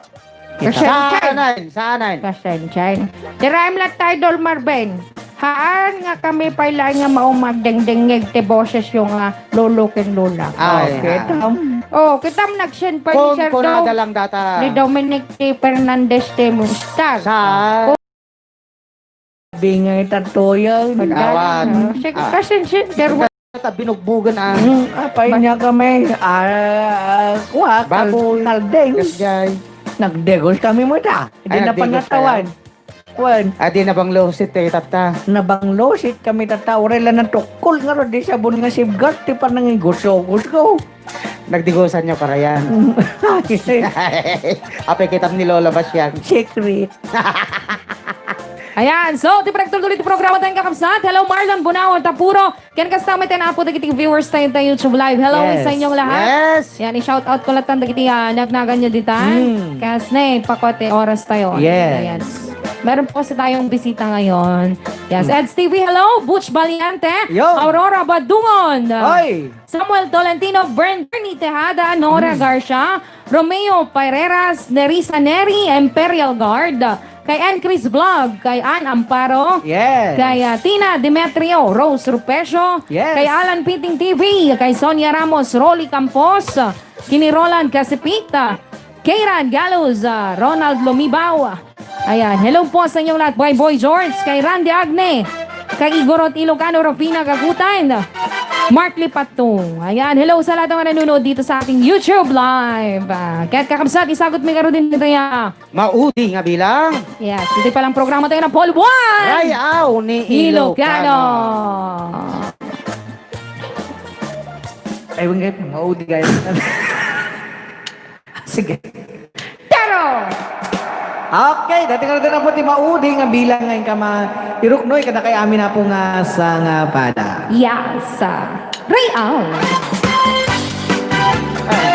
Kita. Saan, ay? Saan, ay? Pasensya. Tiraem latta, Idol Marben. Haan nga kami pay laeng nga maumagdengdengngeg ti boses yo nga lolo ken lola. Ay, Oh, ha. kitam. Oh, kitam nag-send pa ni Kung Sir kunada Dom-, lang data. ni Dominic T. Fernandez ti Star. Sa Bingay tatuyo. Awan. Sige, Ah. kasi si Sir Ta binugbugan, ah. Hmm, apay niya kami. Ah, kuha, kal-, Baboy. kaldeng. Yes, jay. Nagdegos kami mo ta. Hindi Ay, na nagdegos pangatawan. kayo? Kuwan. Ah, di nabanglusit kayo, tata. Nabanglusit kami, tata. Uray lang ng tukol nga ro, di sabon nga sibgat, ti panangigusugos ko. Nagdigusan nyo karayan. Apay kitam ni Lola Basyang. Secret. Ayan. So, ti panagtultuloy ti programa tayong kakabsat. Hello, Marlon Bunawan, Tapuro. Ken kasta met ti apo dagiti viewers tayo ta YouTube Live. Hello Yes. sa inyong lahat. Yes. Yan, i-shout out ko latta dagiti, ah, nagnagan nyo dita. Hmm. Kas ne, pakot ti oras tayo. Yes. Ayan. Meron po kasi tayong bisita ngayon. Yes. Hmm. Eds T V, hello. Butch Valiante. Yo. Aurora Badungon. Oy. Samuel Tolentino, Bern Bernie Tejada, Nora Hmm. Garcia, Romeo Pareras, Nerissa Neri, Imperial Guard, kay Ann Chris Vlog, kay Ann Amparo, Yes. kay, ah, Tina Demetrio, Rose Rupecio, Yes. kay Alan Piting T V, kay Sonia Ramos, Rolly Campos, kini Roland Casipita, Keiran Galuz, ah, Ronald Lumibaw. Ayan, hello po sa inyong lahat. Kay Boy George, kay Randy Agne, kay Igorot Ilocano, Rufina Gagutan, Mark Lipatong. Ayan, hello sa lahat ng mga nanonood dito sa ating YouTube Live. Ah, kaya't kakabsat, isagot mi ngarud ditoy, ah, Maudi nga bilang. Yes, ditoy palang programa tayo na Paul Juan Rayaw ni Ilocano. Ilocano. Ay, wag nga, maudi, guys. Sige. Pero Okay, dati nga na po ti maudi nga bilang nga inka ma-, iruknoy kadakay amin na po nga sa nga pada. Yes. Rayaw. Ay,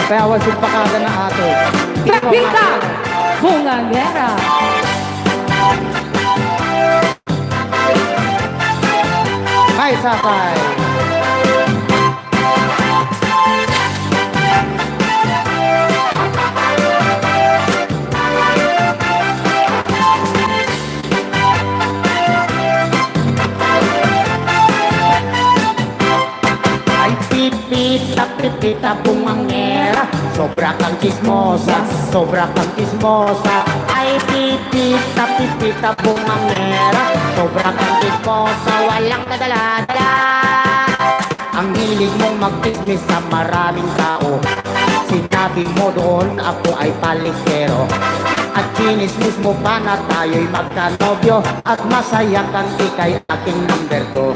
kaya awan simpakada na ato. Pepita Bungangera. May sapay. Ay, Pipita, Pipita, bungangera. Sobra kang chismosa, sobra kang chismosa. Ay, Pipita, Pipita, bungangera. Sobra kang chismosa, walang kadala-dala. Ang hilig mong magchismis sa maraming tao. Sinabi mo doon ako ay palistero. At chinismis mo pa na tayo'y magkanobyo. At masaya kang ikay aking number two.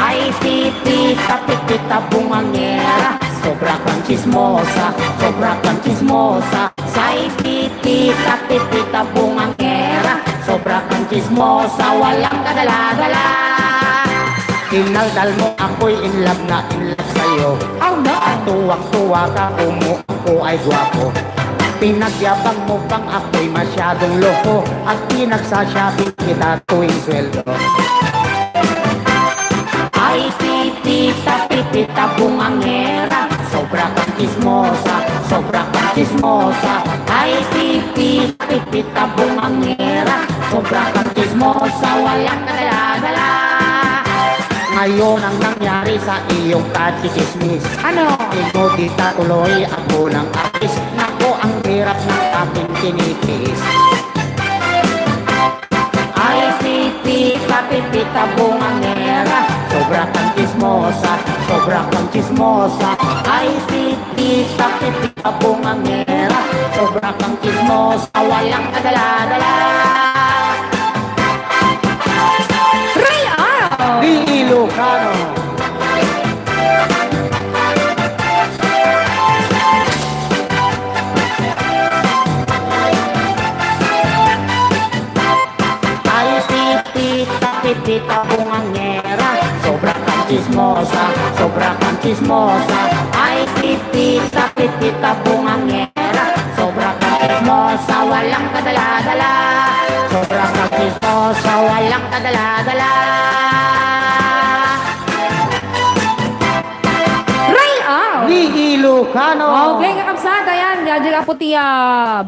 Ay, Pipita, Pipita, bungangera. Sobra kang chismosa, sobra kang chismosa. Ay, Pipita, Pipita, bungangera. Sobra kang chismosa, walang kadala-dala. Inaldal mo ako'y in love na in love sa'yo. Oh, no. At tuwang-tuwa ka kung mo ako ay gwapo. Pinagyabang mo pang ako'y masyadong loko. At pinagsashopping kita tuwing sweldo. Ay, Pipita, Pipita, bungangera. Sobra kang chismosa, sobra kang chismosa. Ay, Pipita, Pipita, bungangera. Sobra kang chismosa, walang kadala-dala. Ngayon ang nangyari sa iyong kachichismis. Ano? Inudita tuloy ako ng alis. Naku, ang hirap ng aking tinitiis. Ay, Pipita, Pipita, bungangera. Sobra kang chismosa, sobra kang chismosa. Ay, Pipita, Pita, pipita, bungangera. Sobra kang chismosa, walang kadala-dala. Ray Al! Ni Ilocano. Ay, pipita, pipita, bungangera. Sobra kang chismosa, sobra kang chismosa. Ay, pipita, pipita, bungangera. Sobra kang chismosa, walang kadala-dala. Sobra kang chismosa, walang kadala-dala. Ray Al! Ni Ilocano. Okay, kakabsat, ayan, adjay apo ti, ah,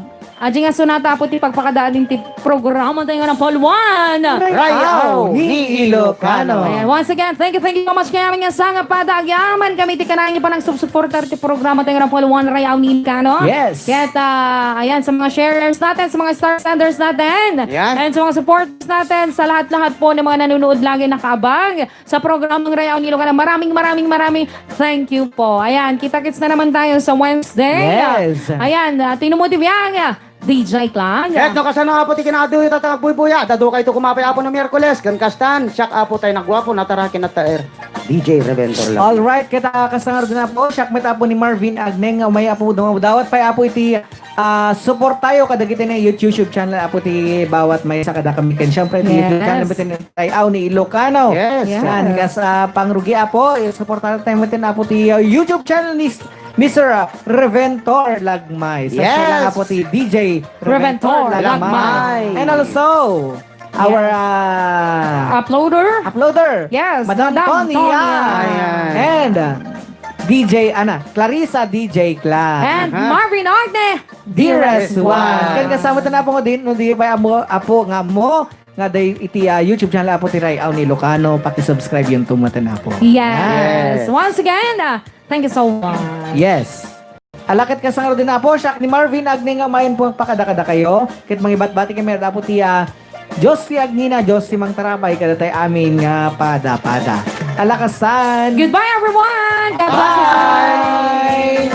adjay nga sunata apo ti pagpakadanin ti programa tayo nga napalwan. Ray Al ni Ilocano. Ayan, once again, thank you, thank you so much kay amin nga sangap pada. Agyaman kami ti kanayon nga panagsubsuportar ti programa tayo nga napalwan, Ray Al ni Ilocano. Yes. Ket, ah, ayan, sa mga sharers natin, sa mga star senders natin, Yan. and sa mga supporters natin, sa lahat-lahat po ng mga nanonood lagi nakaabang sa programang Ray Al ni Ilocano. Maraming, maraming, maraming thank you po. Ayan, kita-kits na naman tayo sa Wednesday. Yes. Ayan, ah, tinumo ti biang, ah, D J Clan. Ket no kasano apo ti kinaadu ita ta agbuybuya, dadu kayto kumapay apo no Miyerkules, ken kastan, siak apo tay naguapo, natara ken nataer, D J Reventor lang. All right, ket, ah, kasta ngaruden apo, siak met apo ni Marvin Agneng, nga may apo, dumawdawat pay apo iti, ah, support tayo kadagiti na YouTube, YouTube channel apo ti bawat maysa kadakami ken siyempre ti YouTube Yes. channel met Ray Al ni Ilocano. Yes. Yan, Yes. kas, ah, pangrugi apo, i-suportahan tayo met apo ti, ah, YouTube channel ni Mister, ah, Reventor Lagmay. Sa Yes. siya lang apo ti D J Reventor Reventor Lagmay. Lagmay. And also, our, Yes. ah, Uploader? uploader, Yes, Madam Madam Tonya. Tonya. Ayan. And, ah, D J, ana, Clarissa D J Clan. And Aha. Marvin Agne. Dearest Dearest one. one. Ken kasama ta na apo nga din, no, di ba, amo, apo nga mo, nga day iti, ah, YouTube channel apo ti Ray Al ni Ilocano, paki-subscribe yun to met apo. Yes. Yes. Once again, ah, thank you so much. Yes. Ala ket kasano din apo, siak ni Marvin Agne nga main po pakadakadakayo. Ket mangibatbati kami apo ti, ah, Dios ti agnina, Dios ti mangtarabay, kada tay amin nga pada-pada. Ala kastan. Goodbye, everyone! God bless us all! Bye!